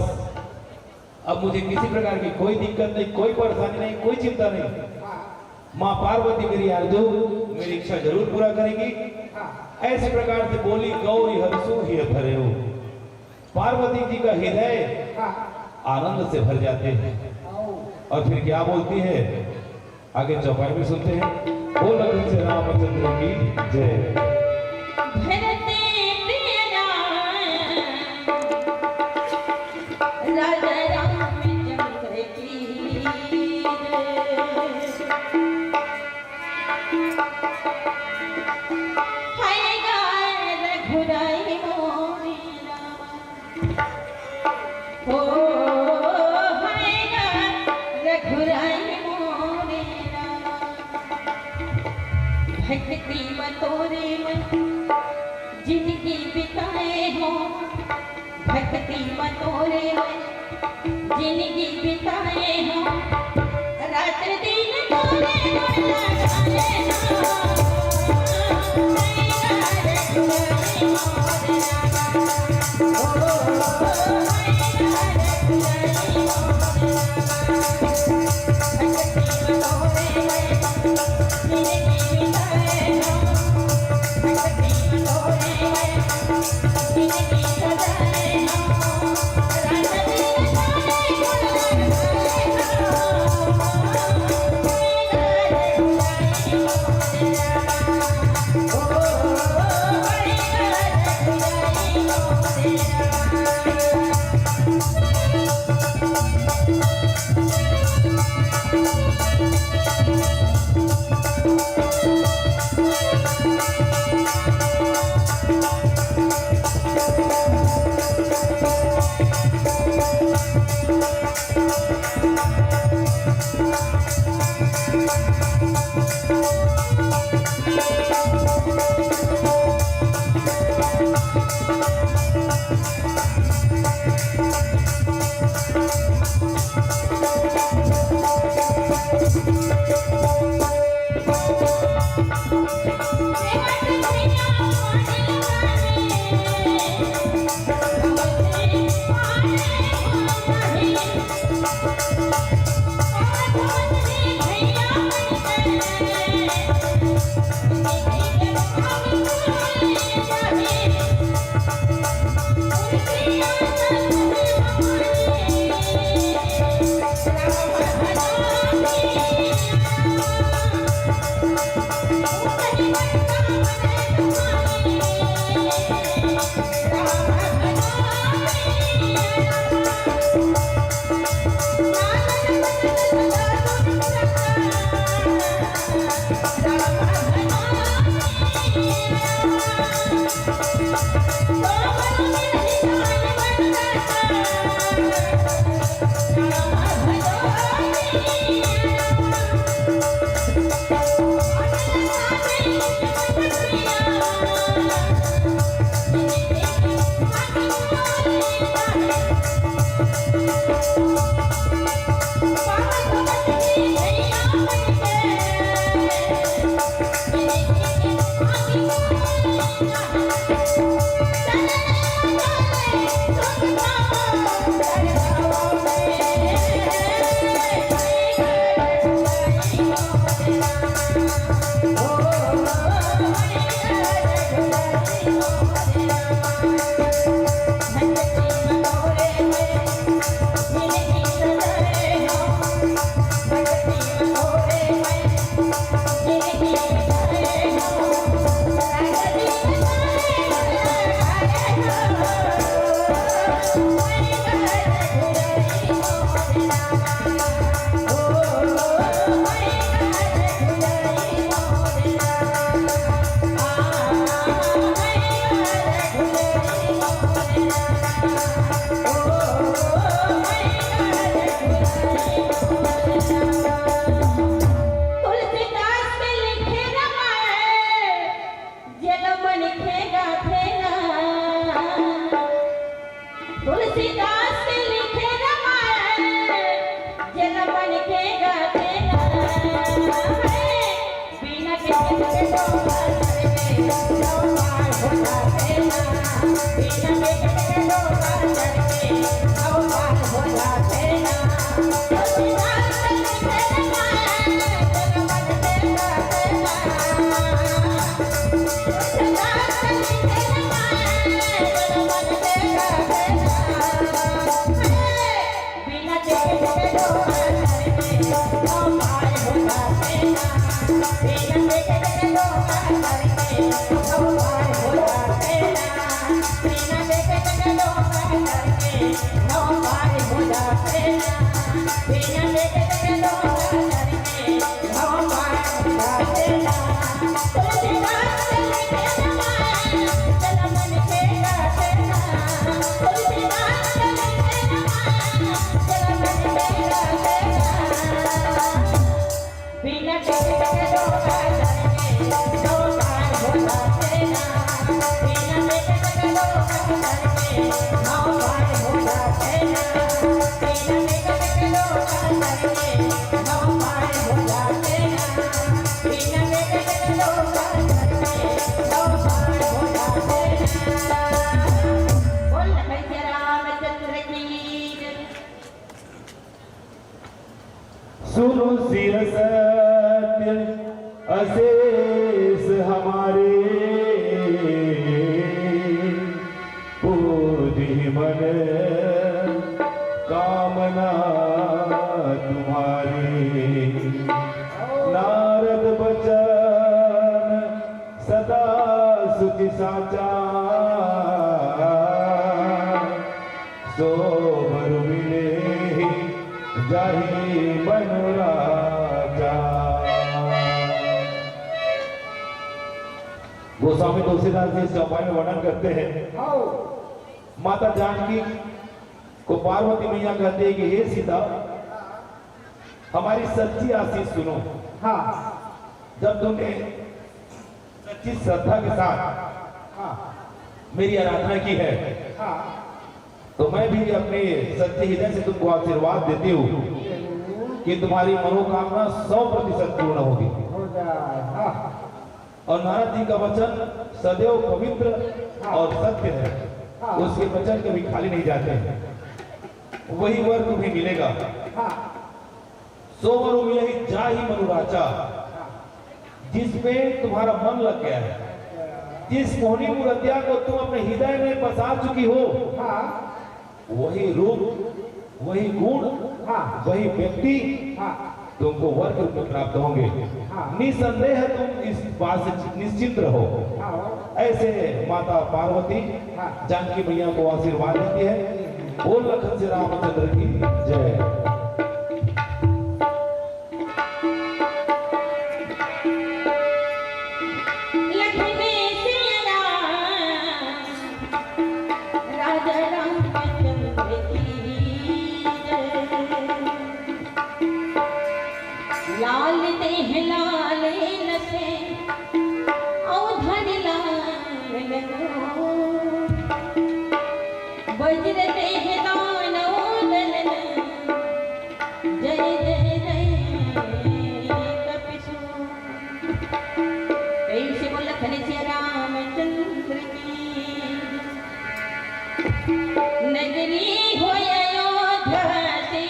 अब मुझे किसी प्रकार की कोई दिक्कत नहीं, कोई परेशानी नहीं, कोई चिंता नहीं। हाँ। माँ पार्वती मेरी आरजू, मेरी इच्छा जरूर पूरा करेंगी। हाँ। ऐसे प्रकार से बोली गौरी हरसू हिय भरेऊ। पार्वती जी का हृदय, हाँ। आनंद से भर जाते हैं। हाँ। और फिर क्या बोलती है, आगे चौपाई में सुनते हैं। बोल तुलसी रामचंद्र की जय। भरते प्रिय राम, राजा रामचंद्र की जय। हाय गा रघुराई मोरे राम। ओ, हाय गा रघुराई मोरे राम। भक्ति म तोरे मैं जिंदगी बिताए हो, भक्ति म तोरे मैं जिंदगी बिताए हो, रात दिन तोरे गुण गाए हो। तुलसीदास के लिखे रामायण, जन मन के गाथे ना। बिना देखे देखे तो बात करके, नौ पार हो जाते ना। बिना देखे देखे तो बात करके, नौ पार हो जाते ना। तुलसीदास के लिखे रामायण, जन मन के गाथे ना। सुनो सिर सत्य अशेष हमारे, पूरी मन कामना तुम्हारी। नारद बचन सदा सुखी साचा, सो बर मिले ही जाहि मनुराजा। गोस्वामी तुलसीदास जी इस चौपाई में वर्णन करते हैं। माता जानकी को पार्वती मैया कहती है कि हे सीता, हमारी सच्ची आशीष सुनो। हाँ। जब तुमने सच्ची श्रद्धा के साथ हाँ। मेरी आराधना की है, हाँ। तो मैं भी अपने सच्चे हृदय से तुमको आशीर्वाद देती हूँ कि तुम्हारी मनोकामना सौ प्रतिशत पूर्ण होगी। हो जाए। हाँ। और नारद जी का वचन सदैव पवित्र हाँ। और सत्य है, हाँ। उसके वचन कभी खाली नहीं जाते हैं। वही वर तुम्हें मिलेगा। हाँ। सो वर मिले ही जाहि मनुराजा, जिसमें तुम्हारा मन लग गया है, जिस मोहनी मूर्तिया को तुम अपने हृदय में बसा चुकी हो, हाँ। वही रूप, वही गुण, हाँ। वही व्यक्ति हाँ। तुमको वर के रूप में प्राप्त होंगे। हाँ। निसंदेह तुम इस बात से निश्चिंत रहो। हाँ। ऐसे माता पार्वती हाँ। जानकी मैया को आशीर्वाद देती है। बोल लखन से रामचंद्र की जय। लखन से राम, राजा रामचंद्र की जय। लाल देह लाल लखे, अउ धन लाल लखो। वज्र देह दानव दलन, जय जय जय कपिसो। प्रेम से बोल लखन सिया रामचंद्र की। नगरी हो अयोध्या से,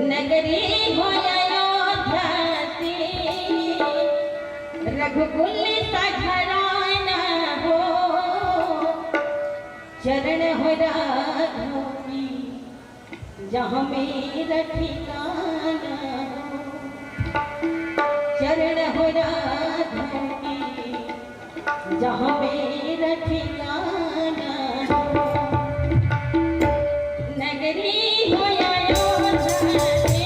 नगरी हो अयोध्या से, रघुकुल सा घराना हो। चरण हो राघव की जहाँ मेरा ठिकाना हो, चरण हो राघव की, जहाँ मेरा ठिकाना हो। नगरी हो अयोध्या से,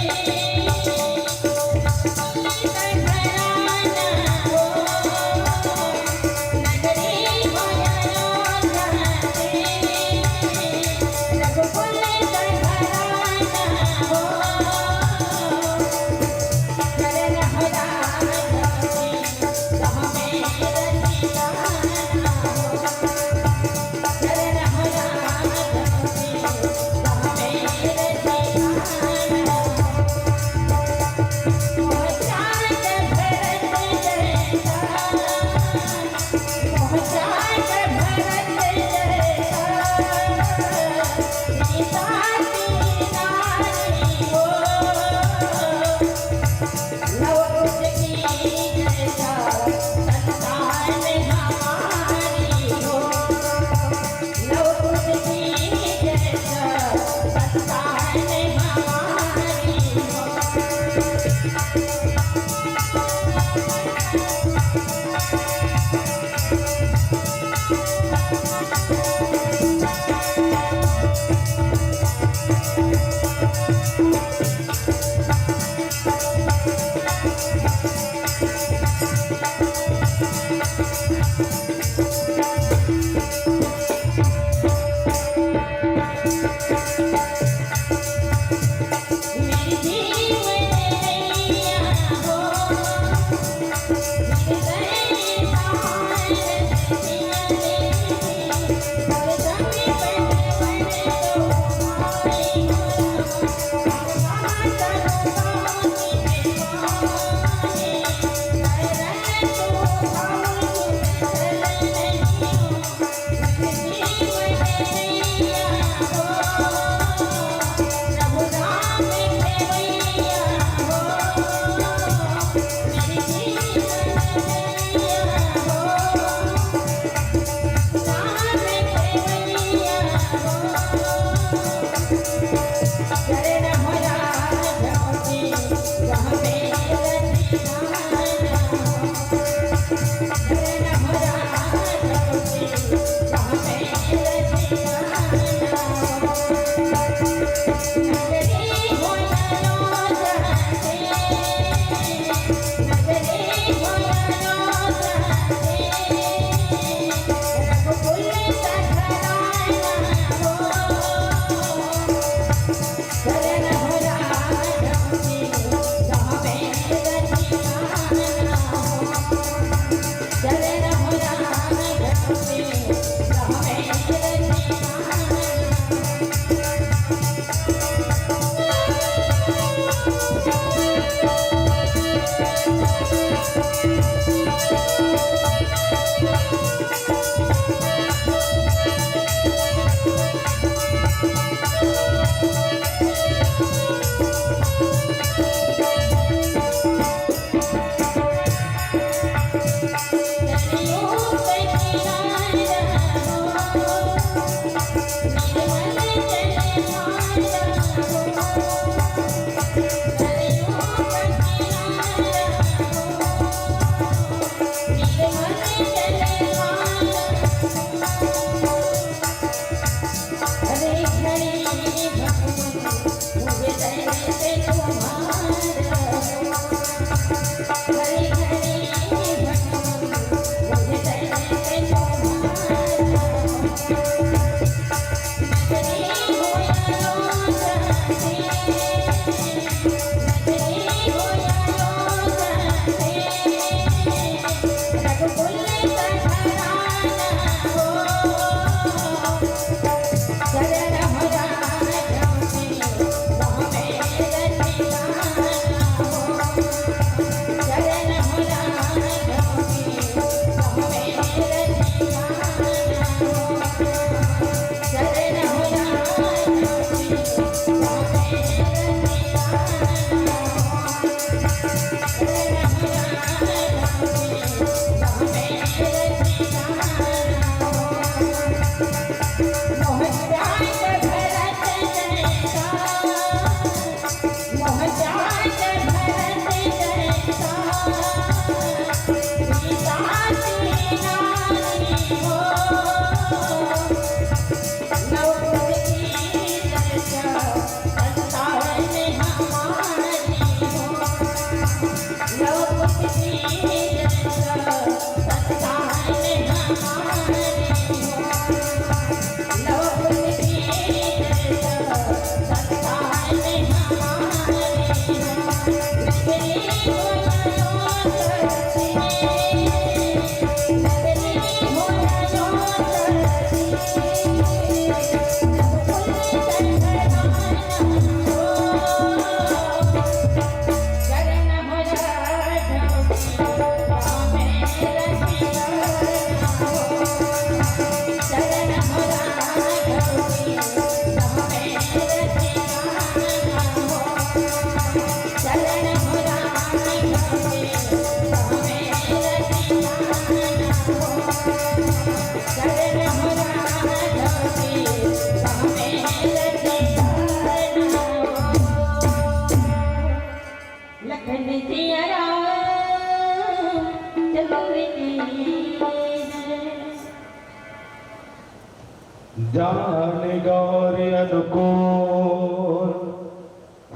जान गौर अनुकूल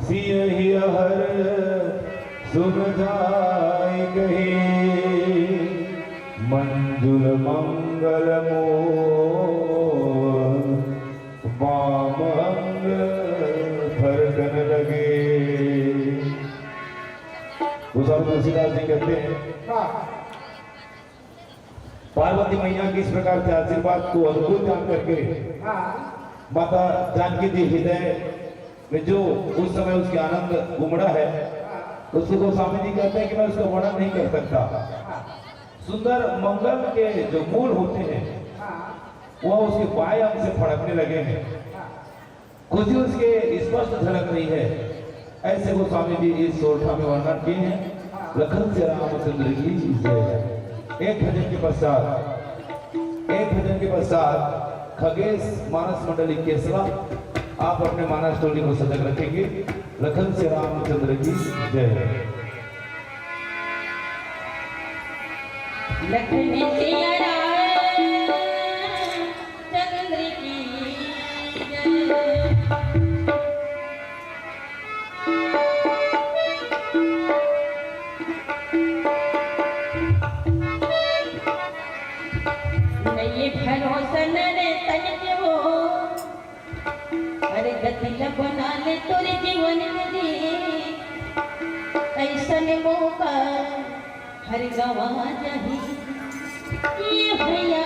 सियहिया हर सुन जाय कही, मंजुल मंगल मोर बाम अंग फरकन लगे। गोस्वामी तुलसीदास जी कहते हैं, हाँ। पार्वती मैया के इस प्रकार से आशीर्वाद को अनुकूल जान करके, हाँ। माता जानकी जी हृदय में जो उस समय उसके आनंद उमड़ा है, उसको गोस्वामी जी कहते हैं कि मैं उसका वर्णन नहीं कर सकता। सुंदर मंगल के जो मूल होते हैं, हाँ। वह उसके बाएं अंग से फड़कने लगे हैं। हाँ। खुशी उसके स्पष्ट झलक रही है। ऐसे गोस्वामी जी इस सोरठा में वर्णन किए हैं। लखन से रामचंद्र की जय। एक भजन के पश्चात, एक भजन के पश्चात खगेश मानस मंडली केसला, आप अपने मानस टोली को सजग रखेंगे। लखन से रामचंद्र की जय। लखन सिया राम चंद्र की जय। नइये भरोसा नर तन के हो, अरे गति ल बना ले तोरे जीवन में जी, अइसन मौका हर गंवा जाही। ये भैया,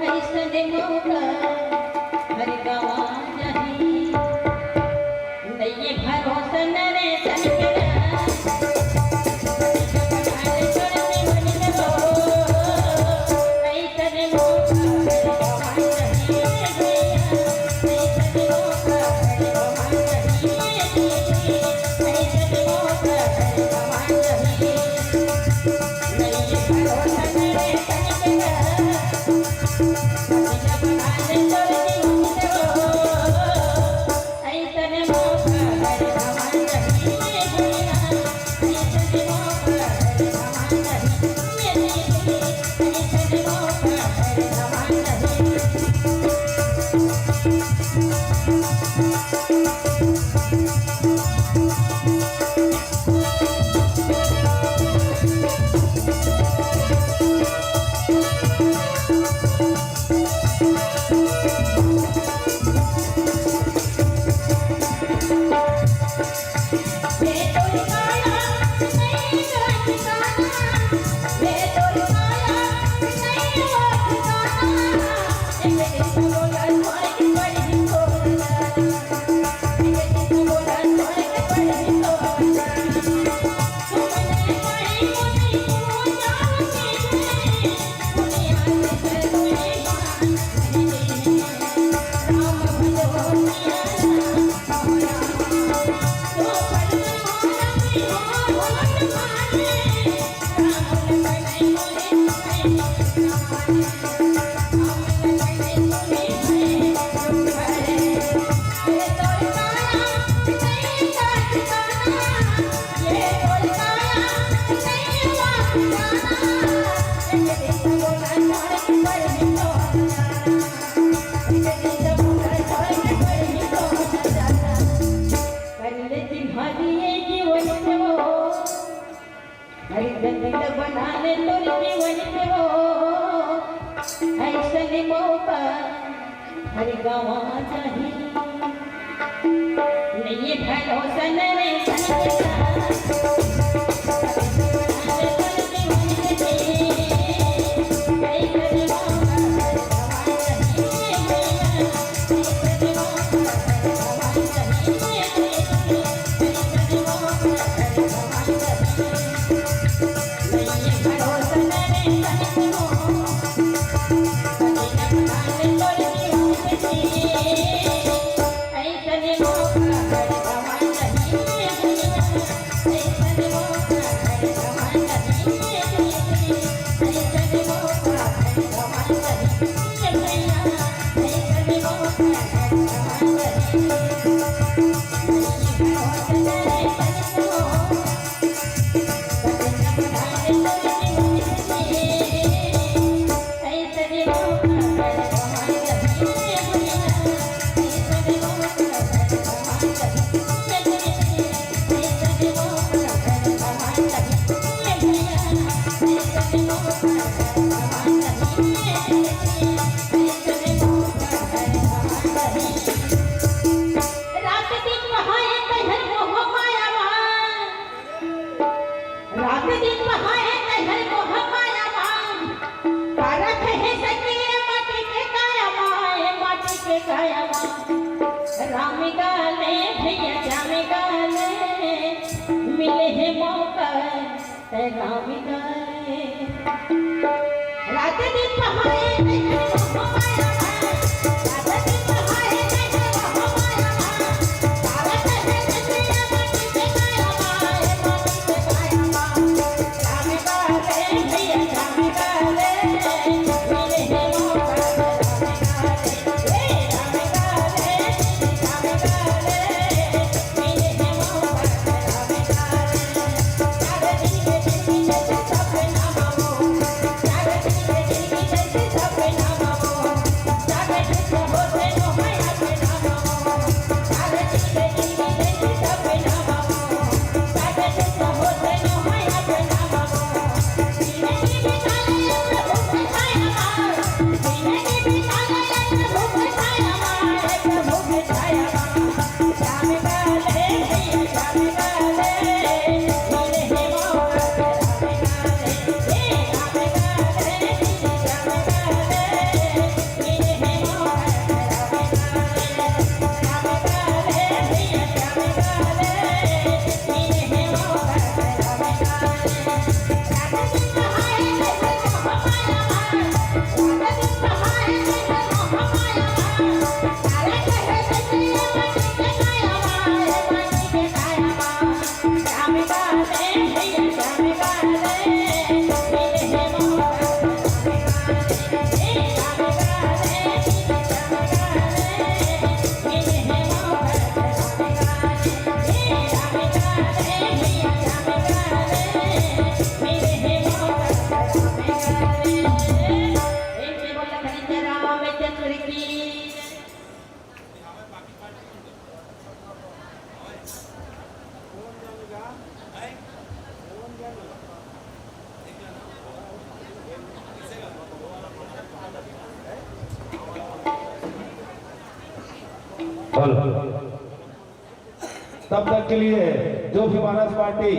अइसन मौका हर गंवा जाही। नइये भरोसा नरे तन के ना। अरे गति ल बना ले तोर जीवन में हो, अइसन मौका हर गंवा जाही। नइये भरोसा नरे तन के ना। राम गाले भैया श्याम गाले, मिले हे मौका ते राम गाले। रात दिन पहाए नहीं हो माया भाई, रात दिन पहाए नहीं हो माया भाई। हेलो। तब तक के लिए जो भी मानस पार्टी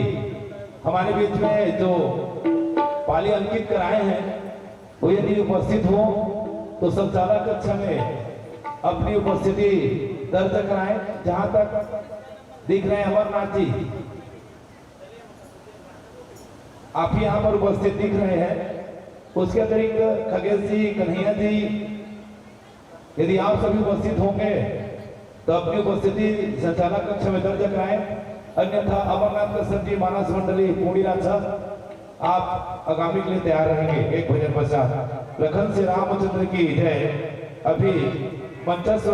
हमारे बीच में जो पाली अंकित कराए हैं, वो यदि उपस्थित हो तो संचालक कक्ष में अपनी उपस्थिति दर्ज कराएं। जहां तक दिख रहे हैं अमरनाथ जी, आप ही यहाँ पर उपस्थित दिख रहे हैं। उसके अतिरिक्त खगेश जी, कन्हैया जी, यदि आप सभी उपस्थित होंगे तो अपनी उपस्थिति संचालक कक्ष में दर्ज कराएं, अन्यथा अमरनाथ कश्यप जी, मानस मंडली पूर्णिया छह, आप आगामी के लिए तैयार रहेंगे। एक भजन पश्चात लखन श्री रामचंद्र की जय। अभी मंचस्थ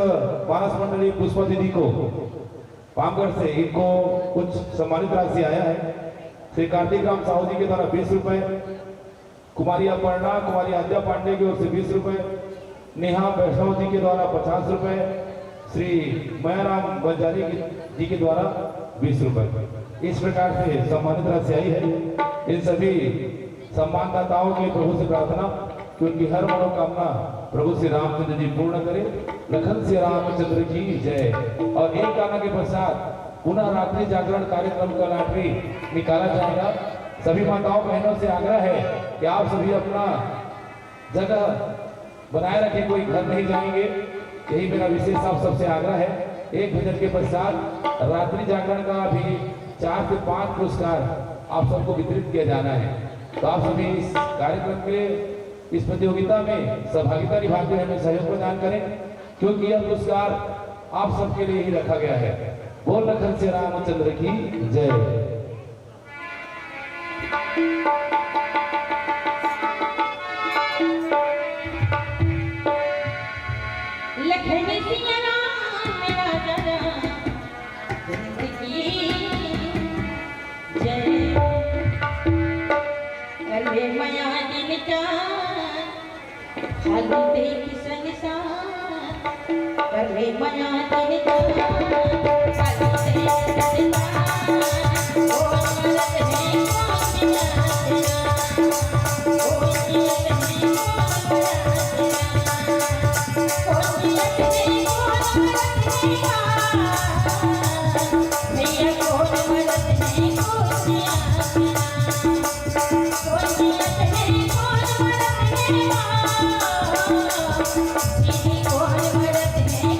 मानस मंडली पुष्पा दीदी को पामगढ़ से इनको कुछ सम्मानित राशि आया है। श्री कार्तिक राम साहू जी के द्वारा बीस रुपए, कुमारी अपर्णा, कुमारी आद्या पांडे की ओर से बीस रुपए, नेहा वैष्णव जी के द्वारा पचास रुपए, श्री मयाराम बंजारी जी के द्वारा बीस रुपए। इस प्रकार से सम्मानित राशि आई है। इन सभी सम्मानदाताओं के प्रभु से प्रार्थना कि उनकी हर मनोकामना प्रभु श्री रामचंद्र जी पूर्ण करें। लखन श्री रामचंद्र की जय। और एक गाना के पश्चात पुनः रात्रि जागरण कार्यक्रम का लॉटरी निकाला जाएगा। सभी माताओं बहनों से आग्रह है कि आप सभी अपना जगह बनाए रखें, कोई घर नहीं जाएंगे, यही मेरा विशेष आप सबसे आग्रह है। एक भजन के पश्चात रात्रि जागरण का भी चार से पांच पुरस्कार आप सबको वितरित किया जाना है। तो आप सभी इस कार्यक्रम के, इस प्रतियोगिता में सहभागिता निभाते हुए हमें सहयोग प्रदान करें, क्योंकि यह पुरस्कार आप सबके लिए ही रखा गया है। बोल लखन श्री रामचंद्र की जय। लखन सिया राम राजा राम चंद्र की जय। अरे मया दिन का खाली देख संसार, करे मया तेरे प्यार, खाली देख संसार। ओ मरद है कौन जाने, ओ जियत है कौन मरद है, ओ जियत है कौन मरद है, भैया कौन मरद है कौन जाने। कौन जियत है, कौन मरत है, दीदी, कौन मरत है,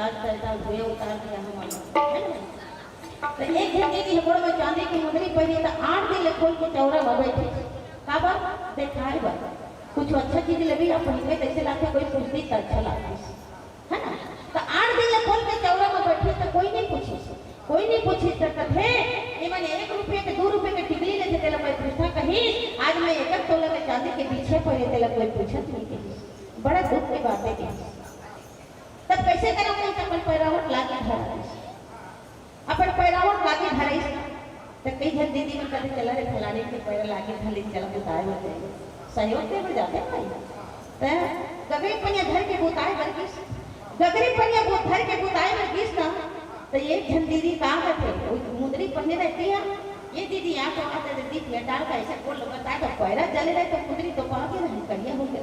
ऐसा धुआं उतार दिया हमारा, है ना? तो एक झन दीदी ह गोड़ में चांदी के मुंदरी पहिरे, त आठ दिन ले खोल के चौरा में बैठे। काबर? देखाए बर। कुछ अच्छा चीज लेबे या पहिरबे, तैसे लागथे कोई पूछती त अच्छा लागथे, है ना? त आठ दिन ले खोल के चौरा में बैठे, त कोई नहीं पूछे, कोई नहीं पूछे। त कथे, "एमन एक रुपये के, दू रुपये के टिकली लेथे, तेला कोई पूछता कही? आज मैं एक तोला के चांदी के बिछिया पहिरे, तेला कोई पूछत नहीं कही।" बड़ा दुख के बात है कही। तब कैसे करम अपन पैरावट लाके धर अपन पैरावट लाके धरइस, त कई झन दीदी मन कथे, "चला रे, फलानी के पैरा लाके धर ले, चला बुताए बर जाए।" सहयोग दे बर जाथे भाई। त गगरी पनिया धर के बुताए बर गिस, गगरी पनिया बु-, धर के बुताए बर गिस ना, त एक झन दीदी का कथे, वो मुंदरी पहिरे रहती है, ये दीदी यहाँ को आते थे, दीप ये डाल का ऐसे बोल बताए, तो पैरा जले रहे, तो मुंदरी तो पाके रहे, करिया हो गया।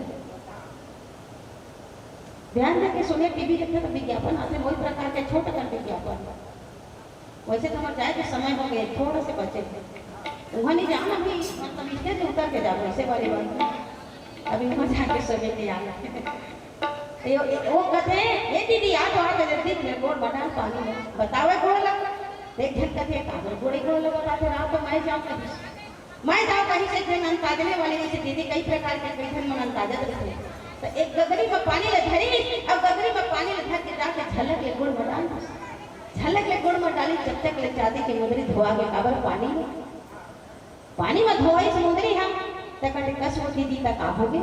ध्यान देके सुने, टीवी देखे त विज्ञापन आथे, वही प्रकार के छोट कन विज्ञापन। वैसे तो हमर जाए के समय हो गए, थोड़ा से बचे। वहाँ नहीं जाना भी, मतलब, स्टेज से उतर के जाओ, ऐसे वाली बात है। अभी वहाँ जाके समय नहीं आना। ये, ये, वो कहते हैं, "ए दीदी, आ तो, आ तो जल्दी में गोड़ मटान पानी में।" बतावे गोड़ लग। एक झन कहते हैं, "काबर गोड़े गोड़ लगा?" कहते, "रात तो मैं जाऊँ कहीं।" मैं जाओ कहीं से, एक झन अंताजने वाली, जैसे दीदी कई प्रकार के कई झन मन अंताजत रहिथे। त एक गगरी में पानी ल धरिस, अउ गगरी में पानी ल धर के जाके झलक ले गोड़ में डाल दिस। झलक ले गोड़ में डालिस, जब तक ले चांदी के मुंदरी धोआ गे, काबर पानी में, पानी में धोवाइस मुंदरी ह, त कथे, "कस वो दीदी, त का हो गे?"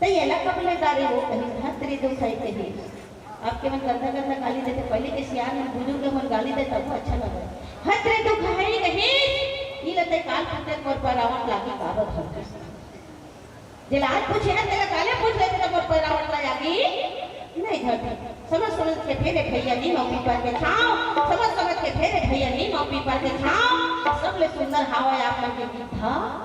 त एला कब ले डारे वो कहिस, "हत रे दुख है," कहिस। आपके मन गंदा गंदा गाली देथे, पहले के सियान मन, बुजुर्ग मन गाली दे तब अच्छा लगे। "हत रे दुख है," कहिस, "ई ल तैं काल पूछे मोर पैरावट लागी काबर धरतिस।" जेला आज पूछे ना, तेला काले पूछ लेते त मोर पैरावट ला आगी नहीं धरती। समझ समझ के फेरे भैया नीम अउ पीपर के छाँव, समझ समझ के फेरे भैया नीम अउ पीपर के छाँव, सबले सुंदर हावय आप मन के गीत ह।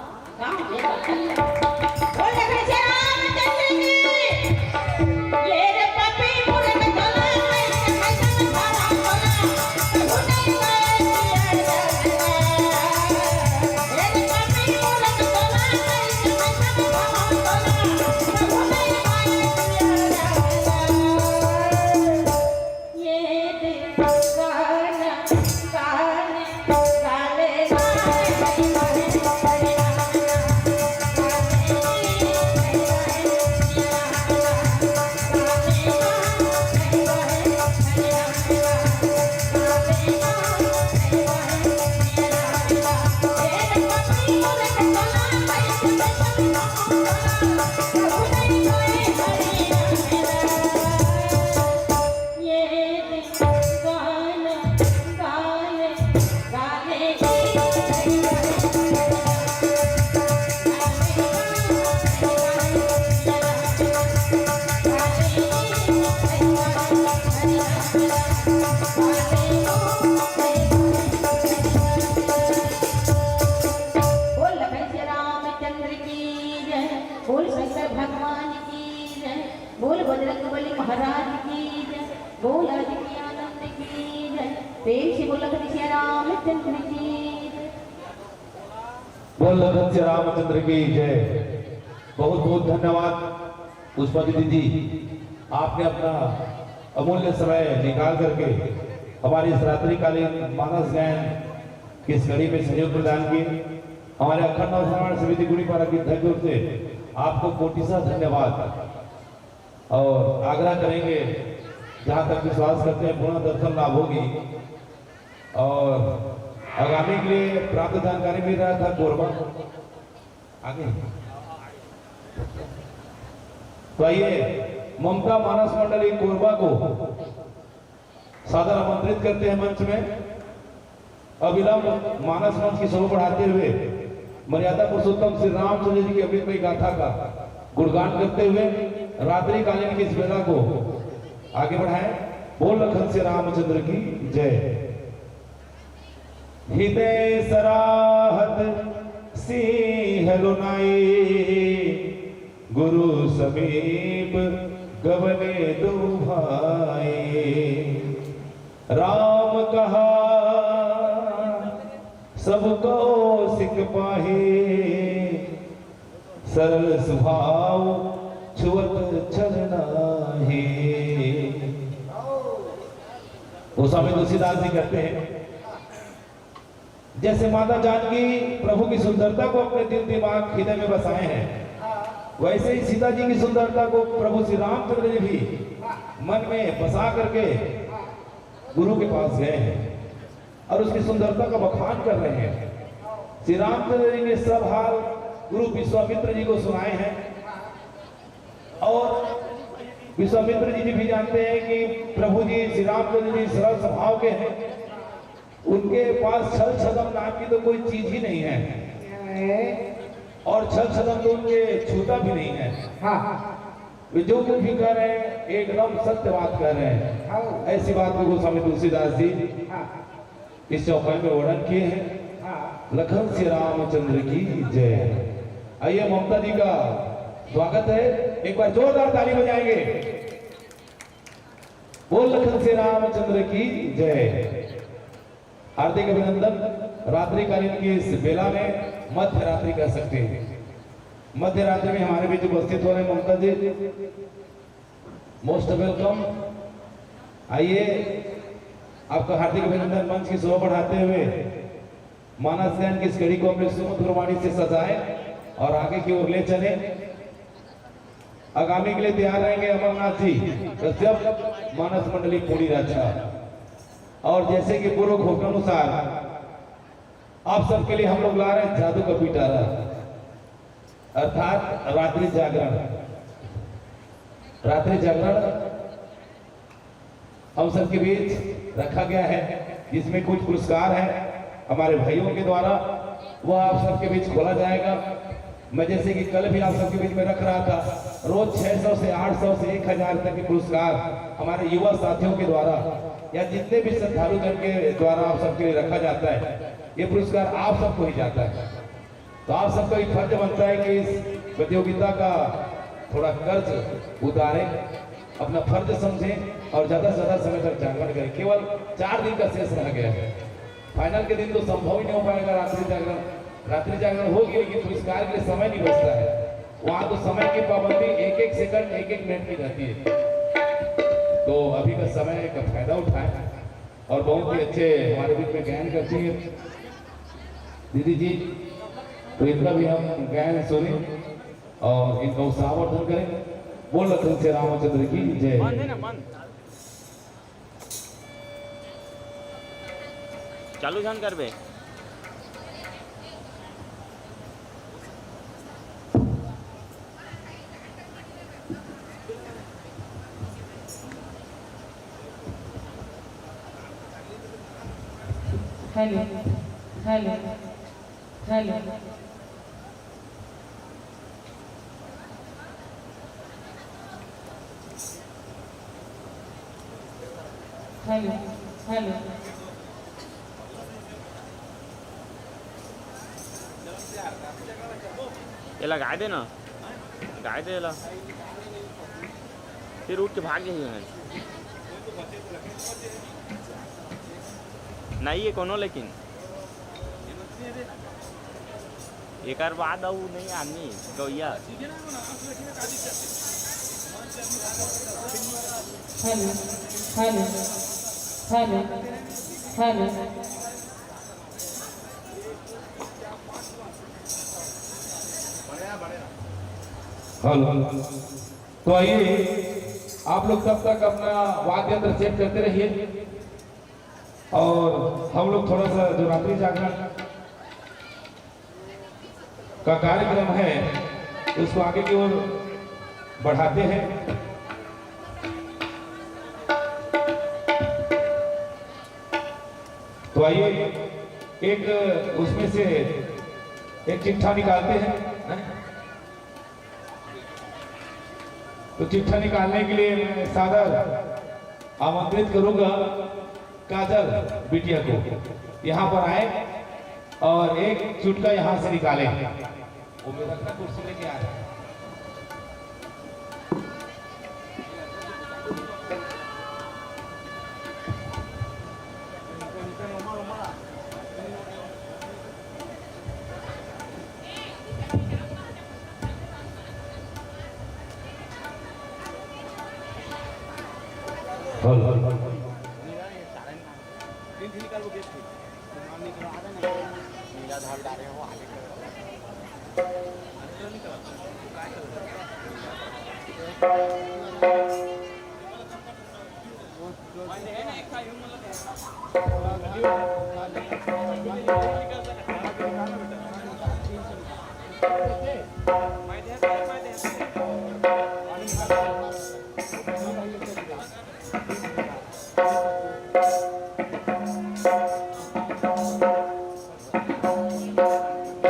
बोल लखन सिया रामचंद्र की जय, बोल शंकर भगवान की जय, बोल बजरंग बली महाराज की जय, बोल आदित्य आनंद की जय। प्रेम से बोल लखन सिया रामचंद्र की जय। बोल लखन सिया रामचंद्र की जय। बहुत बहुत धन्यवाद पुष्पा दीदी जी, आपने अपना अमूल्य समय निकाल करके हमारे इस रात्रिकालीन मानस गायन की इस कड़ी में सहयोग प्रदान किए। हमारे अखंड नवनिर्माण समिति गुड़ीपारा की धन से आपको कोटिशः धन्यवाद। और आग्रह करेंगे, जहाँ तक विश्वास करते हैं, पुनः दर्शन लाभ होगी। और आगामी के लिए प्राप्त जानकारी मिल रहा था कोरबा आगे। तो आइए, ममता मानस मंडली कोरबा को सादर आमंत्रित करते हैं मंच में। अविलंब मानस मंच की शोभा बढ़ाते हुए मर्यादा पुरुषोत्तम श्री रामचंद्र जी की अमृतमय गाथा का गुणगान करते हुए रात्रिकालीन की इस बेला को आगे बढ़ाएं। बोल लखन सिया रामचंद्र की जय। हृदय सराहत सिंह लुनाई, गुरु समीप गवने दो भाई। राम कहा सब कौशिक पाहे, सरल स्वभाव छुअत छल नाही। स्वामी तुलसीदास जी कहते हैं, जैसे माता जानकी प्रभु की सुंदरता को अपने दिल, दिमाग, हृदय में बसाए हैं, वैसे ही सीता जी की सुंदरता को प्रभु श्री रामचंद्र जी भी मन में बसा करके गुरु के पास गए हैं और उसकी सुंदरता का बखान कर रहे हैं। श्री रामचंद्र जी के सब हाल गुरु विश्वामित्र जी को सुनाए हैं और विश्वामित्र जी भी जानते हैं कि प्रभु जी श्री रामचंद्र जी सरल स्वभाव के हैं। उनके पास छल छदम नाम की तो कोई चीज ही नहीं है और छल छदम तो उनके छूता भी नहीं है। हाँ। वे जो कुछ भी कह रहे हैं, एकदम सत्य बात कह रहे हैं। हाँ। ऐसी बात को गोस्वामी तुलसीदास जी हाँ। इस चौपाई में वर्णन किए हैं। हाँ। लखन से रामचंद्र की जय। आइए, ममता जी का स्वागत है, एक बार जोरदार ताली बजाएंगे। बोल लखन से रामचंद्र की जय। हार्दिक अभिनंदन। रात्रिकालीन की इस बेला में मध्य रात्रि कह सकते हैं। मध्य रात्रि में हमारे बीच उपस्थित हो रहे ममता जी, most welcome। आइए, आपका हार्दिक अभिनंदन। मंच की शोभा बढ़ाते हुए मानस गायन की इस कड़ी को अपने सुमधुर वाणी से सजाए और आगे की ओर ले चले। आगामी के लिए तैयार रहेंगे अमरनाथ जी कश्यप, मानस मंडली पूरी राजा। और जैसे कि पूर्व घोषणानुसार आप सबके लिए हम लोग ला रहे हैं जादू का पिटारा, अर्थात रात्रि जागरण। रात्रि जागरण हम सबके बीच रखा गया है, जिसमें कुछ पुरस्कार है हमारे भाइयों के द्वारा, वह आप सबके बीच खोला जाएगा। मैं जैसे कि कल भी आप सबके बीच में रख रहा था, रोज छह सौ से, आठ सौ से, एक हजार तक के पुरस्कार हमारे युवा साथियों के द्वारा या जितने भी श्रद्धालु जन के द्वारा आप सबके लिए रखा जाता है। ये पुरस्कार आप सबको ही जाता है। तो आप सबका भी फर्ज बनता है कि इस प्रतियोगिता का थोड़ा कर्ज उतारें, अपना फर्ज समझें और ज़्यादा से ज़्यादा समय तक जागरण करें। केवल चार दिन का शेष रह गया है। फाइनल के दिन तो संभव ही नहीं हो पाएगा रात्रि जागरण। रात्रि जागरण होगी, लेकिन पुरस्कार के लिए समय नहीं बचता है। वहाँ तो समय की पाबंदी एक एक सेकंड, एक एक मिनट की रहती है। तो अभी का समय का फायदा उठाएं और बहुत ही अच्छे हमारे बीच में गायन करती हैं दीदी जी, तो इनका भी हम गायन सुने और इनका उत्साहवर्धन करें। बोल लखन से रामचंद्र की जय। बंद है ना, बंद। चालू झन करबे। Hello, hello, hello. Hello, hello. ये लगाए दे ना, लगाए दे ला। फिर उठ के भाग गई है। नहीं है कोनो, लेकिन एकर बाद अउ नहीं आदमी गौया। Hello, hello, hello, hello. Hello, hello. तो आइए, आप लोग तब तक अपना वाद्य यंत्र सेट करते रहिए और हम लोग थोड़ा सा जो रात्रि जागरण का कार्यक्रम है, उसको आगे की ओर बढ़ाते हैं। तो आइए, एक उसमें से एक चिट्ठा निकालते हैं, हैं? तो चिट्ठा निकालने के लिए मैं सादर आमंत्रित करूंगा काजल बिटिया को, यहाँ पर आए और एक चुटका यहाँ से निकालें। वो मेरा अपना कुर्सी लेके आ रहे हैं। Hello, hello, hello.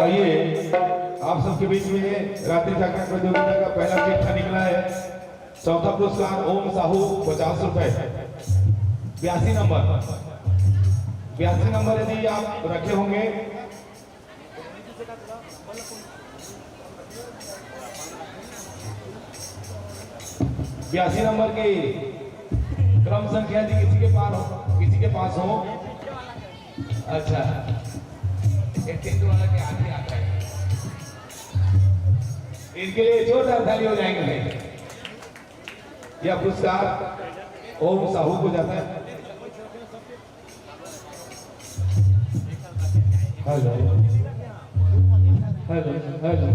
आइए, आप सबके बीच में रात्रि जागरण प्रतियोगिता का पहला चिट्ठा निकला है। चौथा पुरस्कार ओम साहू, पचास रुपए। बयासी नंबर, बयासी नंबर यदि आप रखे होंगे, बयासी नंबर की क्रम संख्या यदि किसी के पास हो, किसी के पास हो, अच्छा, ये टेंट वाला के हाथ ही आता है। इनके लिए जोरदार ताली हो जाएंगे भाई। यह पुरस्कार ओम साहू को जाता है। Hello, hello, hello.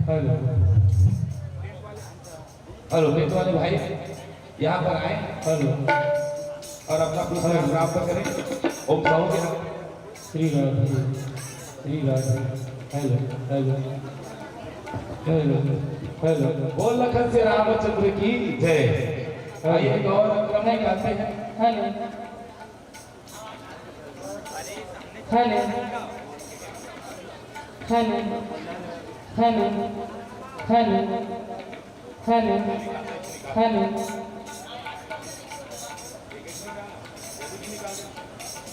Hello, hello, tent वाले भाई, यहाँ पर आए। हेलो। और अपना पुरस्कार हेलो। प्राप्त करें। ओम साहू के नाम। Shri Radhe, Shri Radhe. Hello, hello, hello, hello. बोल लखन से रामचंद्र की जय। हेलो। आइए, गौर क्रम में गाते हैं। Hello. Hello, hello, hello, hello, hello,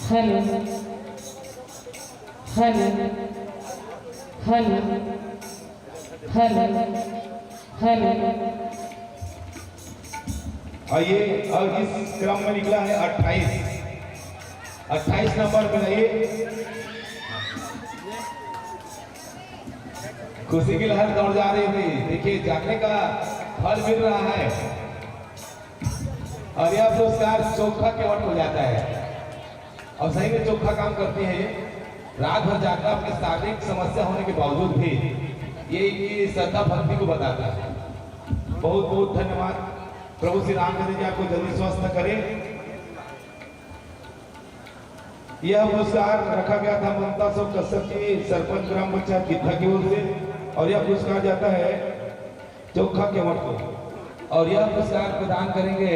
hello, hello, hello, hello, hello. आइए, और इस क्रम में निकला है अट्ठाईस, अट्ठाईस नंबर पे। आइए, खुशी की लहर दौड़ जा रही थी। देखिए, जागने का फल मिल रहा है। और यह पुरस्कार चोखा केवट को जाता है। और सही में चोखा काम करती है ये। रात भर जागना, अपनी शारीरिक समस्या होने के बावजूद भी ये इनकी श्रद्धा भक्ति को बताता है। बहुत बहुत धन्यवाद। प्रभु श्री रामचंद्र जी आपको जल्दी स्वस्थ करें। यह पुरस्कार रखा गया था ममता शोक कश्यप जी, सरपंच ग्राम पंचायत कित्था की ओर से, और यह पुरस्कार जाता है चोखा केवट को। और यह पुरस्कार प्रदान करेंगे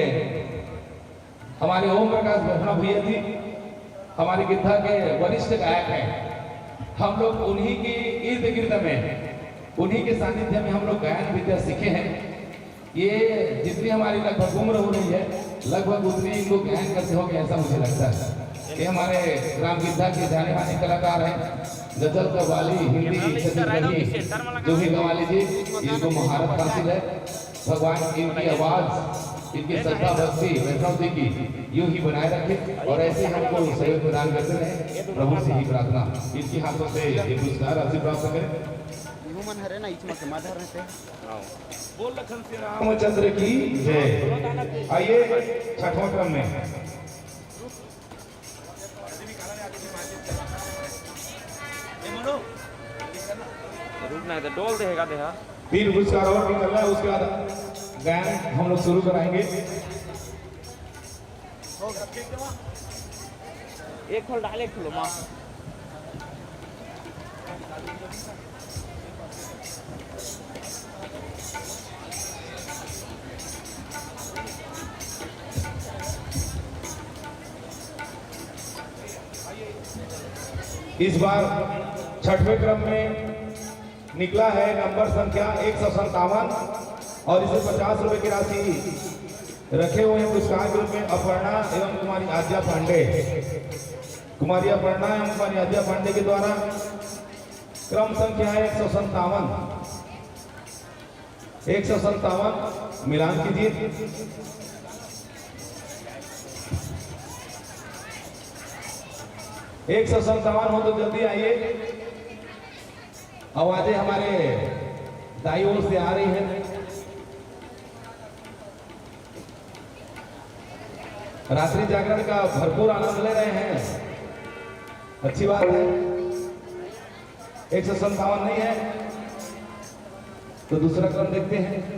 हमारे ओम प्रकाश ब्रह्मा भैया जी, हमारे कित्था के वरिष्ठ गायक हैं। हम लोग उन्हीं के इर्द गिर्द में, उन्हीं के सानिध्य में हम लोग गायन विद्या सीखे हैं। ये जितनी हमारी लगभग उम्र हो रही है, लगभग उतनी इनको गायन करते होंगे, ऐसा मुझे लगता है। ये हमारे ग्राम कित्था के जाने माने कलाकार हैं, गजल, कव्वाली, हिंदी, छत्तीसगढ़ी, जो भी गवा लीजिए, इनको महारत हासिल है। भगवान इनकी आवाज, इनकी श्रद्धा भक्ति वैष्णव जी की यूं ही बनाए रखे और ऐसे हमको सहयोग प्रदान करते रहे। प्रभु से ही प्रार्थना, इनके हाथों से ये पुरस्कार राशि प्राप्त करें। इहू मन हरे ना, इच मा के माधर रहते। बोल लखन से रामचंद्र की जय। आइए, छठवां क्रम में। रुक ना, इधर डोल देगा देहा। तीन पुरस्कार और निकलना है, उसके बाद गायन हम लोग शुरू कराएंगे। एक खोल डाल, एक खोलो माँ। इस बार छठवें क्रम में निकला है नंबर संख्या एक सौ संतावन और इसे पचास रुपए की राशि रखे हुए हैं पुरस्कार के रूप में अपर्णा एवं कुमारी आद्या पांडे। कुमारी अपर्णा एवं कुमारी आद्या पांडे के द्वारा क्रम संख्या है एक सौ संतावन, एक सौ संतावन मिलान कीजिए। एक सौ संतावन हो तो जल्दी आइए। आवाजें हमारे दाई ओर से आ रही है। रात्रि जागरण का भरपूर आनंद ले रहे हैं, अच्छी बात है। एक सौ संतावन नहीं है, तो दूसरा क्रम देखते हैं।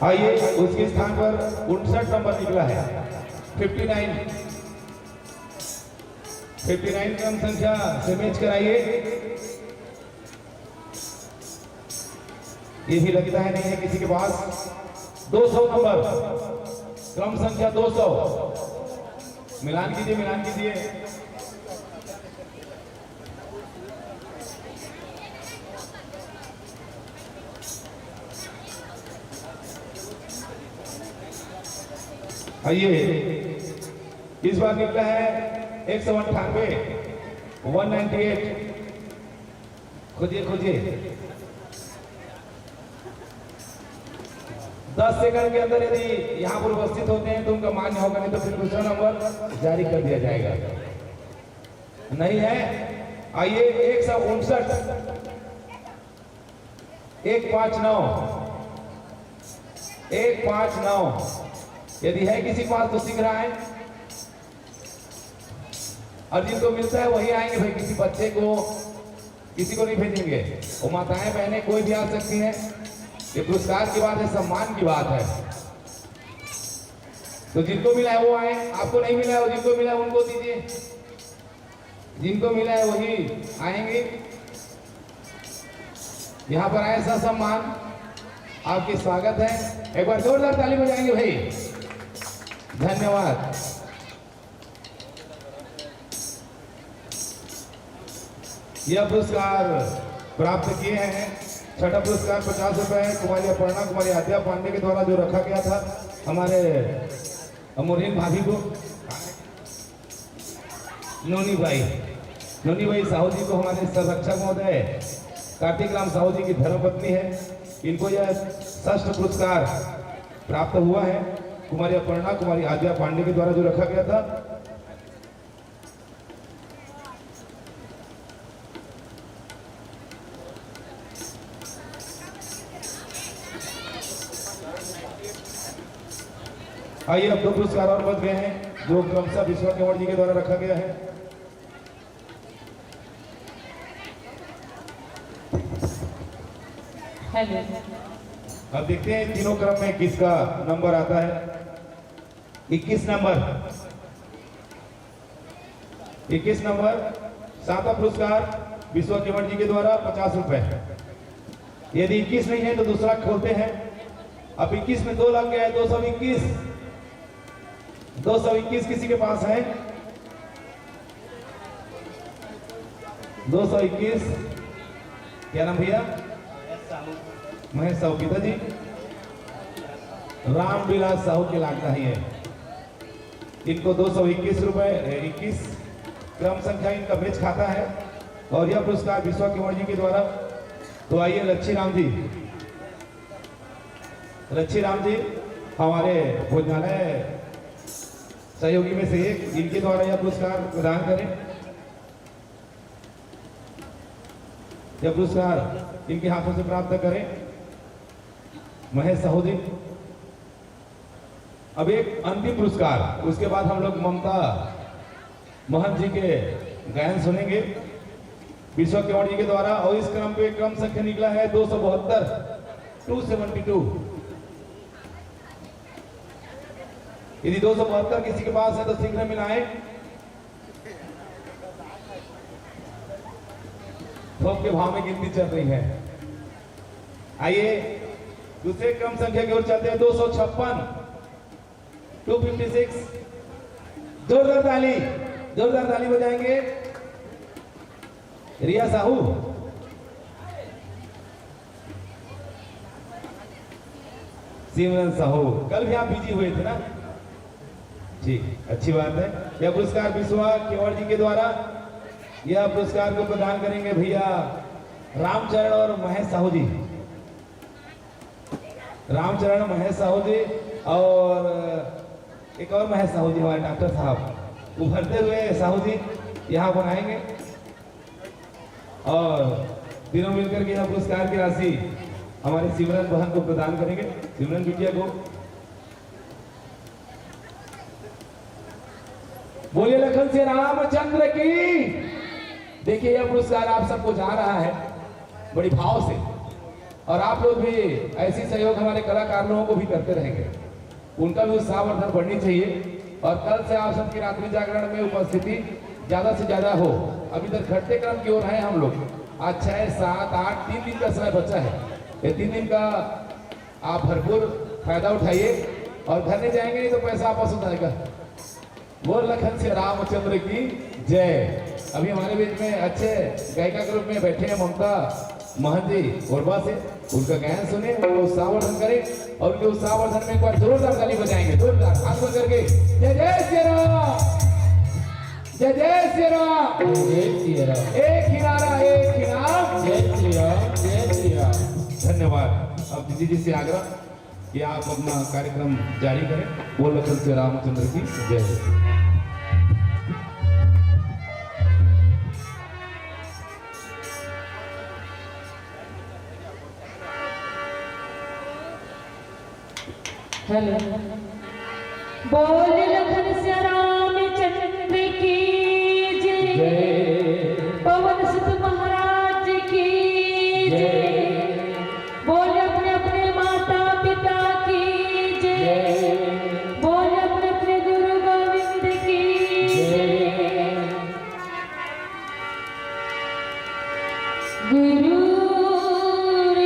आइए, उसके स्थान पर उनसठ नंबर निकला है, फिफ्टी नाइन। फिफ्टी नाइन क्रम संख्या से मैच कराइए। ये भी लगता है नहीं है किसी के पास। दो सौ नंबर, क्रम संख्या दो सौ। मिलान कीजिए, मिलान कीजिए। आइए, इस बार निकला है एक सौ अंठानवे, वन नाइन्टी एट। खोजिए, खोजिए। दस सेकंड के अंदर यदि यहाँ पर उपस्थित होते हैं तो उनका मान्य होगा, नहीं तो फिर दूसरा नंबर जारी कर दिया जाएगा। नहीं है, आइए, एक सौ उनसठ, एक पाँच नौ, एक पाँच नौ। यदि है किसी के पास तो शीघ्र आए। और जिनको मिलता है वही आएंगे भाई, किसी बच्चे को, किसी को नहीं भेजेंगे। वो माताएं बहनें कोई भी आ सकती हैं। ये पुरस्कार की बात है, सम्मान की बात है। तो जिनको मिला है वो आए, आपको नहीं मिला है, वो जिनको मिला है उनको दीजिए। जिनको मिला है वही आएंगे। यहाँ पर आए, ससम्मान आपके स्वागत है। एक बार जोरदार ताली बजाएंगे भाई। धन्यवाद। यह पुरस्कार प्राप्त किए हैं। छठा पुरस्कार पचास रुपए है, कुमारी अपर्णा कुमारी आद्या पांडे के द्वारा जो रखा गया था हमारे अमोरिन भाभी को। नोनी बाई, नोनी बाई साहू जी को हमारे संरक्षक महोदय कार्तिक राम साहू जी की धर्मपत्नी है, इनको यह षष्ठ पुरस्कार प्राप्त हुआ है कुमारी अपर्णा कुमारी आद्या पांडे के द्वारा जो रखा गया था। आइए, अब दो पुरस्कार और बच गए हैं जो क्रमशः विश्वा केवट जी के द्वारा रखा गया है। हेलो। अब देखते हैं तीनों क्रम में किसका नंबर आता है। इक्कीस नंबर, इक्कीस नंबर, सातवां पुरस्कार विश्वा केवट जी के द्वारा पचास रुपए। यदि इक्कीस नहीं है तो दूसरा खोलते हैं। अब इक्कीस में दो लग गया है, दो सौ इक्कीस। दो सौ इक्कीस किसी के पास है? दो सौ इक्कीस। क्या नाम भैया? महेश साहू, पिताजी रामविलास साहू के लागता है ये। इनको दो सौ इक्कीस रुपए, इक्कीस क्रम संख्या इनका मैच खाता है। और यह पुरस्कार विश्वा केवट जी के द्वारा। तो आइए, लच्छी राम जी, लच्छी राम जी हमारे भोजनालय सहयोगी में से एक, इनके द्वारा यह पुरस्कार प्रदान करें। यह पुरस्कार इनके हाथों से प्राप्त करें महेश साहू जी। अब एक अंतिम पुरस्कार, उसके बाद हम लोग ममता महंत जी के गायन सुनेंगे विश्वा केवट जी के द्वारा। और इस क्रम पे क्रम संख्या निकला है दो सौ बहत्तर, टू सेवेंटी टू। यदि दो सौ बहत्तर किसी के पास है तो शीघ्र मिलाएं। थोक के भाव में गिनती चल रही है। आइए, दूसरे क्रम संख्या की ओर चलते हैं। दो सौ छप्पन, टू फिफ्टी सिक्स। जोरदार ताली, जोरदार ताली बजाएंगे। रिया साहू, सिमरन साहू, कल भी आप बिजी हुए थे ना? ठीक, अच्छी बात है। यह पुरस्कार विश्वा केवट जी के द्वारा, यह पुरस्कार को प्रदान करेंगे भैया रामचरण और महेश साहू जी। रामचरण, महेश साहू जी और एक और महेश साहू जी, हमारे डॉक्टर साहब। उभरते हुए साहू जी यहाँ पर आएंगे और तीनों मिलकर के यह पुरस्कार की राशि हमारे सिमरन बहन को प्रदान करेंगे। सिमरन बिटिया को बोलिए लखन से रामचंद्र की। देखिए, यह पुरस्कार आप सबको जा रहा है बड़ी भाव से, और आप लोग भी ऐसी सहयोग हमारे कलाकार लोगों को भी करते रहेंगे। उनका भी उत्साहवर्धन बढ़नी चाहिए। और कल से आप सबकी रात्रि जागरण में उपस्थिति ज्यादा से ज्यादा हो। अभी तक घटते क्रम की ओर है हम लोग। आज छह, सात, आठ, तीन दिन का समय बचा है। ये तीन दिन का आप भरपूर फायदा उठाइए, और घर नहीं जाएंगे नहीं तो पैसा वापस हो जाएगा। बोल लखन से रामचंद्र की जय। अभी हमारे बीच में अच्छे गायिका ग्रुप में बैठे हैं ममता महंत जी कोरबा से, उनका गायन सुने, उनको उत्साहवर्धन करें, और उनके उत्साहवर्धन में एक बार जोरदार ताली बजाएंगे, जोरदार हाथ बंद करके। जय जय सिया राम, जय जय सिया राम। जय सिया राम। एक ही नारा, एक ही नाम। जय श्री राम, जय श्री राम। धन्यवाद। अब दीदी जी से आग्रह कि आप अपना कार्यक्रम जारी करें। बोल लखन से रामचंद्र की जय। हेलो। बोल लखन सिया रामचंद्र की जय। जय। पवन सुत महाराज की जय। जय। बोल अपने अपने माता पिता की जय। जय। बोल अपने अपने गुरु गोविंद की जय। जय।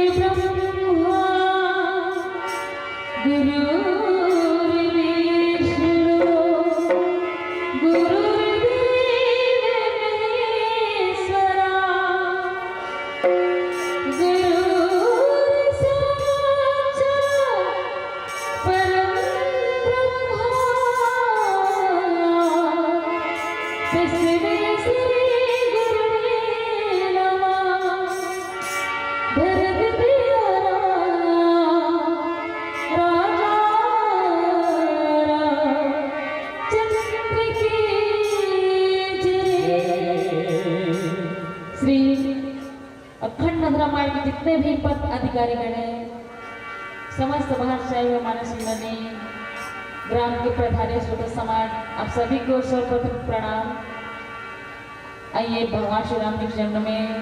गुरुर्ब्रह्मा गुरुर्विष्णु गुरुर्देव महेश्वरा गुरुर्साक्षात् परं ब्रह्म तस्मै श्री गुरुवे नमः। भरत प्यारा राजा रामचंद्र की जय। श्री अखंड मधुरा माई के जितने भी पद अधिकारी गण हैं, समस्त बाहर से आए हुए मानस मंडली, ग्राम के प्रधानी, श्रोता समाज, आप सभी को सर्वप्रथम प्रणाम। आइए, भगवान श्री राम के चरणों में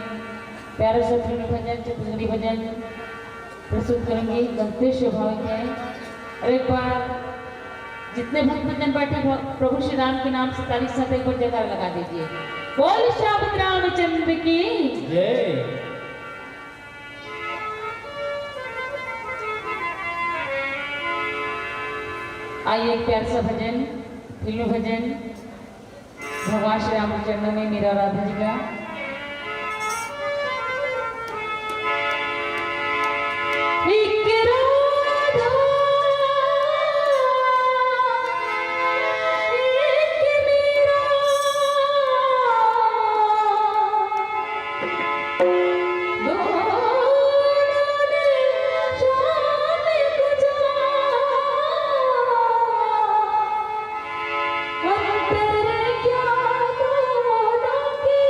प्यारा सा प्रेम भजन, छत्तीसगढ़ी भजन प्रस्तुत करेंगे। गणेश भाव में और एक बार जितने भक्तजन बैठे, भ-, प्रभु श्री राम के नाम से ताली के साथ एक बार जयकारा लगा दीजिए। बोल श्याम रामचंद्र की। जय। आइए, एक प्यारा सा भजन, फिल्मी भजन, भगवान श्री राम के चरणों में मेरा राधा जी का। एक राधा, एक मेरा, दोनों ने श्याम को जाना। अंतर क्या दोनों के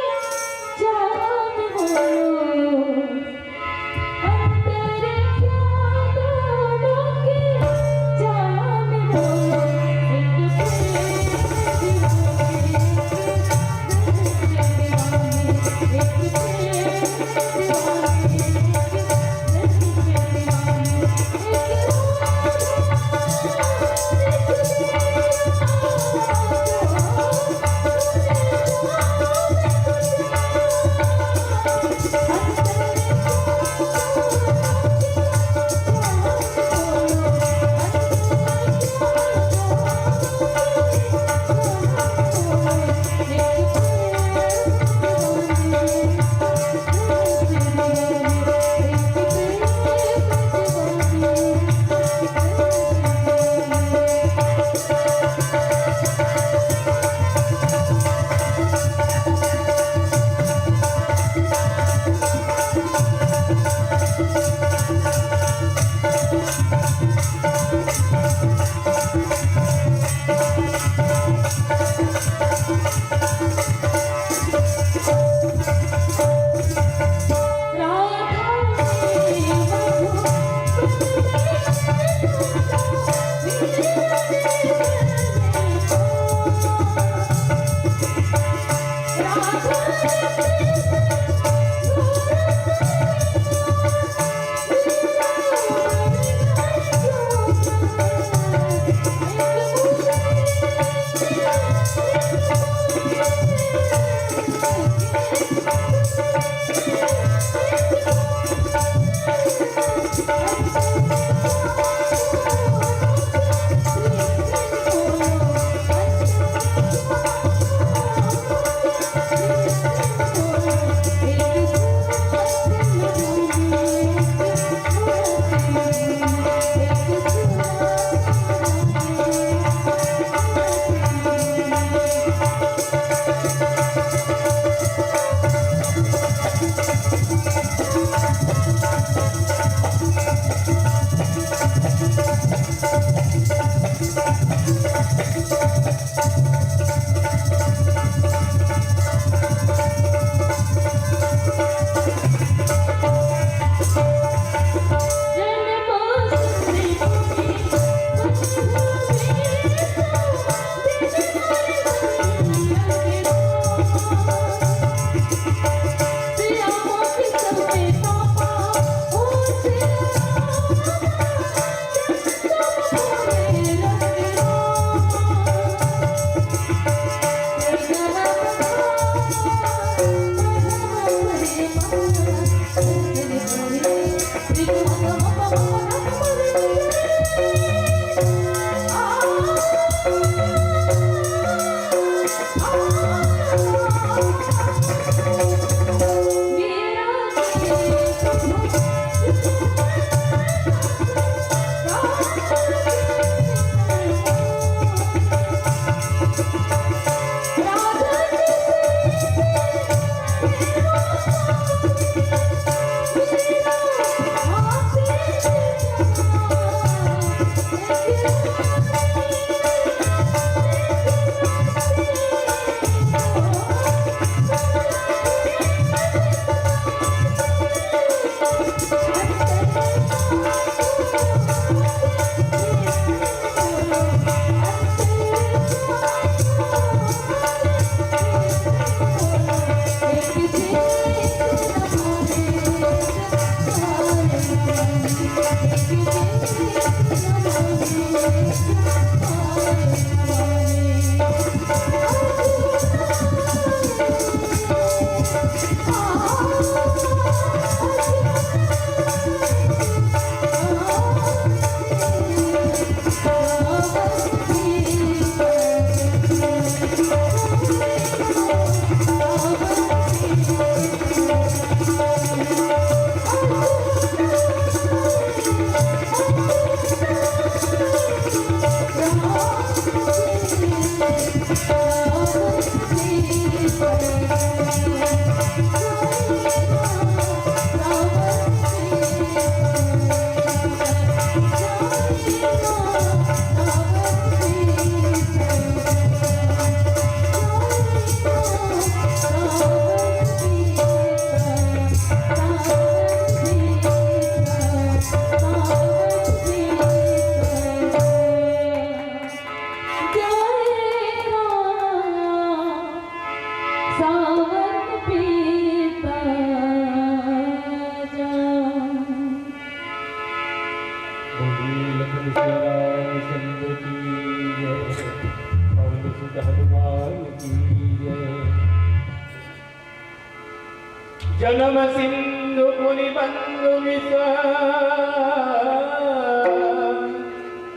जन्म सिंधु पुनि बंधु विष,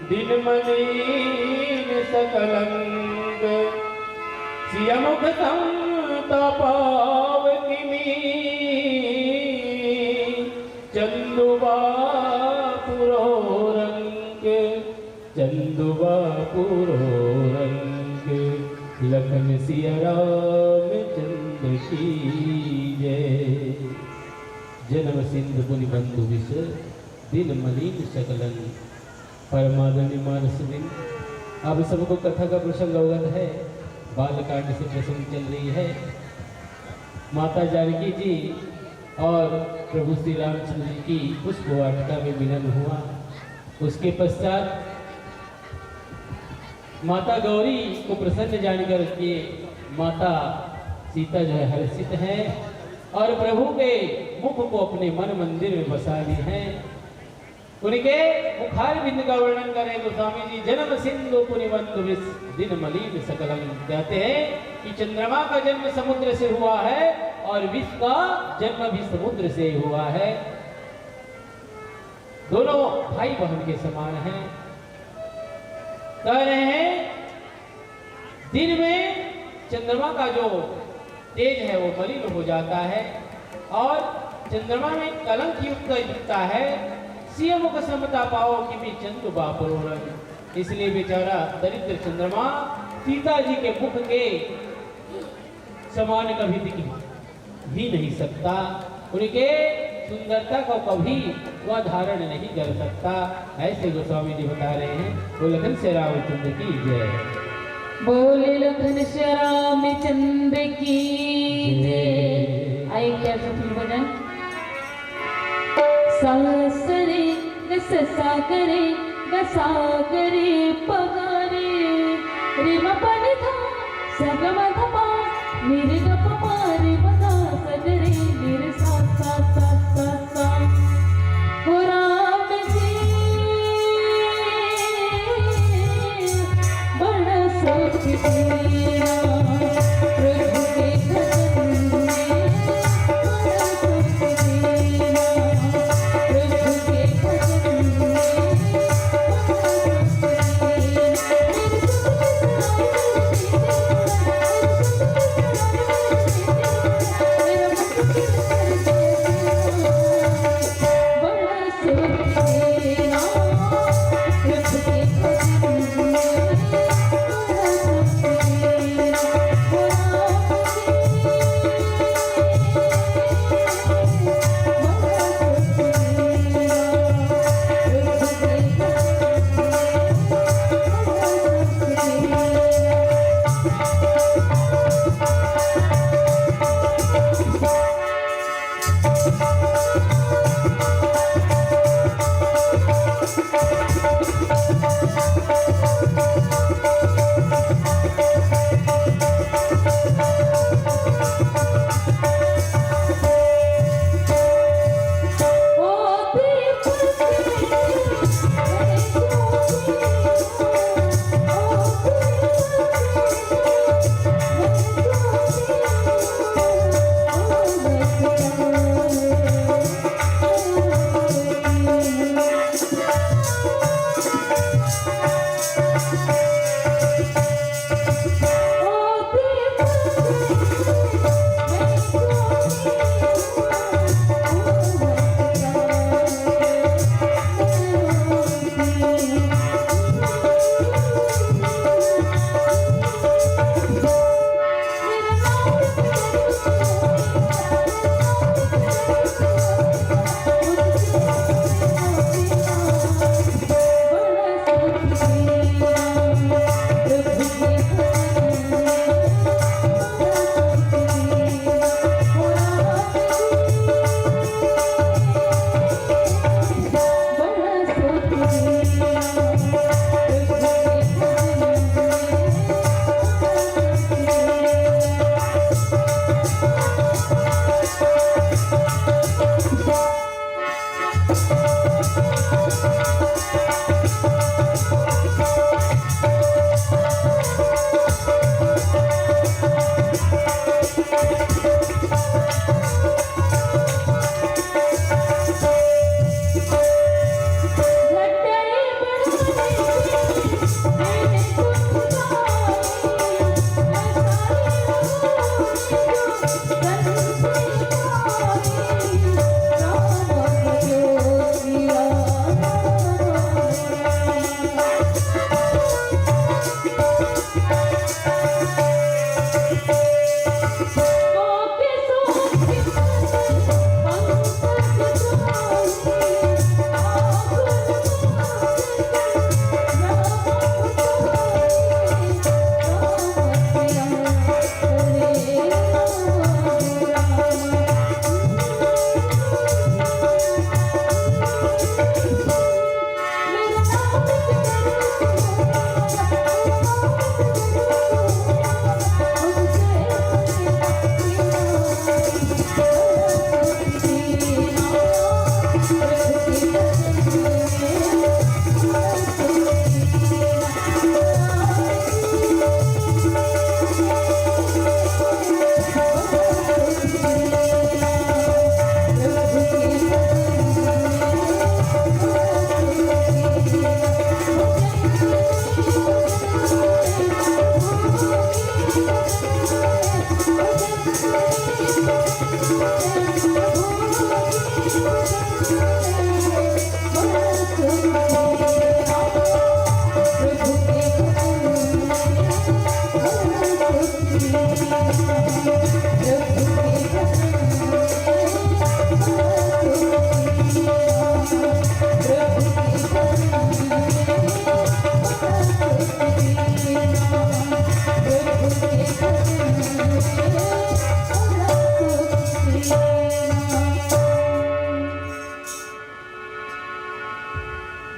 दिन मलिन सकलंक, सिय मुख समता पाव किमी, चंदु बापु रो रंक, चंदु बापु रो रंक। लखन सिया रामचंद्र की जय। जन्म सिंधु पुनि बंधु विष, दिन मलिन सकलंक। परमादरणीय मानस वृंद, आप सबको कथा का प्रसंग अवगत है, बालकांड से प्रसंग चल रही है। माता जानकी जी और प्रभु श्री रामचंद्र जी की पुष्प वाटिका में मिलन हुआ। उसके पश्चात माता गौरी को प्रसन्न जान करके माता सीता जो है हर्षित है और प्रभु के मुख को अपने मन मंदिर में बसा ली है। उनके मुखार बिंद का वर्णन करें तो स्वामी जी, जन्म सिंधु पुनि बंधु विष, दिन मलिन सकलंक। कहते हैं कि चंद्रमा का जन्म समुद्र से हुआ है और विष का जन्म भी समुद्र से हुआ है। दोनों भाई बहन के समान हैं। कह रहे हैं, दिन में चंद्रमा का जो तेज है वो मलिन हो जाता है और चंद्रमा में कलंक युक्त दिखता है। सिय मुख समता पाव किमी, चंदु बापु रो रंक। इसलिए बेचारा दरिद्र चंद्रमा सीता जी के मुख के समान कभी दिख भी नहीं सकता, उनके सुंदरता को कभी वह धारण नहीं कर सकता। ऐसे गोस्वामी जी बता रहे हैं। वो लखन से रामचंद्र की जय। बोले लखन श्री रामचंद्र की जय। आइए एक प्यारा सा फिर भजन। सा स रे ग स सा ग रे ग सा ग रे प ग रे रे म प नि ध सा ग म ध प नि रे ग प म रे म ग सा ग रे नि रे सा सा सा सा सा। हो राम जी बड़ा सुख देना प्रभु के भजन में, बड़ा सुख देना प्रभु के भजन में, बड़ा सुख देना।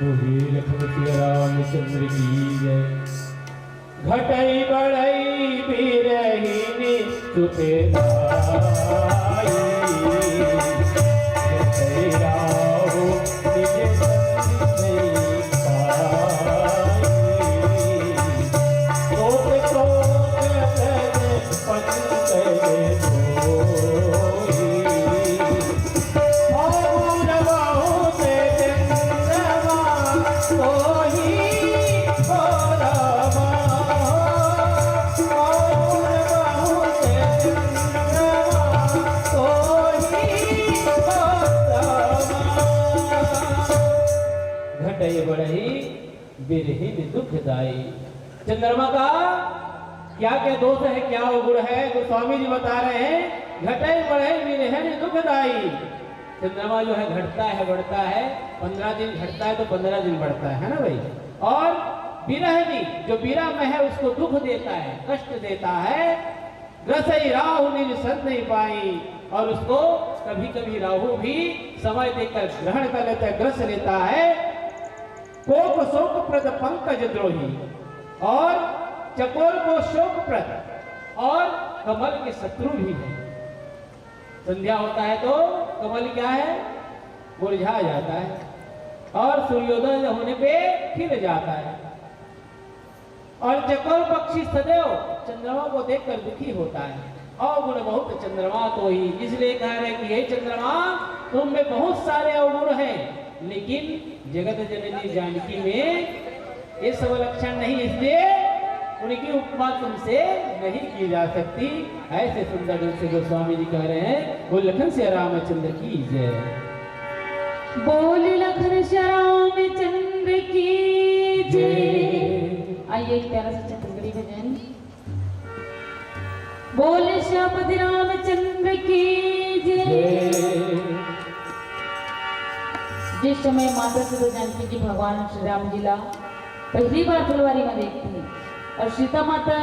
बोलिए लखन सिया रामचंद्र की जय। घटई बढ़ई बिरहिनी सुत नाई। घटई राहु निज संग नहीं पाई। कोट कोट तज पंकज सोई। फागुन बहुत चंद्रमा सोही हो रामा। फागुन बहुत चंद्रमा सोही हो रामा। घटई बढ़ई बिरहिन दुखदाई। चंद्रमा का क्या क्या दोष है, क्या अवगुण है, गोस्वामी जी बता रहे हैं, घटई बढ़ई बिरहिन दुखदाई। चंद्रमा जो है घटता है, बढ़ता है, पंद्रह दिन घटता है तो पंद्रह दिन बढ़ता है, है ना भाई? और बिरहिनी, जो बिरह में है, उसको दुख देता है, कष्ट देता है। ग्रसई राहु निज संग नहीं पाई, और उसको कभी कभी राहु भी समय देकर ग्रहण कर लेता है, ग्रस लेता है। कोप शोक प्रद पंकज द्रोही, और चकोर को शोक प्रद और कमल के शत्रु भी है। संध्या होता है तो कमल क्या है, मुरझा जाता है, और सूर्योदय होने पे खिल जाता है। और चकोर पक्षी सदैव चंद्रमा को देखकर दुखी होता है। अवगुण बहुत चंद्रमा को ही, इसलिए कह रहे कि हे चंद्रमा, तुम में बहुत सारे अवगुण हैं, लेकिन जगत जननी जानकी में ये सब लक्षण नहीं, इसलिए उनकी उपमा तुमसे नहीं की जा सकती। ऐसे सुंदर ढंग से गोस्वामी जी कह रहे हैं। बोल लखन सिया रामचंद्र की जय। बोल लखन सिया रामचंद्र की जय। आइए, एक प्यारा सा छत्तीसगढ़ी भजन। बोल श्यामपति रामचंद्र की जय। जिस समय माता सीता जानकी जी भगवान श्री राम जी ला पहली बार फुलवारी में देखती है और सीता माता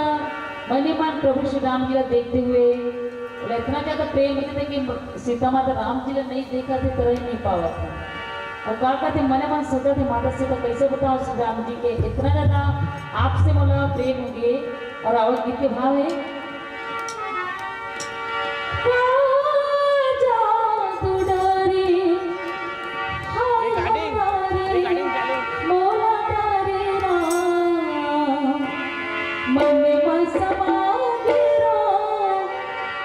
मन ही मन प्रभु श्री राम जी ला देखते हुए बोला, इतना ज्यादा प्रेम होते थे कि सीता माता राम जी ला नहीं देखा थे, तरह ही नहीं पावा था। और का कहते, मने मन सोचा थे, माता सीता कैसे बताओ श्री राम जी के इतना ज्यादा आपसे मोला प्रेम हो गए। और आवत गीत के भाव है, राजा दुलारी, हाय हमारे मोला प्यारे राम, मन में समा गए राम,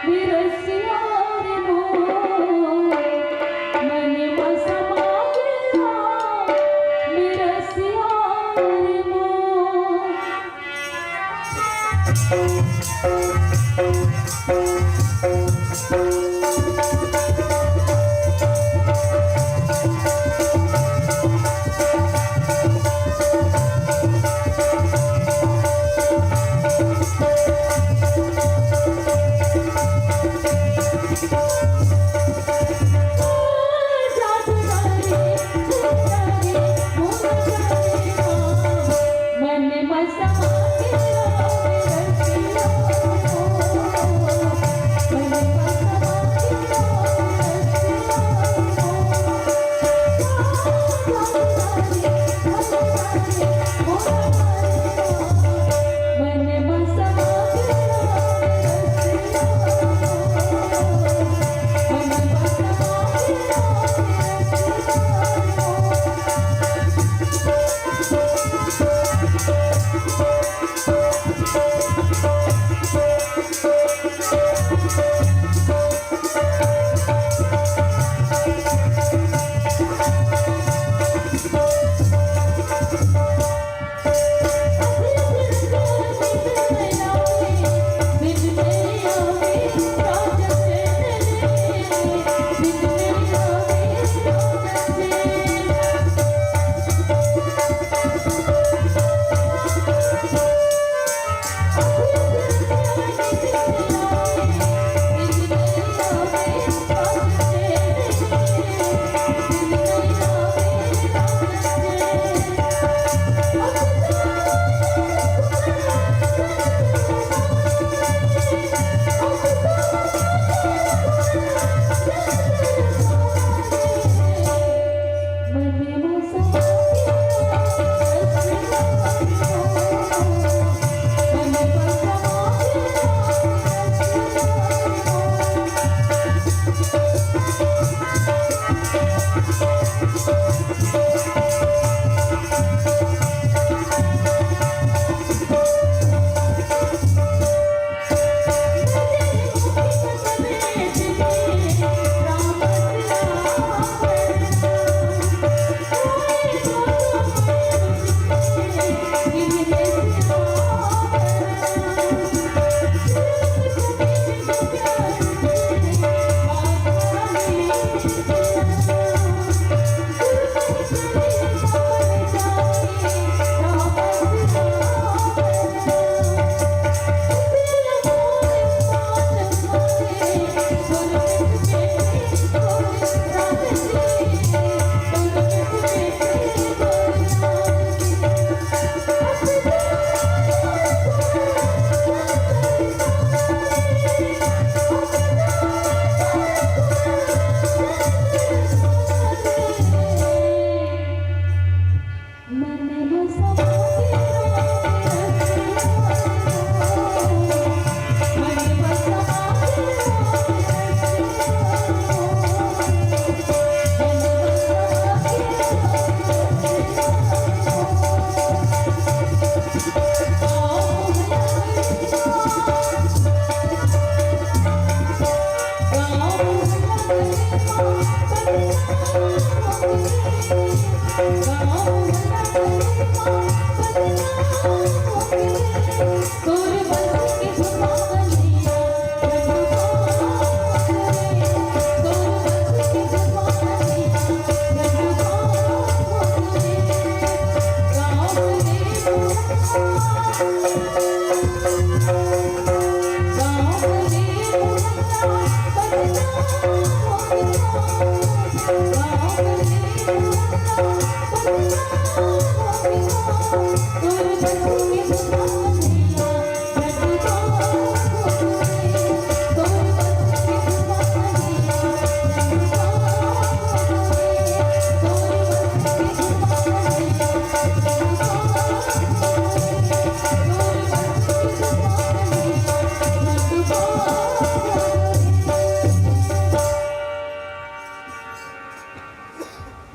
बिरसिया रे मोर, मन में समा गए राम, बिरसिया रे मोर।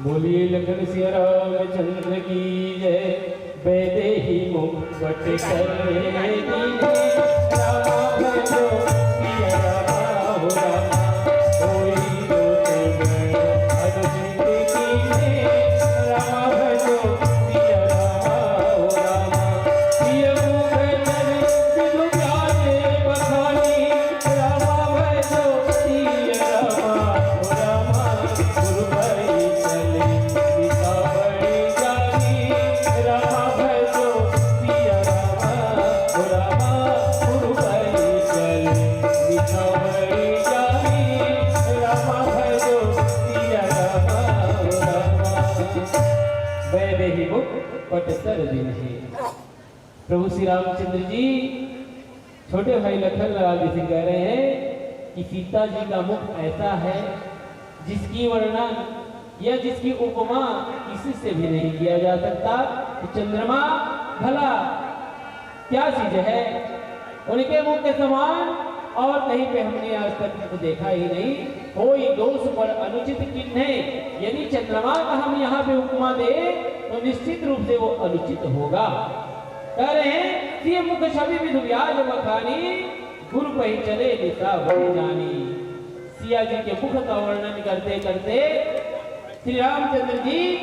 बोलिए लखन सिया रामचंद्र की जय। वैदेही मुख पट कर दीन्हे, रामा भजो सिया रामा हो रामा। कोई दोष गण अनुचित कीन्हे, रामा भजो सिया रामा हो रामा। सिया मुख धर विधु प्यारे बखानी, रामा भजो सिया रामा हो रामा। गुरु भई चले निशावरी जानी, रामा भजो सिया रामा हो रामा। गुरु भई चले निशावरी जानी, रामा भजो सिया रामा हो रामा। वैदेही मुख पट कर दीन्हे। प्रभु श्री रामचंद्र जी छोटे भाई लखन लाल जी से कह रहे हैं कि सीता जी का मुख ऐसा है जिसकी वर्णन या जिसकी उपमा किसी से भी नहीं किया जा सकता। तो चंद्रमा भला क्या चीज है? उनके मुख के समान और कहीं पे हमने आज तक उनको देखा ही नहीं। कोई दोष बड़ अनुचित कीन्हे। यदि चंद्रमा का हम यहाँ पे उपमा दे तो निश्चित रूप से वो अनुचित होगा। कह रहे हैं, "सिय मुख छवि विधु व्याज बखानी, गुरु पहि चले निशावरी जानी।" सिया जी के मुख का वर्णन करते करते श्री रामचंद्र जी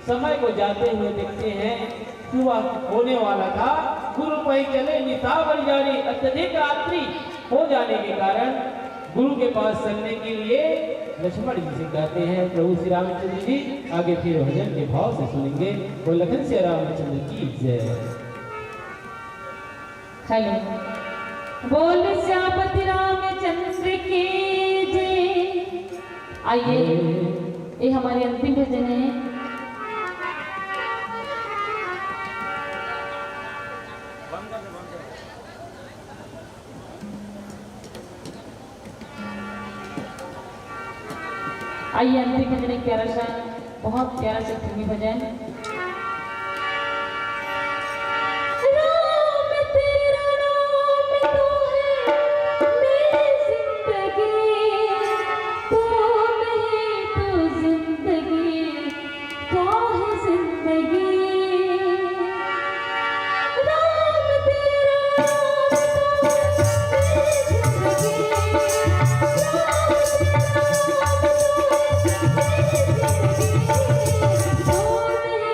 समय को जाते हुए देखते हैं कि वह होने वाला था। गुरु पहि चले निशावरी जानी, अत्यधिक रात्रि हो जाने के कारण गुरु के पास चलने के लिए लक्ष्मण जी से कहते हैं। प्रभु श्री रामचंद्र जी आगे फिर भजन के भाव से सुनेंगे। वो लखन से रामचंद्र की जय। हेलो, बोल सियापति रामचंद्र की जय। आइए, ये हमारे अंतिम भजन है। आइए, अंतिम भजन एक प्यारा सा, बहुत प्यारा सा फिल्मी भजन। राम तेरा नाम तो है मेरी जिंदगी, तू नहीं तो जिंदगी क्या है जिंदगी। राम तेरा नाम तो है मेरी जिंदगी, राम तेरा नाम तो है मेरी जिंदगी।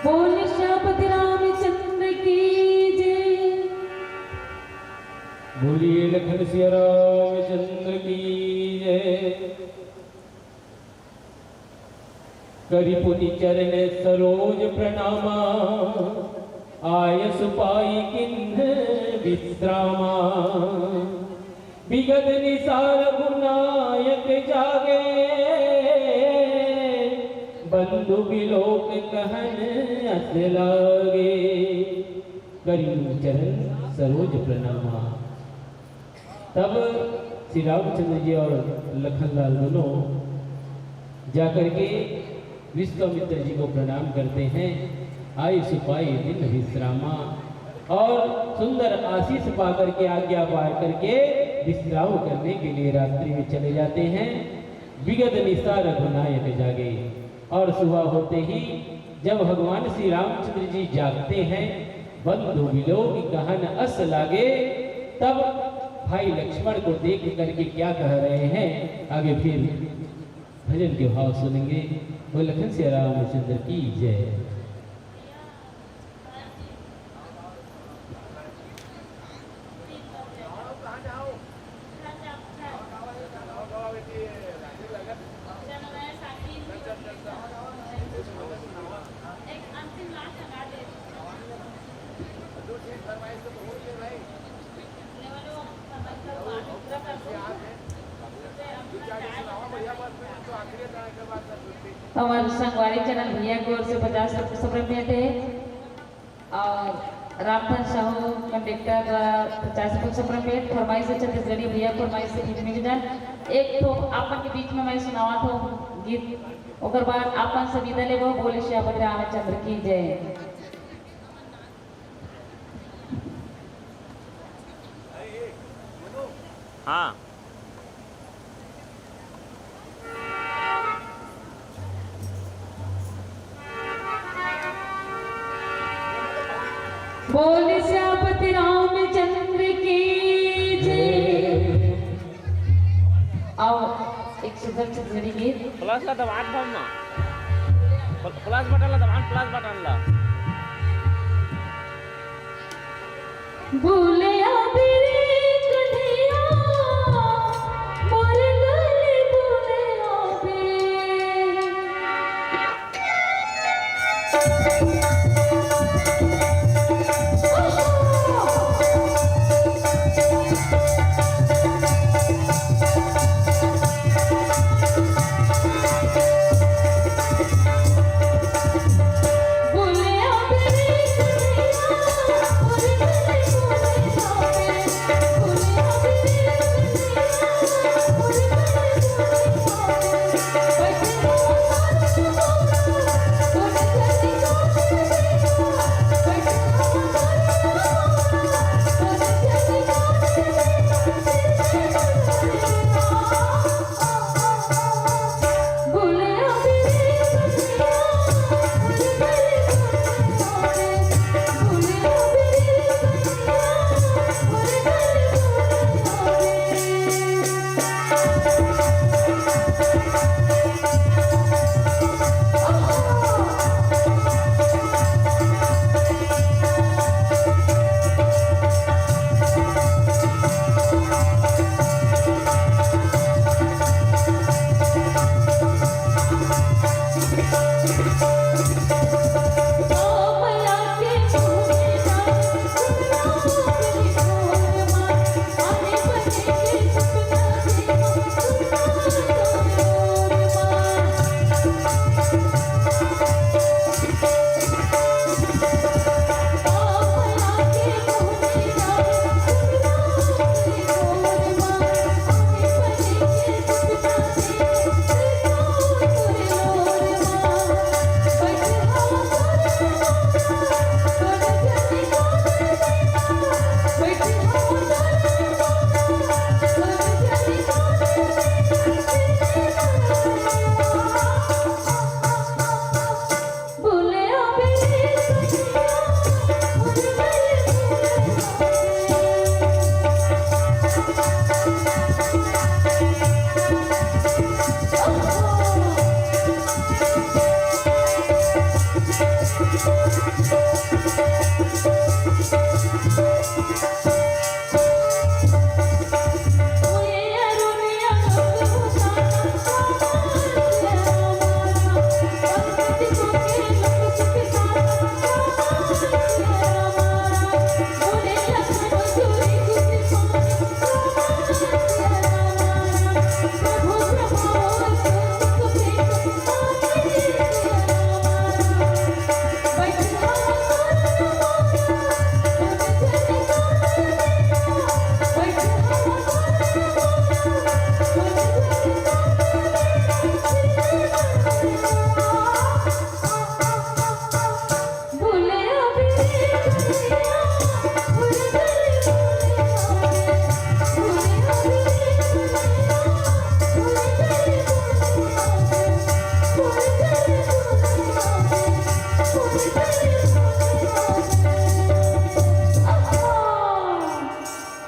बोल सियापति रामचंद्र की जय। बोलिए लखन सिया रामचंद्र की जय। करि पुनि चरण सरोज प्रणामा, आयस पाई किन्ह विश्रामा। बिगत निसार गुनायक जागे, बंधु बिलोक कहन अस लागे। करि चरण सरोज प्रणामा। तब श्री रामचंद्र जी और लखन लाल दोनों जाकर के विश्वामित्र जी को प्रणाम करते हैं। आयु सुपाई दिन विश्रामा, और सुंदर आशीष पा करके, आज्ञा पा करके विश्राम करने के लिए रात्रि में चले जाते हैं। बिगत निसा रघुनायक जागे। और सुबह होते ही जब भगवान श्री रामचंद्र जी जागते हैं, बंधु विलोक कहन अस लागे, तब भाई लक्ष्मण को देख करके क्या कह रहे हैं, आगे फिर भजन के भाव सुनेंगे। बोल लखन सिया रामचंद्र की जय। हमर संगवारी चैनल भैया की ओर से पचास रुपये भेंट है। और रामधन साहू कंडक्टर द्वारा पचास रुपये भेंट, फरमाइश है छत्तीसगढ़ी भैया, फरमाइश है फिल्मी गीत। एक तो आप मन के बीच में मैं सुनावत हूँ गीत, ओकर बाद आप मन से विदा लेबो। बोले सियापति रामचंद्र की जय। हाँ। बोल सियापति रामचंद्र की जय। आओ, एक सुंदर छत्तीसगढ़ी गीत। प्लस ला दबात भव ना। प्ल-, प्लस बटन ला दबान, प्लस बटन ला। बोले आबे रे कन्हैया, मोर गल बोले आबे।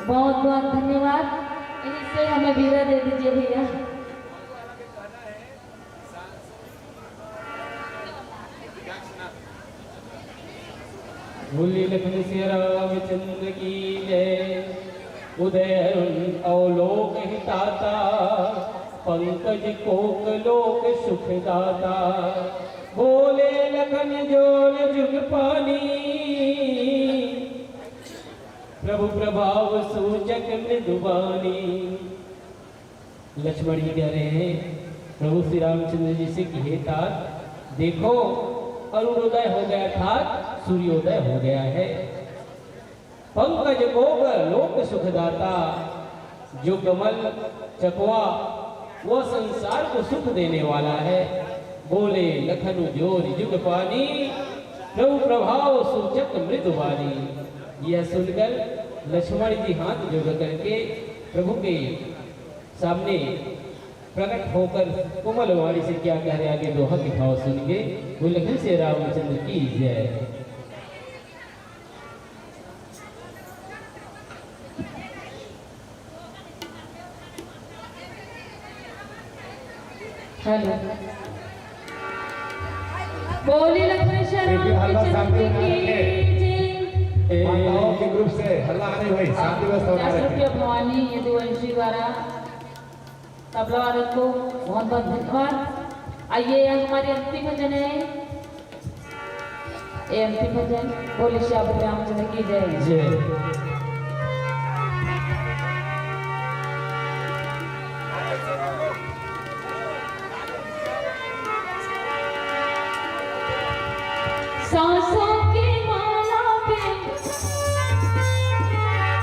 बहुत बहुत धन्यवाद। यहीं से हमें विदा दे दीजिए भैया। बोले लखन सिया रामचंद्र की जय। उदय अरुण अवलोक ही ताता, पंकज कोक लोक सुखदाता। बोले लखन जोर जुग पानी, प्रभु प्रभाव सूचक मृदुबानी। लक्ष्मण जी कह रहे हैं प्रभु श्री रामचंद्र जी से कि हे तात, देखो, अरुणोदय हो गया, अर्थात सूर्योदय हो गया है। पंकज कोक लोक सुखदाता, जो कमल चकवा, वह संसार को सुख देने वाला है। बोले लखन जोर जुग पानी, प्रभु प्रभाव सूचक मृदुबानी। यह सुनकर लक्ष्मण जी हाथ जोड़ करके प्रभु के सामने प्रकट होकर कोमल वाणी से क्या कह रहे, आगे दोहा के भाव सुनेंगे। बोल लखन सिया रामचंद्र की जय। हेलो। बोले लखन सिया रामचंद्र की जय। माताओं के ग्रुप से हल्ला आ रही भाई, शांति व्यवस्था बनाए रखें। भवानी यदुवंशी द्वारा तबला वाले को बहुत बहुत धन्यवाद। आइए, हमारे अंतिम भजन है, ये अंतिम भजन। बोले श्याम रामचंद्र की जय। जय। सांसों की माला पे,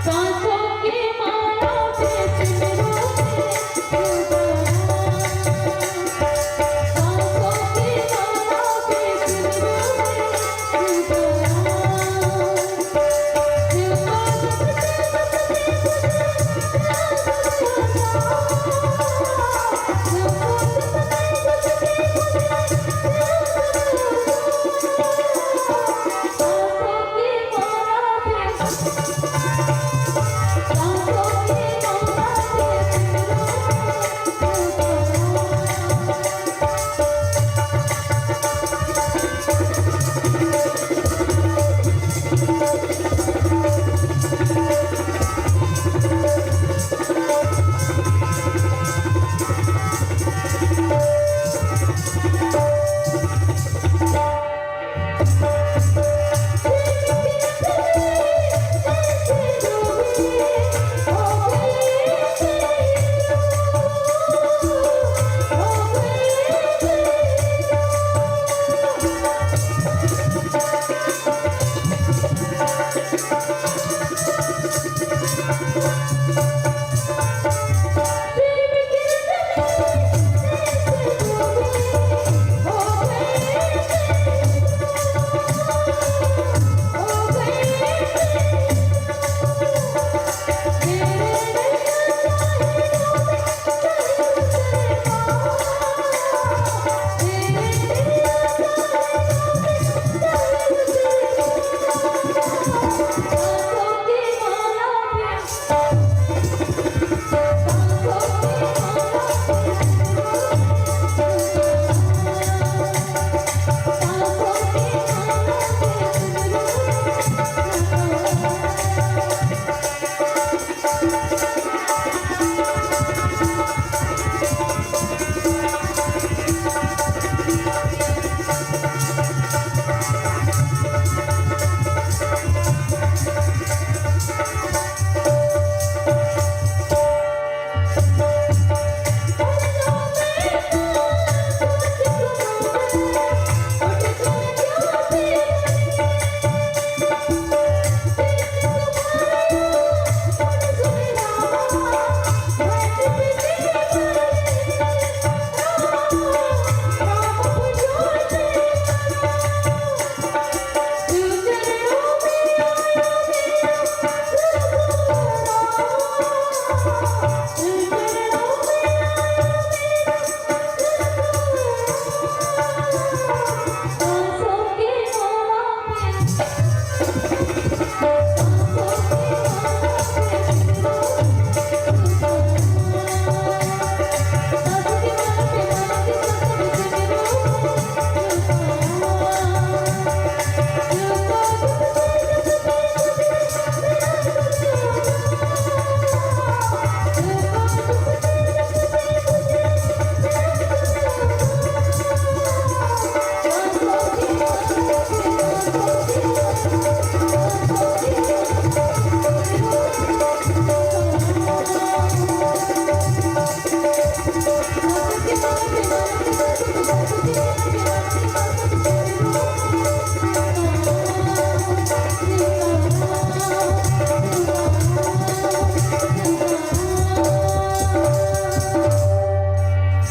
सांसों की माला पे सिमरूं मैं, सांसों की माला पे सिमरूं मैं।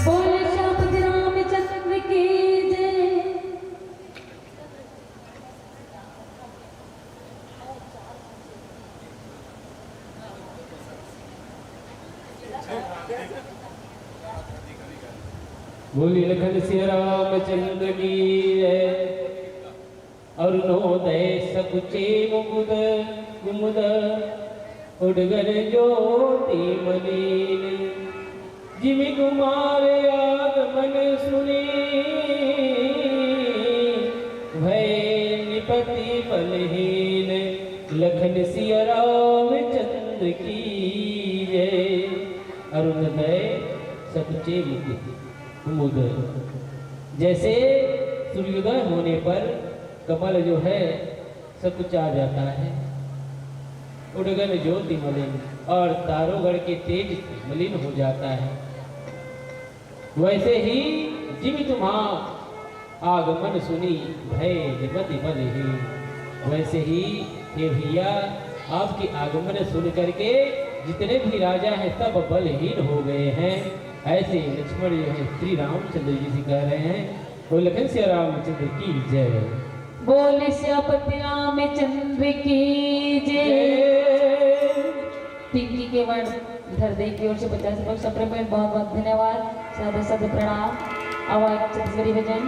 बोले श्यामपति रामचंद्र की जय। बोली लखन सिया रामचंद्र की जय। अरुणोदय सकुचे मुकुद कुमुद उडगन ज्योति मलिन। जिमि तुम्हारे आगमन सुनी भय निपति बलहीन। लखन सिया रामचंद्र की जय। अरुणोदय सकुचे मुकुद कुमुद। जैसे सूर्योदय होने पर कमल जो है सकुचा जाता है, उडगन ज्योति मलिन, और तारोगण के तेज से मलिन हो जाता है, वैसे ही जिमि तुम्हार आगमन सुनी भय निपति बलहीन। वैसे ही हे भैया, आपके आगमन सुन करके जितने भी राजा हैं सब बलहीन हो गए हैं। ऐसे लक्ष्मण जो है श्री रामचंद्र जी से कह रहे हैं, बोल लखन सिया रामचंद्र की जय। बोले सियापति रामचंद्र की जय। जय। पिंकी केवल धरदे की ओर से पचास रुपये सप्रेमेंट, बहुत बहुत धन्यवाद। सादर सादर प्रणाम। आवाज छत्तीसगढ़ी भजन।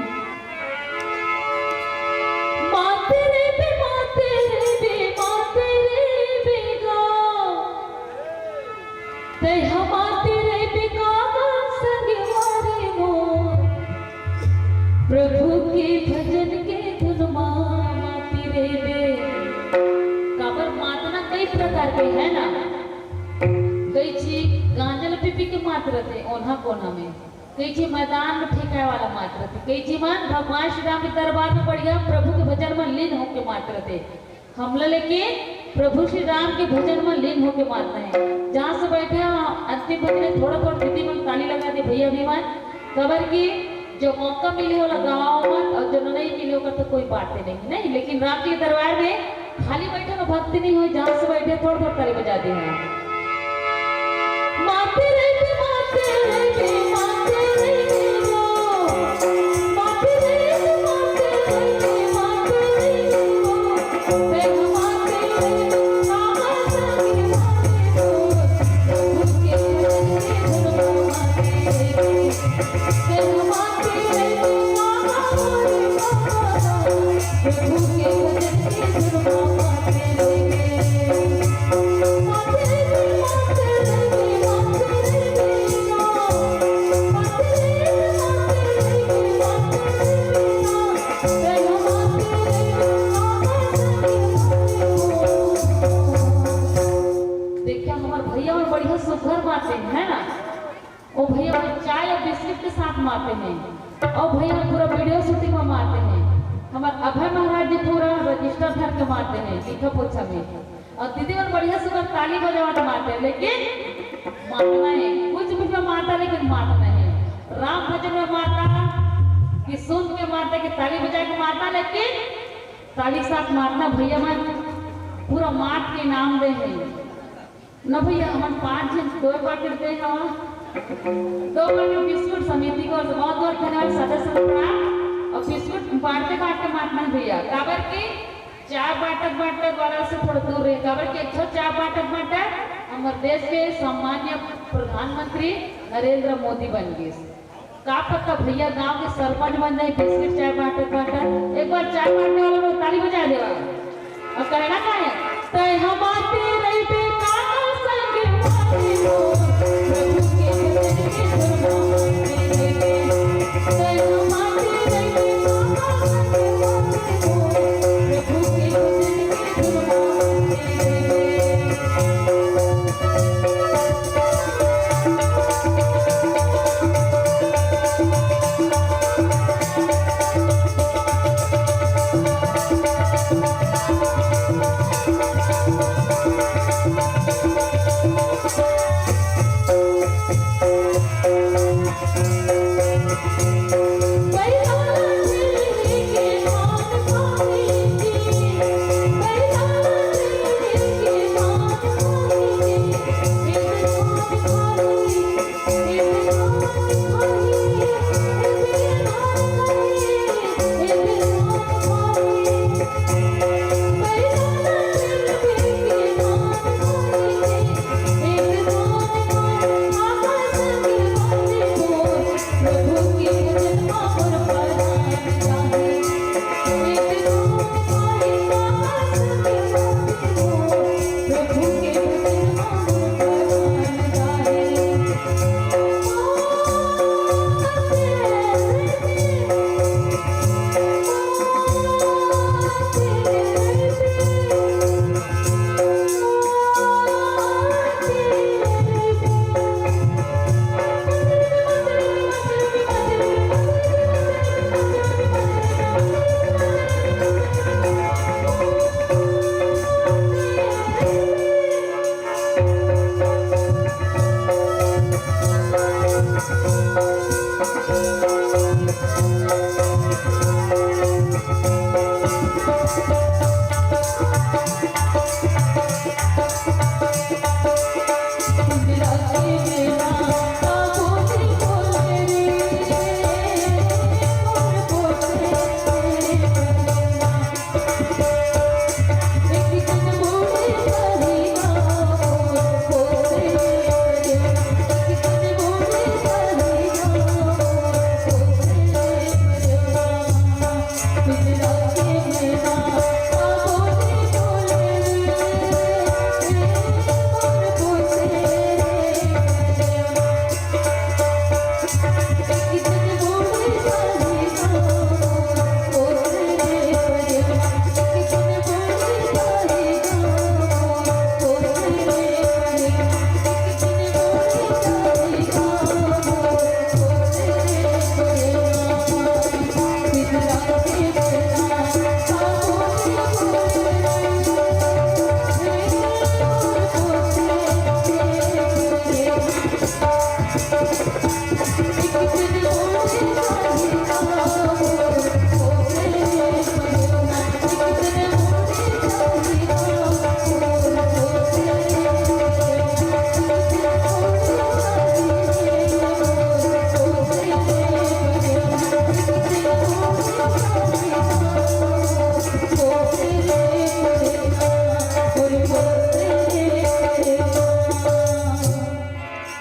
माते रे बे, माते रे बे, माते रे बे गा। तै हमाते रे बे कागा संगवारी मोर। प्रभु के भजन के धुन मा माती रे बे। काबर मातना कई प्रकार के है ना। कई झी गांजा ल पी पी के मात रथे ओन्हा कोना में, कई झी मैदान में फेंकाए वाला मात रथे, कई झी मन भगवान श्री राम के दरबार में बढ़िया प्रभु के भजन में लीन होके मात रथे। हमला लेके प्रभु श्री राम के भजन में लीन होके मातना है। जहाँ से बैठे हो, अंतिम भजन में थोड़ा थोड़ा दीदी मन ताली लगा दे, भैया भी मन। काबर कि जो मौका मिले होला गाँव मत, और जो नहीं मिले ओकर तो कोई बात ही नहीं, नहीं। लेकिन राम के दरबार में खाली बैठे में भक्ति नहीं होय, जहाँ से बैठे थोड़ा थोड़ा ताली बजा दे हैं। माते रे बे, माते रे बे, माते रे बे गा। माते रे बे, माते रे बे, माते रे बे गा। देखा, हमार भैया मन बढ़िया सुघर बात है, है ना? ओ भैया मन चाय और बिस्किट के साथ मारते हैं, और भैया मन पूरा वीडियो शूटिंग में मारते हैं। हमार अभय महाराज जी पूरा रजिस्टर धर के मारते हैं, लिखा पोछा में। और दीदी मन बढ़िया सुघर ताली बजावा के मारते हैं, लेकिन मातना है, कुछ भी में माता, लेकिन मातना है। राम भजन में माता कि सुन के माता कि ताली बजा के माता, लेकिन ताली के साथ मातना भैया मन पूरा मात के नाम दे हैं। न भैया, हमन पाँच झन दो पैकेट दे हवा, दो पैकेट बिस्कुट समिति को बहुत बहुत धन्यवाद, सदस्य प्रणाम। और बिस्कुट बांटते बांटते मातना भैया, काबर के चाय बांटत बांटत वाला से थोड़ा दूर रहे, काबर के एक ठो चाय बांटत बांटत हमर देश के सम्मान्य प्रधानमंत्री नरेंद्र मोदी बन गए। का पता भैया गांव के सरपंच बन जाए, बिस्किट चाय बांटत बांटत। एक बार चाय बांटने वाला लोग ताली बजा देवा। और कहना का है? तय हम आते रही बेटा संग मारे हो, प्रभु के भजन के सुरवा मारे। तय हम आते रही बेटा संग मारे हो, प्रभु के भजन के सुरवा मारे।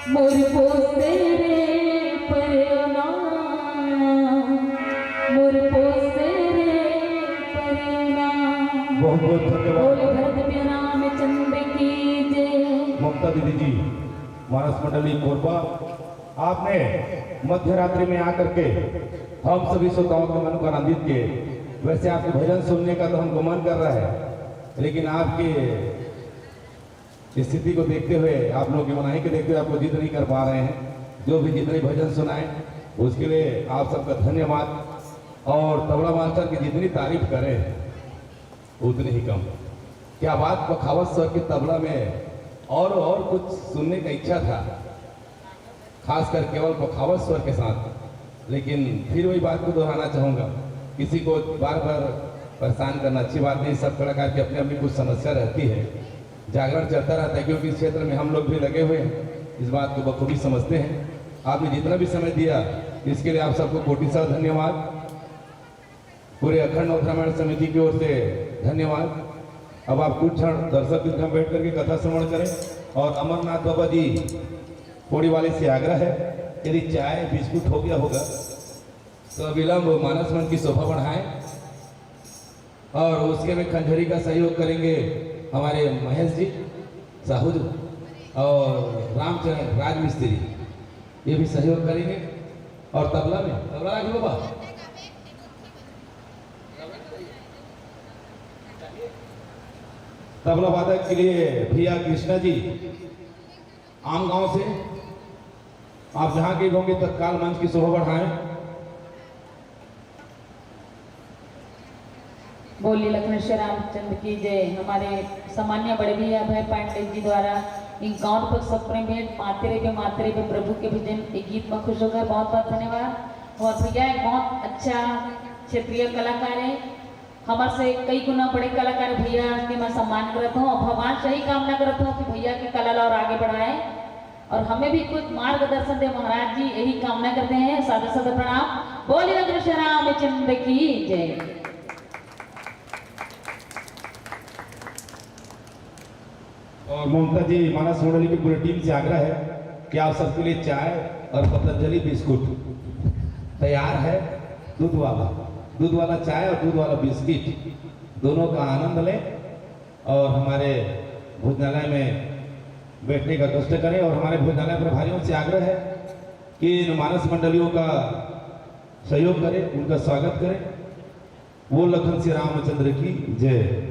मोर पोसे रे परेवना, मोर पोसे रे परेवना। बहुत बहुत धन्यवाद। बोल भरत रामचंद्र की जय। ममता दीदी जी, मानस मंडली कोरबा, आपने मध्य रात्रि में आकर के हम सभी श्रोताओं के मन को आनंदित किए। वैसे आपके भजन सुनने का तो हमको मन कर रहा है, लेकिन आपके स्थिति को देखते हुए, आप लोगों की मनाही को देखते हुए आपको जिद नहीं कर पा रहे हैं। जो भी जितने भजन सुनाए, उसके लिए आप सबका धन्यवाद। और तबला मास्टर की जितनी तारीफ करें, उतनी ही कम। क्या बात, पखावत स्वर के तबला में और, और कुछ सुनने का इच्छा था, खासकर केवल पखावत स्वर के साथ। लेकिन फिर वही बात को दोहराना चाहूँगा, किसी को बार बार परेशान करना अच्छी बात नहीं। सब कलाकार की अपनी अपनी कुछ समस्या रहती है, जागरण चलता रहता है, क्योंकि इस क्षेत्र में हम लोग भी लगे हुए हैं, इस बात को बखूबी समझते हैं। आपने जितना भी समय दिया, इसके लिए आप सबको कोटि सा धन्यवाद। पूरे अखंड नवरात्र समिति की ओर से धन्यवाद। अब आप कुछ क्षण दर्शक दीर्घा में बैठ करके कथा श्रवण करें। और अमरनाथ बाबा जी, पोड़ी वाले से आग्रह है, यदि चाय बिस्कुट हो गया होगा तो अविलंब मानस मंच की शोभा बढ़ाएं। और उसके में खंजरी का सहयोग करेंगे हमारे महेश जी साहू जी और रामचंद्र राजमिस्त्री, ये भी सहयोग करेंगे। और तबला में, तबला राखी बाबा, तबला वादक के लिए भैया कृष्णा जी आम गांव से, आप जहां के होंगे तत्काल मंच की शोभा बढ़ाएं। बोलिए लखन श्री रामचंद्र की जय। हमारे सम्मान्य बड़े भैया अभय पांडे जी द्वारा इक्यावन पद सप्रेम भेंट मातरे पे मातरे पे प्रभु के भजन, एक गीत में खुश होकर बहुत बहुत धन्यवाद। और भैया एक बहुत अच्छा क्षेत्रीय कलाकार है, हमर से कई गुना बड़े कलाकार भैया के मैं सम्मान करत हूँ और भगवान से यही कामना करत हूँ कि भैया के कला ला और आगे बढ़ाए और हमें भी कुछ मार्गदर्शन दे महाराज जी, यही कामना करते हैं। सादर सादर प्रणाम। बोलिए लखन श्री रामचंद्र की जय। और ममता जी, मानस मंडली की पूरी टीम से आग्रह है कि आप सबके लिए चाय और पतंजलि बिस्कुट तैयार है। दूध वाला, दूध वाला चाय और दूध वाला बिस्किट, दोनों का आनंद लें और हमारे भोजनालय में बैठने का कष्ट करें। और हमारे भोजनालय प्रभारियों से आग्रह है कि इन मानस मंडलियों का सहयोग करें, उनका स्वागत करें। वो लखन श्री रामचंद्र की जय।